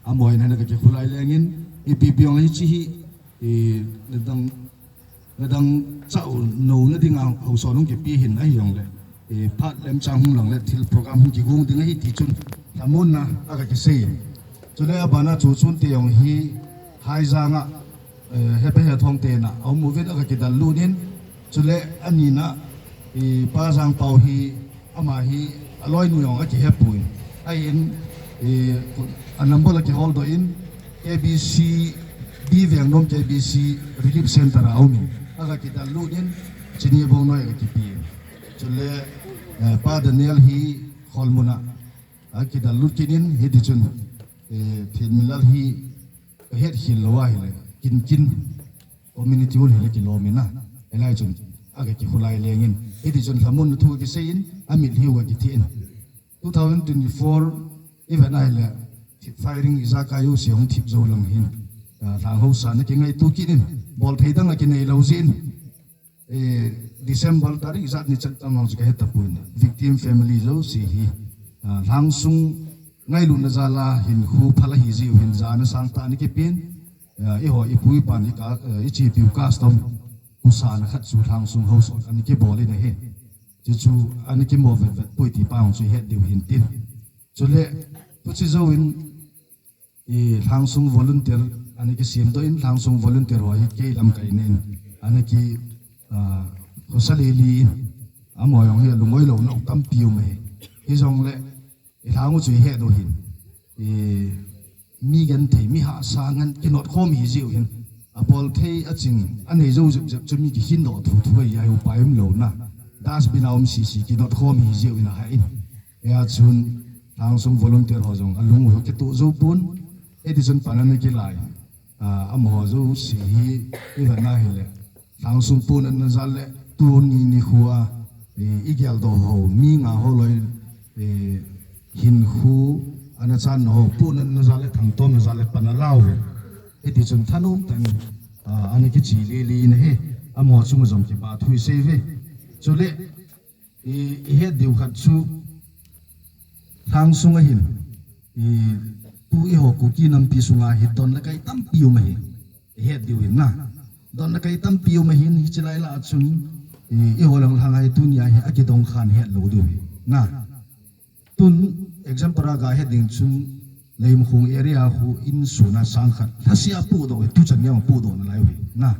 Amaho in ana ka kikhulai lengin, ipi pi jong hiche hi, eh, nadang, nadang chau nou na dinga haosa hung kipe hin ahi jongle, eh, phat lemchang hung lang le thil program hung kigong ding ahi ti chun, lhamonna a ka kisei. Chule abana chu chun te jong hi, Haijang a, eh, Hepa Hethong te na, aum uvin a ka kidal lut in, chule anina, eh, Pa Jangpao hi, ama hi, aloinu jong akihepoi. Ahin, eh, a number la kiholdoh in, K B C, B Vengnom K B C Relief Center a aum in, a ka kidal lut in, chini bongnoi a ka kipe in. Chule, eh, Pa Daniel hi Kholmun a, a kidal lut kit in, hiti chun, eh, Thinminlal hi, ka het khel lou ahile, kin kin, community hall hile kilom in a, hilai chun, a ka kikhulai lengin, hiti chun lhamon thu kisei in, amit hi u ka kithi in. Two thousand twenty-four, i vet na hile, firing ijakai jouse hung thip jou lang hin, ah, lhang haosa na kingaito kit in, bol thei dang a kinei lou jeh in. Eh, December tarik ijat ni chan tam vang chu ka he tapoi. Victim family jouse hi, ah, Lhangsung ngailutna jal a hinkho phal ahi jeh u hin jana sangtah ana kipen. Ah, eiho ipu ipan i ka, eh, i chepiu custom husa na khat chu Lhangsung haosa ana kibol in ahi. Chuchu ana kimo vet vet poi ti pa hung chu het diu hin tin. Chule, huche jouvin, i Lhangsung volunteer, ana kisemdoh in Lhangsung volunteer ho hi kei lamkai nen, ana ki, ah, khosa lili in, amaho jong hi alungoi lou nau tampi um ahi. Hijongle, i Lhang u chu i het u hin, i mi genthei, mi hahsa ngen kinot khom hi jeh u hin, abol thei aching, anei jou jep jep chu mi kikhin doh thu thu ahi, ahi upai um lou na. Dustbin a um sisi kinot khom hi jeh u hin ahah in. Hia chun Lhangsung volunteer ho jong alung u kitoh jou pon. Hiti chun pan ana kilai. Ah, amaho jouse hi i vet na hile. Lhangsung ponatna jal le tuni nikho a, eh, i geldoh ho, mi nga ho loi, eh, hinkho ana channa ho, ponatna jal le thangtomna jal le pan ala uve. Hiti chun thanom tah in, ah, ana kiche lili in ahi. Amaho chunga jong kipa thu isei uve. Chule, i, ihet diu khat chu, Lhangsunga hin, i, tu eiho Kuki nampi sunga hi don le kai tampi um ahi. Ihet diu hin na. Don le kai tampi um ahin, hiche lai lah a chun, i, eiho lang lhanga hi tunia hi akidong khan het lou diu hi na. Tun example a ga het ding chun, Leimakhong area khu insung a sang khat lhasia pudoh hi, tuchan geiya pudoh nalai uve na.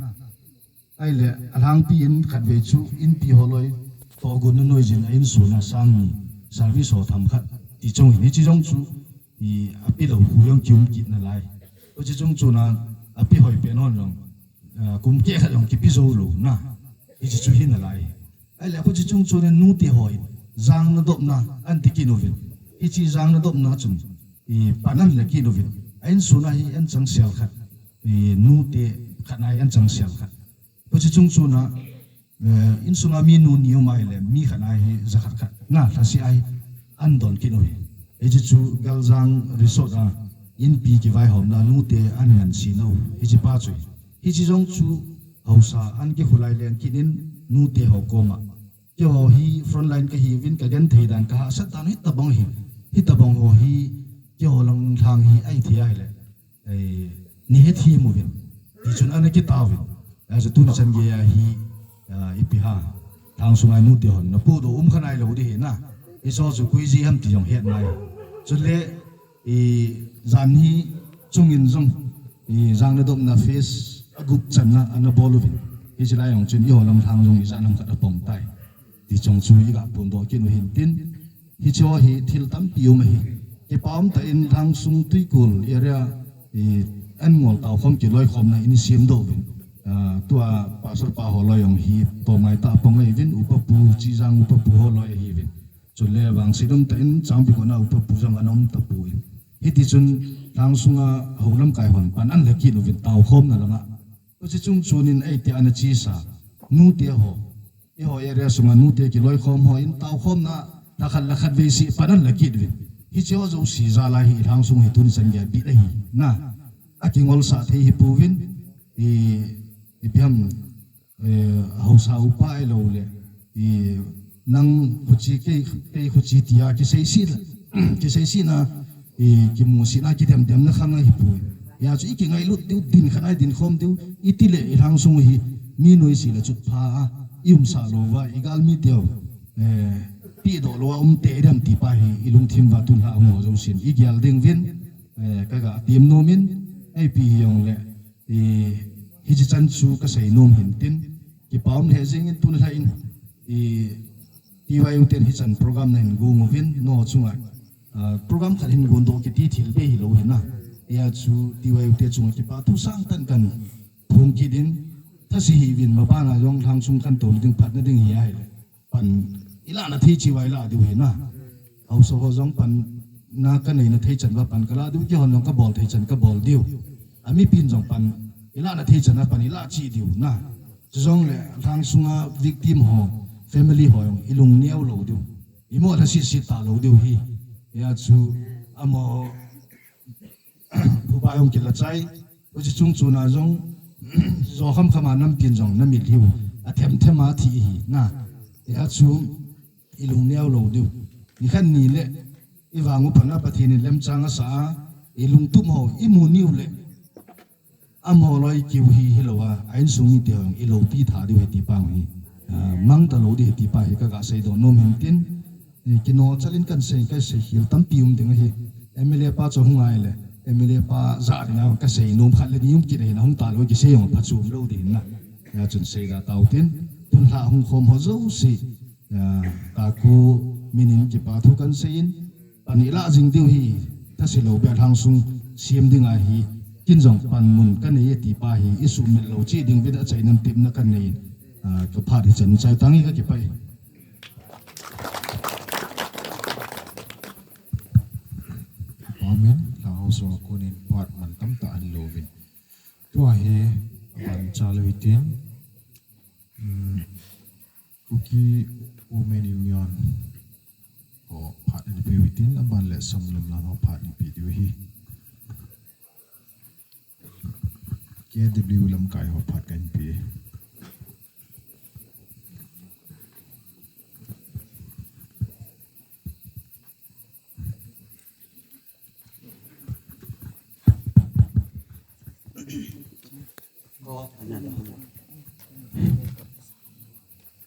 Ahile alhangpi in khatvei chu inpi holoi tohgon na noijin a insung a sang ni service ho tham khat ti chong hin, hiche jong chu i ape lou khu jong kium kit nalai. Hiche chung chun a ape hoi pen hon jong, ah, kum keh khat jong kipe jou lou na. Hiche chu hi nalai. Ahile hiche chung chun nute hon jang nadopna ahin ti kit uvin. Hiche jang nadopna chun i pan ahin la kit uvin. A insung a hi ahin changsel khat, i nute khat na hi ahin changsel khat. Hiche chung chun a, eh, insunga mi nu ni um ahile mi khat na hi jakhat khat na lhasia hi ahin don kit uve. Hiche chu Galjang Resort a inpi kivaihomna nute ahin ngansena u. Hiche pa chu, hiche jong chu haosa ahin kikhulai leng kit in nute ho koma. Keiho hi frontline kahiuvin, kagenthei dan, kahahsat dan hitobang hi, hitobang ho hi keiho lang lhang hi ahithei ahile, eh, nei hethem uvin, ti chun ana kitaovin. Ahi chu tuni chan geiya hi, ah, ipi ham, Lhangsunga nute hon napudoh um kha nailou ding hi na. Hicheho chu koi jeh ham ti jong het nai. Chule, i, jan hi chungin jong, i, jang nadopna phase agup channa ana bol uvin. Hiche lai jong chun eiho lam lhang jong ijat ham khat apom tai ti chong chu iga phondoh kit u hintin. Hicheho hi thil tampi um ahi. Kipa umtah in Lhangsung Twikul area, i, an ngol taokhom kiloikhomna in isem doh uvin. Ah, tua pastor pa holoi jong hi tomngai tah pang ahiuvin, upa pu, Chijang upa pu holoi ahiuvin. Chule vangset umtah in Changpikona upa pu jong ana um tapoi. Hiti chun Lhangsunga hou lamkai hon pan ahin la kit uvin taokhomna langa. Hiche chung chun in eiti ana chesa nute ho, eiho area sunga nute kiloikhom ho in taokhomna lha khat lha khat vei seh pan ahin la kit uvin. Hicheho jouse jal a hi Lhangsung hi tuni chan geiya bit ahi na. Akingolsah thei hipouvin, i, ipi ham, eh, haosa upa ahilou le, i, nang khuche kei, kei khuche tia kiseisih, kiseisihna, i, kimusitna kidemdemna khang ahipoi. Hijeh chun ikingailut diu, din khat a idinkhom diu, itile i Lhangsung hi mi noise le chutpha a iumsah louva, igalmi teu, eh, pehdoh louva umte idem ti pa hi ilungthim uva tun lhah hung ho jousen igel ding uvin, eh, kaga tem nom in, ipi hijongle, i, hiche chan chu kasei nom hintin, kipa um lheh jengin tun lhah in, i, T Y U ten hichan program nahin gong uvin, nangho chunga, ah, program khat hin gondoh kiti thil beh hilou hina. Hijeh chun T Y U te chunga kipa thu sangtah in kahin phong kit in, thase hih uvin, mabana jong Lhangsung kahin touna ding phatna ding hi ahile pan ilahna thei cheh uva ilah diu hina. Haosa ho jong pan na kaneina thei chan uva pan kalah diu, keihon jong kabol thei chan kabol diu. Amipin jong pan ilahna thei chan a pan ilah cheh diu na. Chujongle Lhangsunga victim ho family ho jong ilung neo lou diu, imo lhasetset talou diu hi. Hijeh chun amaho phuba jong kilachai. Hiche chung chun a jong jo khamkham a nampin jong namit lhiu, athemthem a thi hina. Hijeh chun ilung neo lou diu. Nikhat nile ivang u phatna Pathen in lemchang asah a, ilungtup ho imu niu le, amaho loi kiu hi hilouva, a insung mite ho jong iloupi tha diu ahi ti pa hi, ah, mang talou ding ahi ti pa hi kaga seidoh nom hintin, eh, kino chalin kahin sei, kasei khel tampi um ding ahi. M L A pa chu hung ahile, M L A pa jah dinga kasei nom khat le ni um kit ahin, ahung talou kisei jong phachom lou ding hina. Hijeh chun seida tautin, tun lhah hung khom ho jouse, ah, Taku minin kipa thu kahin seiyin, pan ilah jing diu hi, thase lou beh Lhangsung sem ding ahi, kin jong panmun kanei e ti pa hi, isuhmil lou cheh ding uvin achaina tepna kahin nei in, ah, kaphat hichan chai tange, kakipah e. Amen. Lhang haosa konin phat man tamtah ahin louvin. Tua hi aban chalou hitin, um, Kuki Women Union ho phat ahin pe hitin, aban le Samlam lang ho phat ahin pe diu ahi. K W lamkai ho phat kahin pe.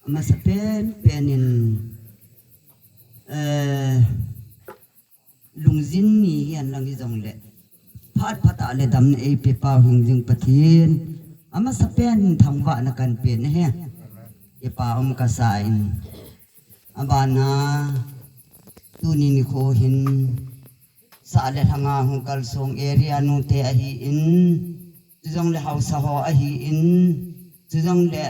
Amasapen penin, eh, lungjin ni hihen lang hijongle, phat phat a le damna eipe pau hingjing Pathen, amasapen thangvahna kahin pe nahi. Kipa um kasa in. Abana, tuni nikho hin, sah le lhanga hung kalsong area nute ahin, chujongle haosa ho ahin, chujongle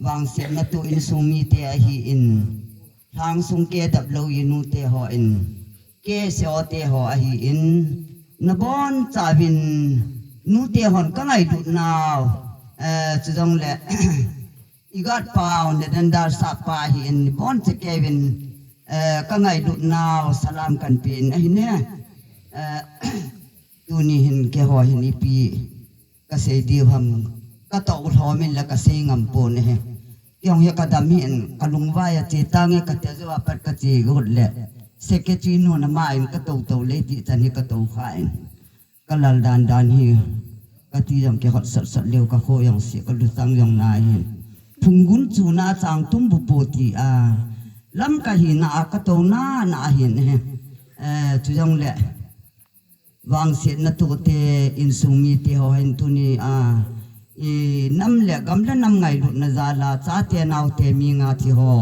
vangsetna toh insung mite ahin, lhangsung kedap lou inute hon, kese hote ho ahin, nabonchauvin nute hon kangailutnau, eh, chujongle igatpau, nadandal sahpa ahin, boncha keuvin, eh, kangailutnau salam kahin pe in ahi ne. Eh, tuni hin keiho hin ipi kasei diu ham, katoh lhom in la kasei ngam pon ahi. Keijong hi kadam hin kalungvai a che tange kati a, jou a pat kache got le secretary nun ama in katou tou le ti chan hi katou kha in. Kalal dan dan hi, kati jong kihot sot sot leu, kakho jong se, kalutang jong nahin. Phunggun chuna chang tum bu po ti a, lamkai hina a katouna nahin ahi. Eh, chujongle vangsetna toh te, insung mite ho hin tuni a, i nam le gam le nam ngailutna jal a, chate naote mi nga thi ho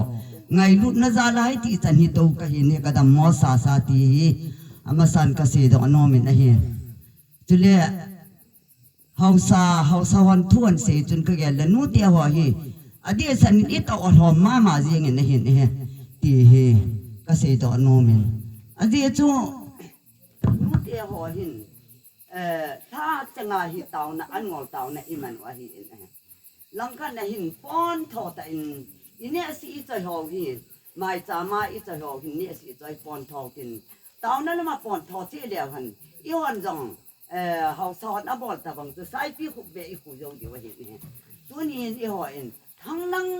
ngailutna jal a hiti chan hi tou kahin, hi kadammo sasa ti hi amasan kasei doh nom in ahi. Chule haosa, haosa hon thu ahin sei chun kagel le nute ho hi adeh chan in itoh lhom mama jing in ahin ahi, ti hi kasei doh nom in. Ajeh chu nute ho hin, eh, lha changa hi taona, an ngol taona iman u ahin ahi. Langkhat na hin pontho tah in, inehse ichoi ho hi, maicham a ichoi ho hin nehse ichoi pontho tin, taona lama pontho cheh leu hen, eihon jong, eh, haosa hon abol tobang chu saipi khup beh ikhu jou diu ahin ahi. Tuni hin eihon thangnang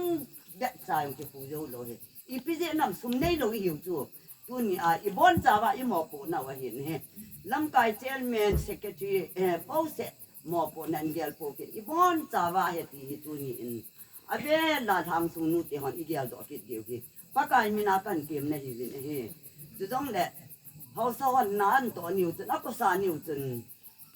beh cha jong kikhu jou lou ahi. Ipi jeh ham, sum neilou ihiu chu. Tuni a ibonchauva imopohnau ahin ahi. Lamkai chairman, secretary, eh, bouseh mopohna in gel pou kit, ibonchauva ahi ti hi tuni in avel a lhangsung nute hon igel doh kit diu hi Pakai mina kahin temna hiuvin ahi. Chujongle haosa hon na ahin toh niu chun, akosa niu chun,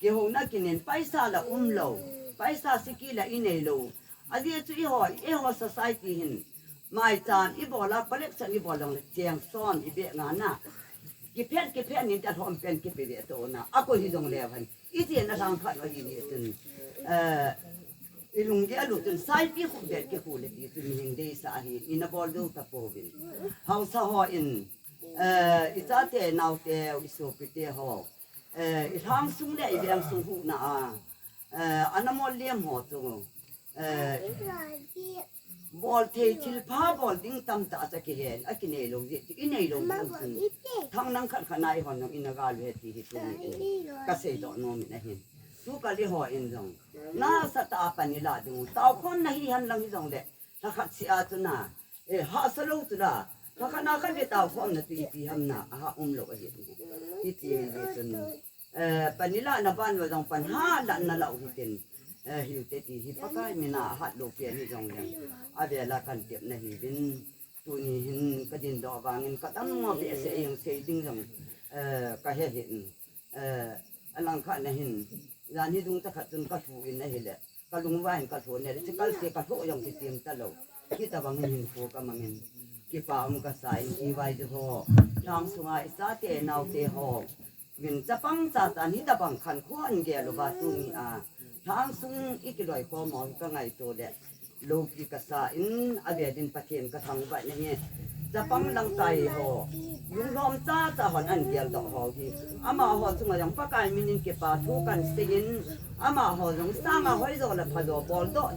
kihouna kinin paisa la umlou, paisa siki la ineilou. Ajeh chu eiho, eiho society hin maicham ibol a, collection ibol jongle cheng som ibeh ngana, kiphet kiphet nin ta lhom pen kipe ve tona, akoi hijong leu hen. Iti na lhangkhat u ahi ni chun, eh, ilunggel u chun saipi khup beh kikhu le ti chun hing deisah ahi, ina bol jou tapouvin. Haosa hon, eh, ichate naote, isopite ho, eh, ilhangsung le ivengsung huhna a, eh, ana mol lem ho chu, eh, bol thei thilpha bol ding tamtah chu akihen, akinei lou jeh chu, inei lou jeh chun, thangnang khat khat na eihon jong ina gal u ahi ti hi tuni in kasei doh nom in ahi. Tukal eiho in jong nasatah a pan ilah diu, taokhomna hihen lang hijongle, lhakhat seh a chu na, eh, hahsa lou chu la, lhakhat na khat ve taokhomna chu ipi ham na, aha umlou ahi. Hiti jeh chun, eh, pan ilahna ban uva jong pan halatna lah u hitin, eh, hiute ti hi Pakai mina ahat lou pen hijongle, avel a kahin temna hiuvin, tuni hin kadin doh vangin kadammo behseh jeng, sei ding jong, eh, kahe hih in, eh, alangkhat na hin, jan hi dung chakhat chun kalhu in ahile, kalungvai in kalhu in ahile, chikal se kalhu jong kitim talou. Hitobang in hinkho kamangin, kipa um kasa in, T Y U ho, lhang sunga ichate naote ho min chapang chatan hitobang khankho ahin gel uva tuni a, lhang sung ikiloikhom u hi kangaito le, loupi kasa in, avel in Pathen kathangvah in ahi. Chapang lamkai ho, lunglhom chacha hon ahin geldoh ho hi, amaho chunga jong Pakai minin kipa thu kahin sei in, amaho jong sanga hoijo le phajo boldoh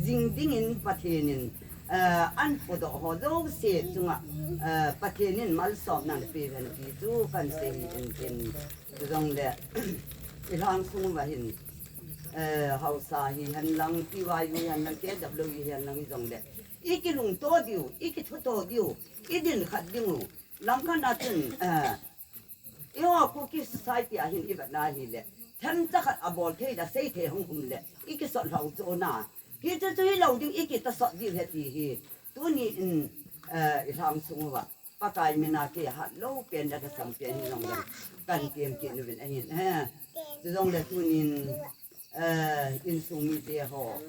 jing dingin Pathen in, eh, ahin podoh ho jouse chunga, eh, Pathen in malsomna ahin pe hen ti chu kahin sei in tin. Chujongle, ilhang sung uva hin, eh, haosa hihen lang, T Y U hihen lang, K W hihen lang hijongle, ikilungto diu, ikithuto diu, idin khat ding u. Langkhat na chun, eh, eiho Kuki society a hin ivet na hile, themcha khat abol thei le sei thei hung um le, i kisot lou chu na. Hichu chu hilou ding, i kitasot diu ahi ti hi. Tuni in, eh, i lhang sung uva Pakai mina kei ahat lou pen le lhasam pen hi jong le kan tem kit uvin ahin. Eh, chu jong le tunin, eh, insung mite ho,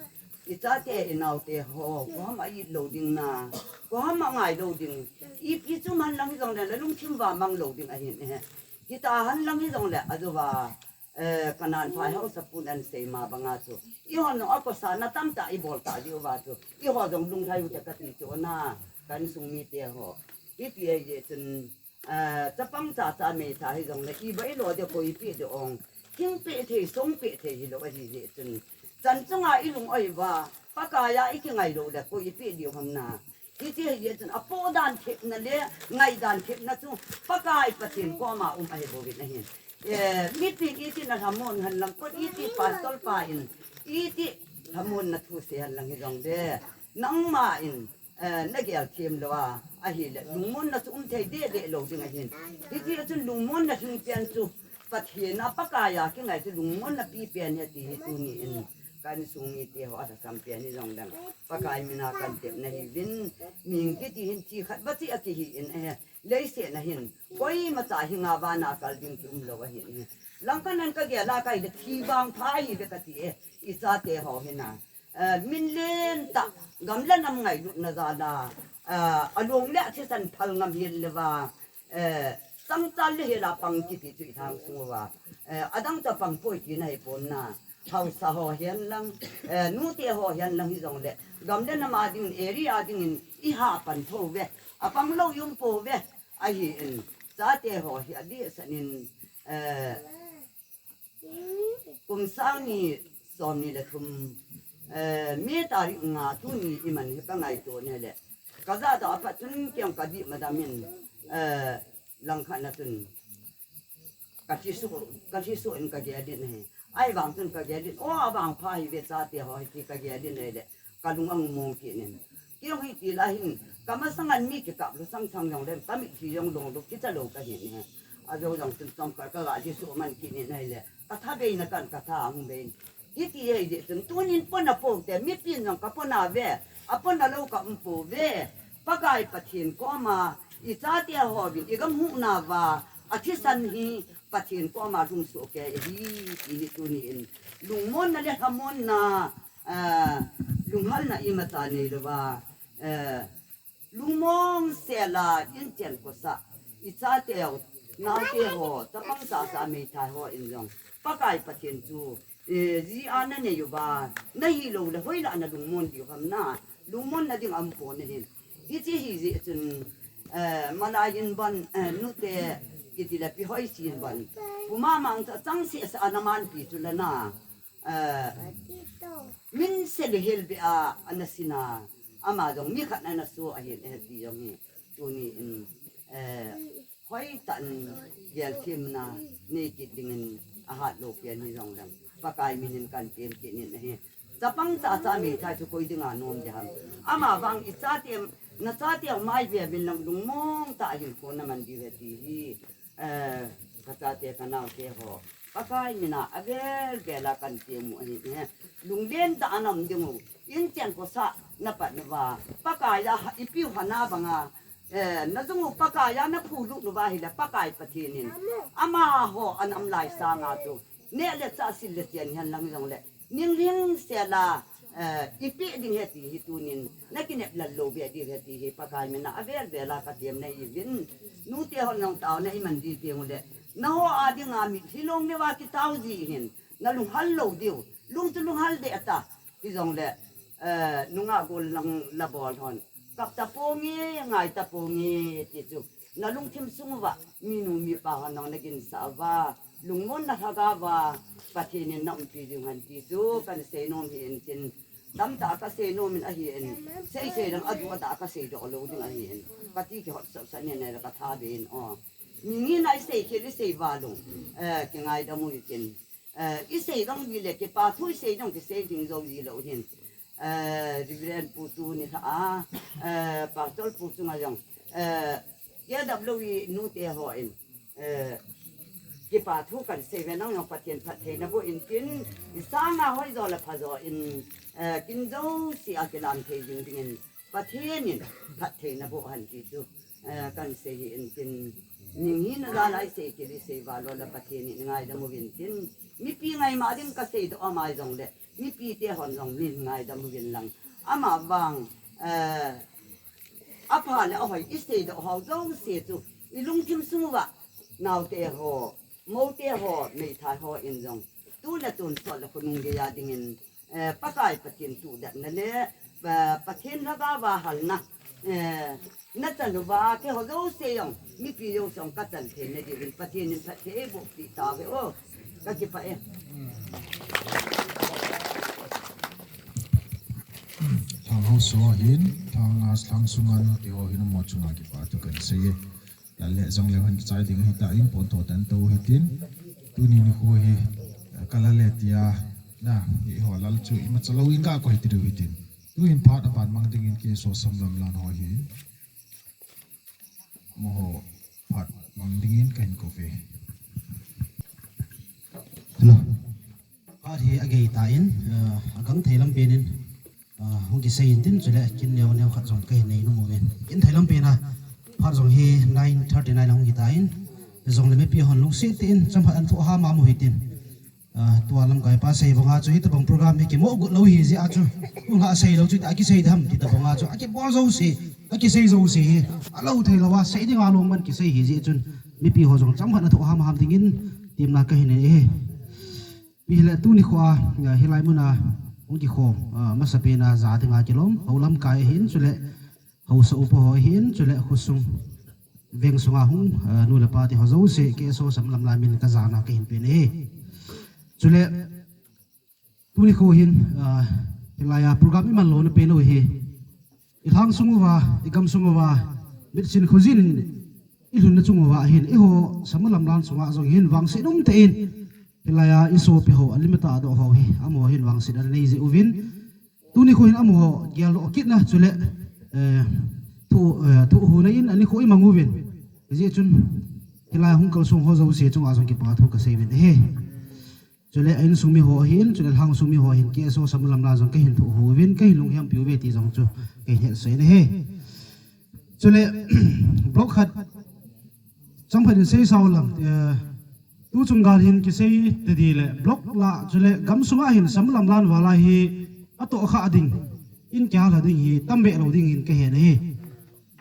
i chate, i naote ho, koi ham a it lou ding na, koi ham a ngai lou ding, ipi chu man lang hi jong le, la lungthim va mang lou ding ahin. Eh, hita han lang hi jong le, ajo va, eh, kanan phai ho sapun an sei ma banga chu, i hon jong akosa na tamtah i bol ta diu va chu, i ho jong lunglhai u te kati chu na, ka insung mite ho. Ipi ahi jeh chun, eh, chapang chacha meitha hi jong le, i va i lo de koi ipi de ong, thing pe thei, song pe thei hilou ahi jeh chun, chan chunga i lung oi va, Pakai a i kingai lou le koi ipi diu ham na. Hiti ahi jeh chun apoh dan thepna le ngai dan thepna chu Pakai Pathen koma um ahi bouvin ahin. Eh, mipin iti na lhamon hen lang, koi iti pastor pa in iti lhamon na thu sei hen lang hi jong le, nangma in, eh, na gel them lou a, ahile lungmon na chu um thei deh deh lou ding ahin. Hiti a chun lungmon na lhing pen chu Pathen a Pakai a kingai chu lungmon na pi pen ahi ti hi tuni in ka insung mite ho a lhasam pen hi jong le Pakai mina kan tepna hi uvin, ming kiti hin thi khat va chi a kihi in ahi. Leiset na hin koima cha hi nga va na kal ding ki um lou ahin. Langkhat nan ka gel a kai le thi vang pha hi ve kati e, i chate ho hi na. Eh, min len tah, gam le nam ngailutna jal a, eh, along le athisan phal ngam hel le va, eh, changchal le hel a pang kiti chu i lhang sung uva, eh, adang chu apang poi tina hi pon na. Haosa ho hihen lang, eh, nute ho hihen lang hi jong le, gam le nam a ding in, area a ding in i ha pan tho ve, apang lou i um pou ve, ahin, chate ho hi adeh san in, eh, kum sang ni som ni le thum, eh, May tarik nga tuni i man hi ka ngaito na le, ka ja doh a pat chun kei jong ka dih ma dam in, eh, langkhat na chun ka thi suh, ka thi suh in ka gel in ahi. Ahivang chun ka gel in, o, avang pha hi ve chate ho hi ti ka gel in ahile, ka lung ahung mong kit in. Kei jong hiti lai hin, ka masang an mi kikap lou sang sang jong le, ka mitlhi jong long lou, kicha lou ka hin ahi. Ajo jong chun chomkhat ka ga thi suh man kit in ahile, ka tha bei na kan ka tha ahung bei in. Hiti ahi jeh chun tunin pona pou te, mipin jong ka pona ve, apona lou ka um pou ve. Pakai Pathen koma, i chate hovin, i gam huhna va, athisan hi Pathen koma lhung soh kei ahi, ti hi tuni in. Lungmonna le lhamonna, ah, lunghalna imacha nei louva, eh, lungmong sel a, inchen kosah, i chate ho, naote ho, chapang chacha meithai ho in jong, Pakai Pathen chu, eh, ji a na nei uva, na hi lou le hoilah na lungmon diu ham na, lungmon na ding aum pon ahin. Hiche hi jeh chun, eh, malai in bon, eh, nute kiti le Pi Hoisin bon, puma mang cha chang seh seh a na manpi chu le na, eh, min se le hel be a, ana sin a, ama jong mi khat na na su ahin, eh, ti jong hi, tuni in, eh, hoitah in gelthimna nei kit dingin ahat lou pen hi jong leng, Pakai min in kan tem kit in ahi. Chapang chacha meithai chu koi dinga nom ding ham. Ama vang i chate, na chate mai ve vin lang lungmong tah a hinkho na man diu ahi ti hi, eh, ka chate ka naote ho, Pakai min a avel vel a kan tem u ahi e. Lunglen tah a na um ding u, inchen kosah na pat uva, Pakai a ha, i piu hana banga, eh, na jung u Pakai a na phulut uva ahile, Pakai Pathen in amaho ana um lai sanga chu, neh le chah, sil le chen hihen lang jong le, ning lhing sel a, eh, i pe ding ahi ti hi tunin, na kinep lal lou be diu ahi ti hi, Pakai min a avel vel a ka tem na hi uvin. Nute hon jong taona i man di teng u le, na ho a dinga mitlhi long neo a kitao ji hin, na lunghal lou diu, lung chu lunghal deh ta, hi jong le, eh, nungah gol lang la bol hon, kap ta ponge, ngai ta ponge, ti chu, na lungthim sung uva, minu mipa hon jong na ginsah uva, lungmon na lhagao va, Pathen in na umpi ding hen ti chu kan seinom hi in tin, tamtah ka seinom in ahi in, sei sei lang adu ada ka seidoh lou ding ahi in, ka ti kihot sah sah nen le ka tha be in o. Mi ni na i sei khel i sei va lou, eh, kingaidam u hitin, eh, i sei dong di le kipa thu i sei dong kisei ding jou di lou hin. Eh, Reverend Pu Tuni lha a, eh, Pastor Pu Chunga jong, eh, K W nute ho in, eh, Kipa thu kan sei ve nang nang Pathen phattheina boh in tin, i sanga hoi jo le pha jo in, eh, kin jouse a kilam thei ding dingin Pathen in phattheina boh hen ti chu, eh, kan sei hi in tin, ning hi na la lai sei kili sei va lo le Pathen in ngaidam uvin tin, mipi ngai ma ding ka sei doh amai jong le, mipi te hon jong min ngaidam uvin lang. Ama vang, eh, apha le ahoi i sei doh ho jouse chu, i lungthim sung uva, naote ho, mote ho, meithai ho in jong, tu le tun sot le khonung geiya dingin, eh, Pakai Pathen tuhdetna le, eh, Pathen lhagao a halna, eh, na chan uva, keiho jouse jong, mipi jouse jong ka chan theina diuvin, Pathen in phatthei eiboh pi tauve o. Ka kipah e. Lhang haosa ho hin, lhang a, lhang sunga nute ho hin amaho chunga kipa thu kan sei e. Lal le jong le hon kichai ding ahitan, pon tho tan tou hitin. Tuni nikho hi, ka lal le tia, na, eiho lal chu imacha lou in ga koi ti diu hitin. Tuhin phat aban mang dingin K S O Samlamlan ho hi. Amaho phat mang dingin kahin kouve. Hello. Phat hi agei tan, eh, agangthei lampen in, eh, hung kisei in tin chule kin neo neo khat jong kahin nei nom uve. Gangthei lampen a, phat jong hi nine thirty nine a hung hitan, jong le mipi hon lungset tah in, chomkhat ana thoh ham amu hitin. Ah, tua lamkai pa sei banga chu hitabang program hi kimo got lou hi jeh a chu. Tua sei lou chu ta kisei dam, hitabanga chu. Akibol jouse, akisei jouse hi. Alou thei lou a, sei ding a lom man kisei hi jeh chun. Mipi ho jong chomkhat ana thoh ham ham dingin, temna kahin nei e. Hile tuni kho a, hilai mun a, hung kikho, ah, masapen a ja ding a kilom, ho lamkai ahin, chule, haosa upa ho ahin, chule, khosung, veng sunga hung, ah, nu le pa te ho jouse, K S O Samlamlan min kajana kahin pen e. Chule, tuni kho hin, ah, hilai a program iman lona pen u hi. I lhang sung uva, i gam sung uva, mitsin khojin i lhunna chung uva hin, eiho Samlamlan sunga jong hin vangset um tah in, hilai a i sopi ho, a lim a tah doh ho hi, amaho hin vangset ana nei jeh uvin. Tuni kho hin amaho geldoh kitna chule, eh, thu, eh, thu huna in ani kho imang uvin. Hijeh chun, hilai hung kalsong ho jouse chunga jong kipa thu kasei uvin ahi. Chule a insung mi ho ahin, chule lhang sung mi ho ahin, K S O Samlamlan jong kahin thoh uvin, kahin lunghempi uve ti jong chu kahin hetsah in ahi. Chule, block khat, chomkhat in sei sao lang, eh, tu chung gal hin kisei tadi le, block la, chule gam sunga hin Samlamlan vala hi, atoh kha ding, in kihal ding hi, tam be lou ding hin kahe na hi.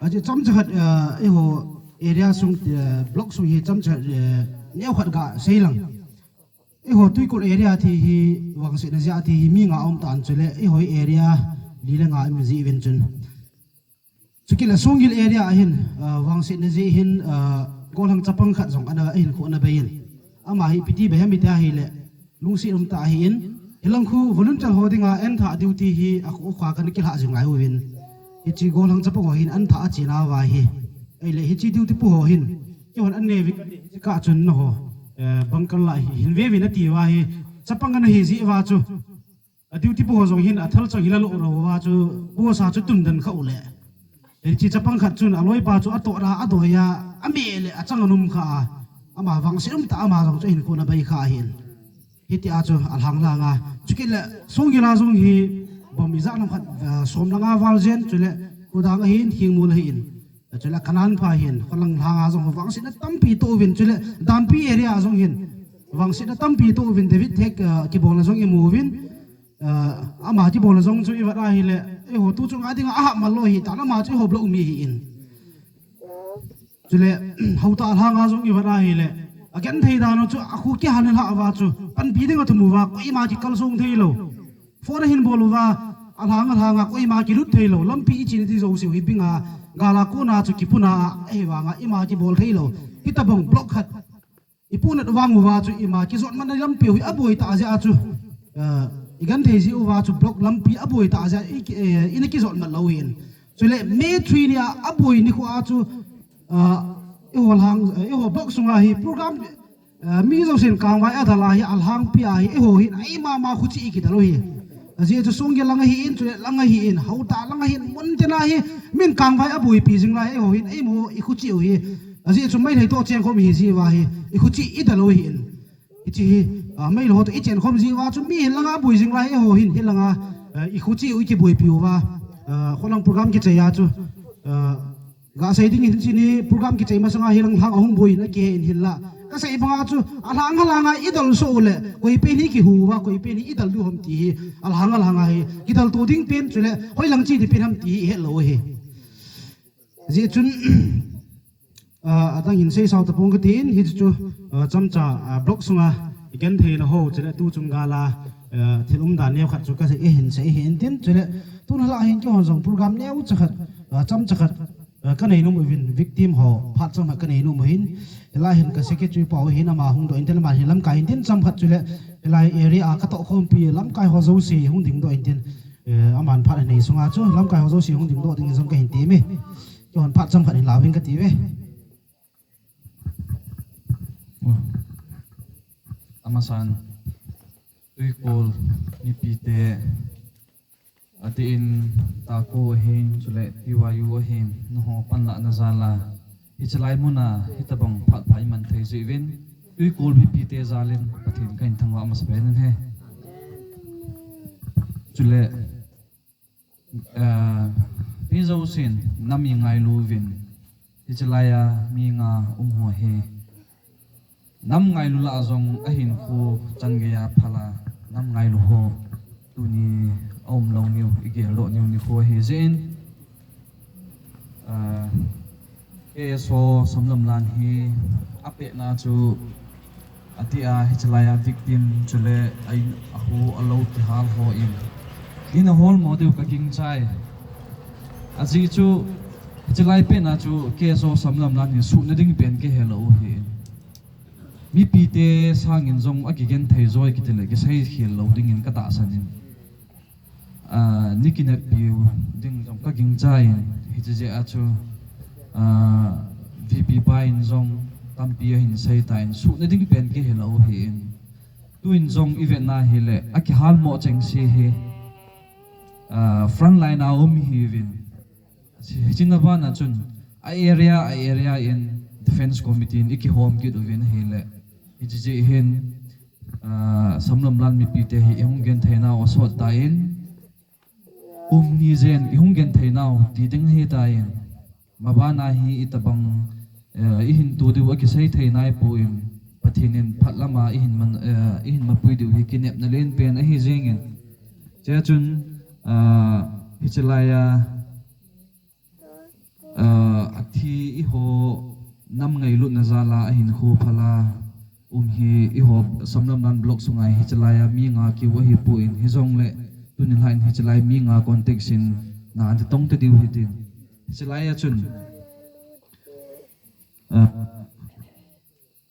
Aji chomcha khat, eh, eiho area sung, eh, block sung hi chomcha khat, eh, neo khat gasei lang. Eiho Tuikul area ti hi vangsetna jeh a ti hi mi nga um tan chule, eiho area li le nga um ji uvin chun. Chukile Songgil area ahin, ah, vangsetna jeh hin, ah, gollhang chapang khat jong ana, ahin kho ana bei in. Ama hi ipi ti bei ham iti ahile, lungset um tah ahin. Hilang khu volunteer ho dinga an thah duty hi, akhu kha kana kilha jing lai uvin. Hiche gollhang chapang ho hin an thah a chena uva hi. Ahile hiche duty pu ho hin. Kihon an neiyin, hiche kah chun na ho, eh, bangkal la hi, hin ve uvin ati uva hi. Chapang ana hi jeh uva chu. A duty pu ho jong hin, a thal chang hi la lo ro uva chu, boss a chu tun den kha u le. Hiche chapang khat chun, a loipa chu a toh a, a doi a, a me le, a chang a num kha a. Ama vangset um tah ama jong chu hin kho ana bei kha ahin. Hiti a chu, a lhang lhang a. Chukile, Songgil a jong hi, bom ijat lam khat, eh, som lang a val jen, chule, Kudang ahin, Hingmul ahin. Chule Kanan pha hin, kholang lhang a jong vangsetna tampi toh uvin, chule Dampi area a jong hin, vangsetna tampi toh uvin, David Thek, ah, kibolna jong imu uvin, ah, ama kibolna jong chu ivet ahile, eiho tu chunga dinga ahahmal lou hitan, ama chu eiho block mi ahin. Chule, Hauta lhang a jong ivet ahile, agenthei dan u chu, akhu kihal lha uva chu, panpi ding athum uva, koima kikalsong thei lou. Phone ahin bol uva, alhang alhang a koima kilut thei lou, lampi ichena ti jouse hi bing a, gal a kona chu kipuna a, ahivang a ima kibol thei lou. Hitabang block khat. Ipu nat vang uva chu ima kijot man lampi hi aboi tah jeh a chu. Eh, igenthei ji uva chu block lampi aboi tah jeh a i ki, eh, ina kijot man lou hin. Chule May three ni a aboi nikho a chu, eh, eiho lhang, eh, eiho block sunga hi program Ah, mi jousen kangvai adal a hi, alhangpi a hi, eiho hin, eima ma khuchi i kidal u hi. Ajeh chu Songgil lang ahin, chule lang ahin, Hauta lang ahin, mun tina hi, min kangvai aboipi jing lai, eiho hin, eima i khuchi u hi. Ajeh chu meilhei toh chengkhom hi jiuva hi, i khuchi i dal u ahin. Hichi hi, a, meilhei ho toh i chengkhom jiuva chu mi hin langa boi jing lai, eiho hin hi langa, eh, i khuchi u i kiboi piuva, eh, kholang program kichai a chu, eh, Ga sei ding in hichi ni program kichai masanga hi lang lhang ahung boi na kihe in hinla. Ka sei banga chu a lhang a lhanga i dal so u le, koi pen hi kihuva, koi pen hi i dal diu ham ti hi, a lhang a lhanga hi, kidal to ding pen chu le, hoi lang chi ding pen ham ti hi i het lou hi. Jeh chun, a, adang hin sei sao tapong ka tin, hichu, a, chomcha, a, blog sunga, i genthei na ho, chule tu chung gala, a, thil umdan neo khat chu ka sei, i hin sei, i hin tin, chule, tun hala hin kihon jong program neo cha khat, a, chomcha khat, Ka nei nom uvin victim ho phat chomkhat ka nei nom uhin, hilai hin ka secretary pa u hin ama hung doh in tin, ama hin lamkai hin tin chomkhat chule hilai area a ka tohkhompi lamkai ho jouse hung dingdoh in tin, eh, aman phat anei sunga chu lamkai ho jouse hung dingdoh ding jong ka hin ti me. Kihon phat chomkhat hin lauving ka ti ve. Amasan, Tuikul mipite, atin, Taku ahin, chule T Y U ahin, nangho panlahna jal a, hichelai muna, hitabang phat pha i man thei jeh uvin, Tuikul mipite jal in, Pathen ka hin thangvah masa pen in ahi. Chule, Ah, mi jousen, nam i ngailu uvin, hichelai a mi nga um ho hi, nam ngailu lah a jong ahinkho chan gei a phal a, nam ngailu ho, tuni a um lou niu, i geldoh niu nikho ahi jeh in, ah, K S O Samlamlan hi apehna chu, atia hichelai a victim chule a in a ho a lou kihal ho in, in a hol mo diu ka gingchai. Ajeh chu hichelai pehna chu K S O Samlamlan hi suhna ding pen kihe lou u hi. Mipite sangin jong akigenthei joi kiti le kisei khel lou dingin ka tahsan in. Ah, ni kineppiu ding jong ka gingchai in, hiche jeh a chu, ah, V P pa in jong tampi ahin sei tan, suhna ding pen kihe lou u hi in. Tuin jong i vetna hile, akihal mo chengse hi, ah, front line a um ihiuvin. Hiche na vana chun, a area, a area in Defence Committee in i kihom kit uvin ahile. Hiche jeh hin, ah, Samlamlan mipite hi i hung genthei nau asot tan, um ni jen i hung genthei nau ti ding ahi tan, mabana hi itabang, eh, i hin tu diu akisei thei nai poi, Pathen in phat lama i hin man, eh, i hin mapui diu hi kinepna len pen ahi jeng in. Chea chun, ah, hichelai a, Ah, athi eiho nam ngailutna jal a ahinkho phal a um hi eiho Samlamlan block sunga hichelai a mi nga kiu ahipoi, hijongle tuni lhah in hichelai mi nga contact sin na an tong ta diu hitin. Hichelai a chun, ah,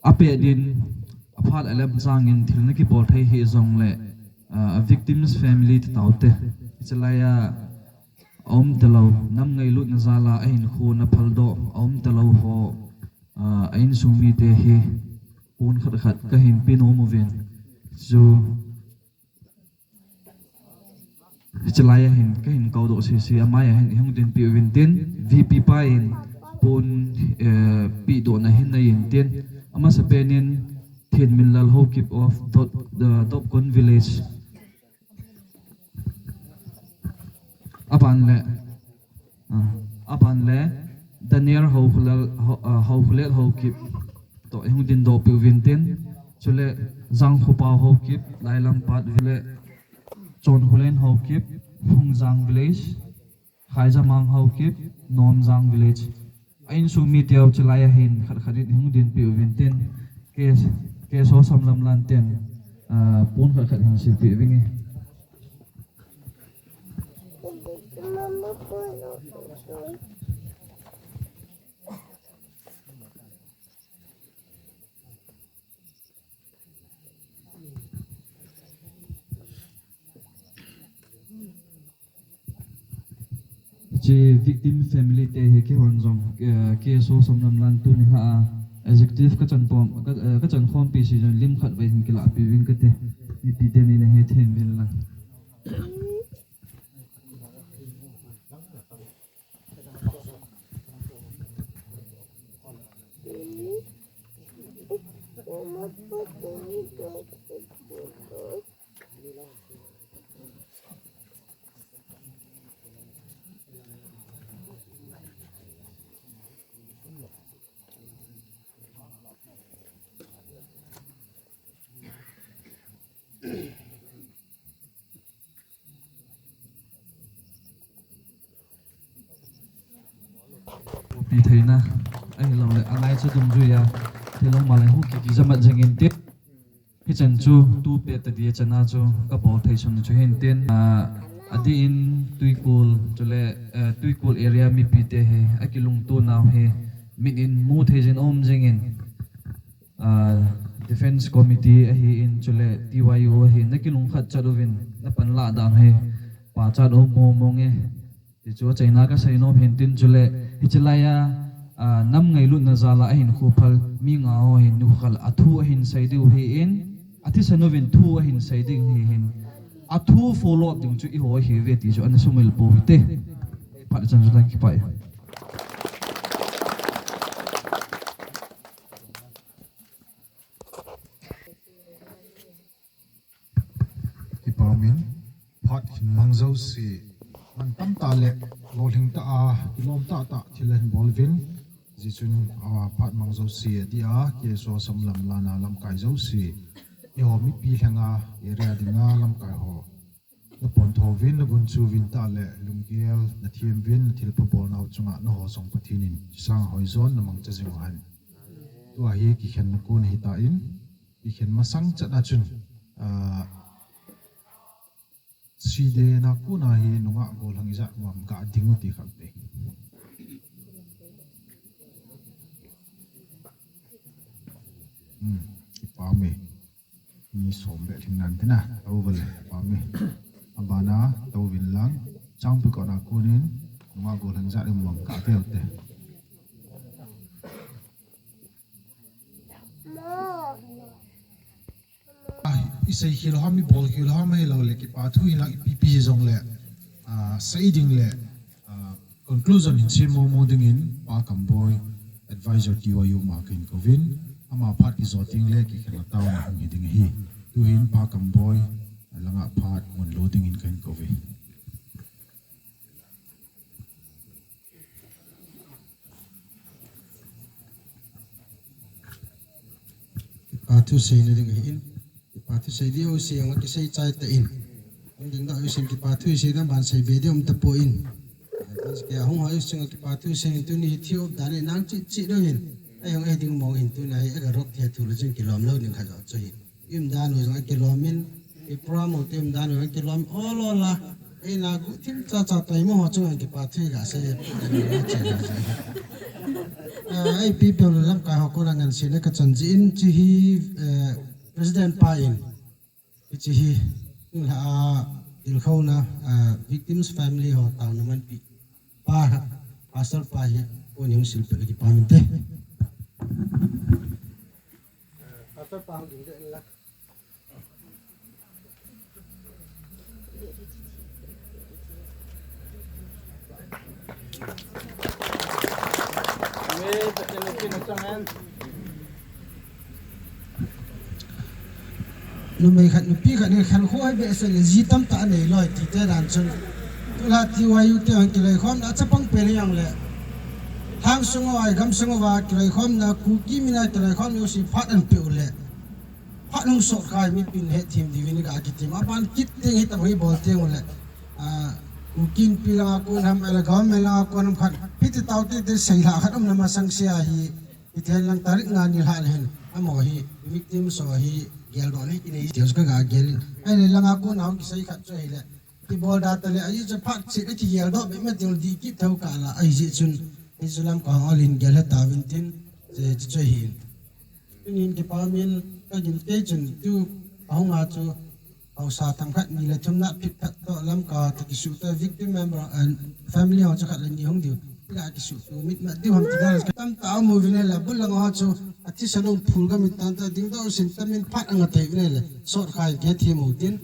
Apet din, aphat alem changin thil na kibol thei hijongle, ah, a victim's family ti taute. Hichelai a, aum talou, nam ngailutna jal a ahinkho na phaldoh, aum talou ho, ah, a insung mite hi, pon khat khat ka hin pe nom uvin. Chu, Hichelai a hin, ka hin koudoh sese, amai a hin, i hung dinpi uvin tin, V P pa in, pon, eh, pedohna hin nei in tin, amasapen in, Thenminlal Haokip of Dop, eh, Dopkon Village. Aban le, Ah, aban le, Daniel Haokhulet, Hau-, ah, Haokhulet Haokip toh i hung dindoh piu vin tin. Chule, Jangkhopao Haokip, Lailampat Village, Chonkholen Haokip, Phungjang Village, Khaijamang Haokip, Nomjang Village. A insung mite u hichelai a hin khat khat in i hung dinpi uvin tin. K S, K S O Samlamlan tin, ah, pon khat khat hin silpi uvin nge. Hiche victim family te hi keihon jong, eh, K S O Samlamlan tuni lhah a executive ka chan pom, ka, eh, ka chan khompi si jong lim khat vei hin kilahpi uvin kati. Mipi teni na hethem uvin lang. Theina, ahilouleh, angai chu dungjuia, thilong malai hu kiki jamat jingin tin. Hichan chu, tu pe ta dia chana chu, ka bol thei sun chu hin tin. Ah, adi in Tuikul, chule, eh, Tuikul area mipi te hi, akilungto nau hi, mit in mu thei jin um jingin. Ah, Defense Committee ahi in chule T Y U ahi, na kilungkhat chat uvin, na panlah dan hi, pachat um mo mo nge. Ti chu achaina kasei nom hin tin chule, hichilai a, ah, nam ngailutna jal a ahin khophal mi nga ho hin nukhal a thu ahin sei diu hi in, athisan uvin thu ahin sei ding hi hin, a thu follow up ding chu eiho hi ve ti chu ana sumil pou hite. Phat chan chu lang kipai. Kipa umin, phat hin mang jouse, man tamtah le, lolhing tah a, kilom tahtah, thil ahin bol uvin, hijeh chun, ah, phat mang jouse, adia, K S O Assam lam lana lamkai jouse, eiho mipi lhenga, area dinga lamkai ho, na pon tho uvin, na gunchu uvin tah le, lunggel, na them uvin, na thilpha bolnau chunga, na ho jong Pathen in, chisang hoijon, na mangcha jing uhen. Tua hi kikhenna kon ahitan, kikhen masang chan a chun, ah, side na kon a hi nungah gollhang ijat um am ga ding u ti kha te. Hmm, kipa ume. Mi som beh lhing nan tina, tau vale, kipa ume. Abana, tau uvin lang, changpi kona konin, nungah gollhang ijat um am ga te u te. Ah, isei khel ham, ibol khel ham, ahilouleh kipa thu hin lang ipi pi jong le, ah, sei ding le, ah, conclusion hin sem mo mo dingin Pa Kamboi, advisor T Y U ma kahin kouvin, ama phat kijo ding le kikhenna taona hung hi ding ahi. Tuhin Pa Kamboi, langa phat hung lo dingin kahin kouve. Kipa thu seina ding ahin, kipa thu sei diu sei anga kisei chai tan. Hung ding da usin kipa thu sei dam ban sei be diu um tapon. Kei hung ha usin kipa thu sei tuni hi thiu dan nang chi chi do hin. Ei hung ei ding mong hin tuna hi aga rok the thu lo jin kilom lo ding kha jo chu hi. Im dan u jong akilom in, i promo te im dan u akilom, ol ol a. Eina gu thim cha cha tai mo ho chung kipa thu ga sei. Eh, ei pi pe lamkai ho kona ngan sei le kachan jin chi hi, eh, President pa in. Chi hi, la, ah, tilkhouna, ah, victims family ho tauna manpi. Pa, Pastor pa hi, ko ni hung sil pe kipa min te. Pastor pa hung ding de la. Numei khat, nupi khat, ni khan kho hai be se le ji tamtah nei loi ti te dan chun. Tula T Y U te hung kiloi khom na chapang pe le yang le. Thang sung o ai gam sung o va kiloi khom na Kuki mina kiloi khom yo si phat an pe u le. Phat hung sot khai mipin hethem diuvin ga kitim. Aban kit teng hi tam hi bol teng u le. Ah, Kuki Inpi langa kon ham, ala government langa kon ham khat. Piti tau te te sei la khat um na masang sia hi. Iten lang tarik nga ni hal hen. Amo hi victim so hi gel do ni kini. Tios ka ga gel. Ai le langa kon hung kisei khat cho hi le. Ti bol da ta le ai cho phat si ki gel do be ma ti di ki thau ka la ai ji chun. Ai chu lamkai ho lin gel ha ta vin tin. Che cho hi. Tunin kipa min ka gin kei chun tu ahung a chu haosa themkhat ni le thum na phit phat toh lamkai te kisuh toh victim member and family ho chu khat le ni hung diu. Ila kisuh tu mit mat diu ham ti dan tamtah amu vin le bul lang ho chu athisan um phul ka mit tan ta ding do sin tamin phat anga tei vin le sot khai ke thi mo tin.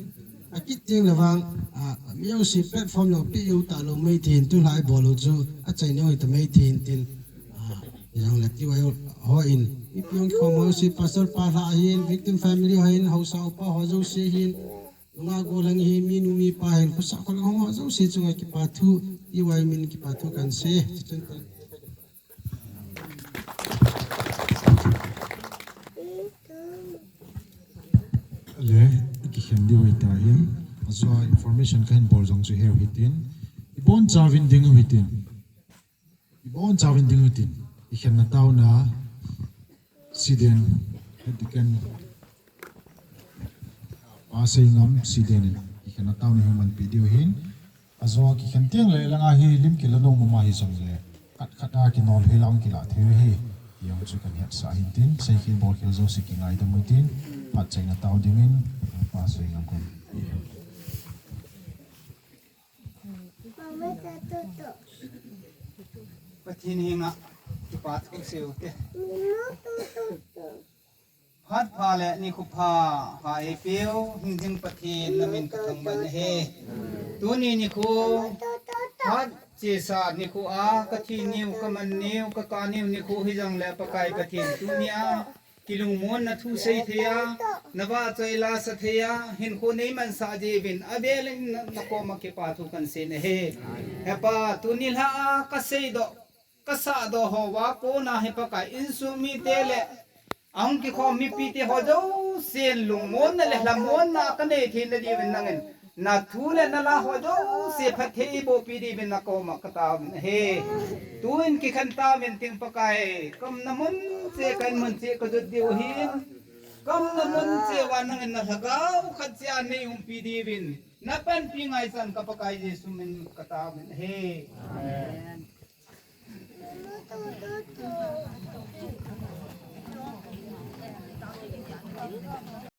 Akit teng le vang, ah, music platform lo pi u ta lo mai tin tu lai bol u chu achaina u ta mai tin tin. Ah, yang le T Y U ho in, ipi hung khom ho si pastor pa hla hin, victim family ho hin, haosa upa ho jouse hin, nunga gollhang hi, minu mipa hin, khosa kholang ho jouse chunga kipa thu, T Y U min kipa thu kan sei. Le, kikhen diu hi ta hin, ajua information kahin bol jong chu heu hitin, ibon chauvin ding u hitin. Ibon chauvin ding utin, ikhenna tauna, Siden, Head Deacon, Pa Seingam, Siden, ikhenna tauna hi manpi diu hin, ajo kikhen teng le langa hi lim kila nom mama hi jong le, khat khat a kinol hi lang kila thei hi, yang chu kan hetsah hin tin, seikhel bolkhel jouse kingaidam utin, phatchaina tau dingin, Pa Seingam kon. Pathen henga kipa thu sei u te. Phat pha le nikho pha, pha eipeu, hingjing Pathen namin kathangvah in ahi. Tuni nikho, phat chesa nikho a, kathi niu, kaman niu, kaka niu nikho hijong le Pakai Pathen tunia, kilungmonna thu sei thei a, navahchoi la sa thei a, hinkho neimansah jeh uvin, avel in na, nakoma kipa thu kahin sei in ahi. He Pa, tuni lha a kaseidoh, kasahdoh hoa kona hi Pakai insung mite le, ahung kikhom mipite ho jousen lungmonna le lhamonna kanei theina diuvin nangin, nathu le nala ho jouse phatthei eibohpi diuvin nakoma kataovin ahi. Tuin kikhen tauvin tin Pakai, kaumna mun cheh, ka in mun cheh kajot diu ahin. Kaumna mun cheh uva nangin nalhagao khat cheh a neiumpi diuvin, napanpi ngaichan ka Pakai Jesu min kataovin ahi. Amen.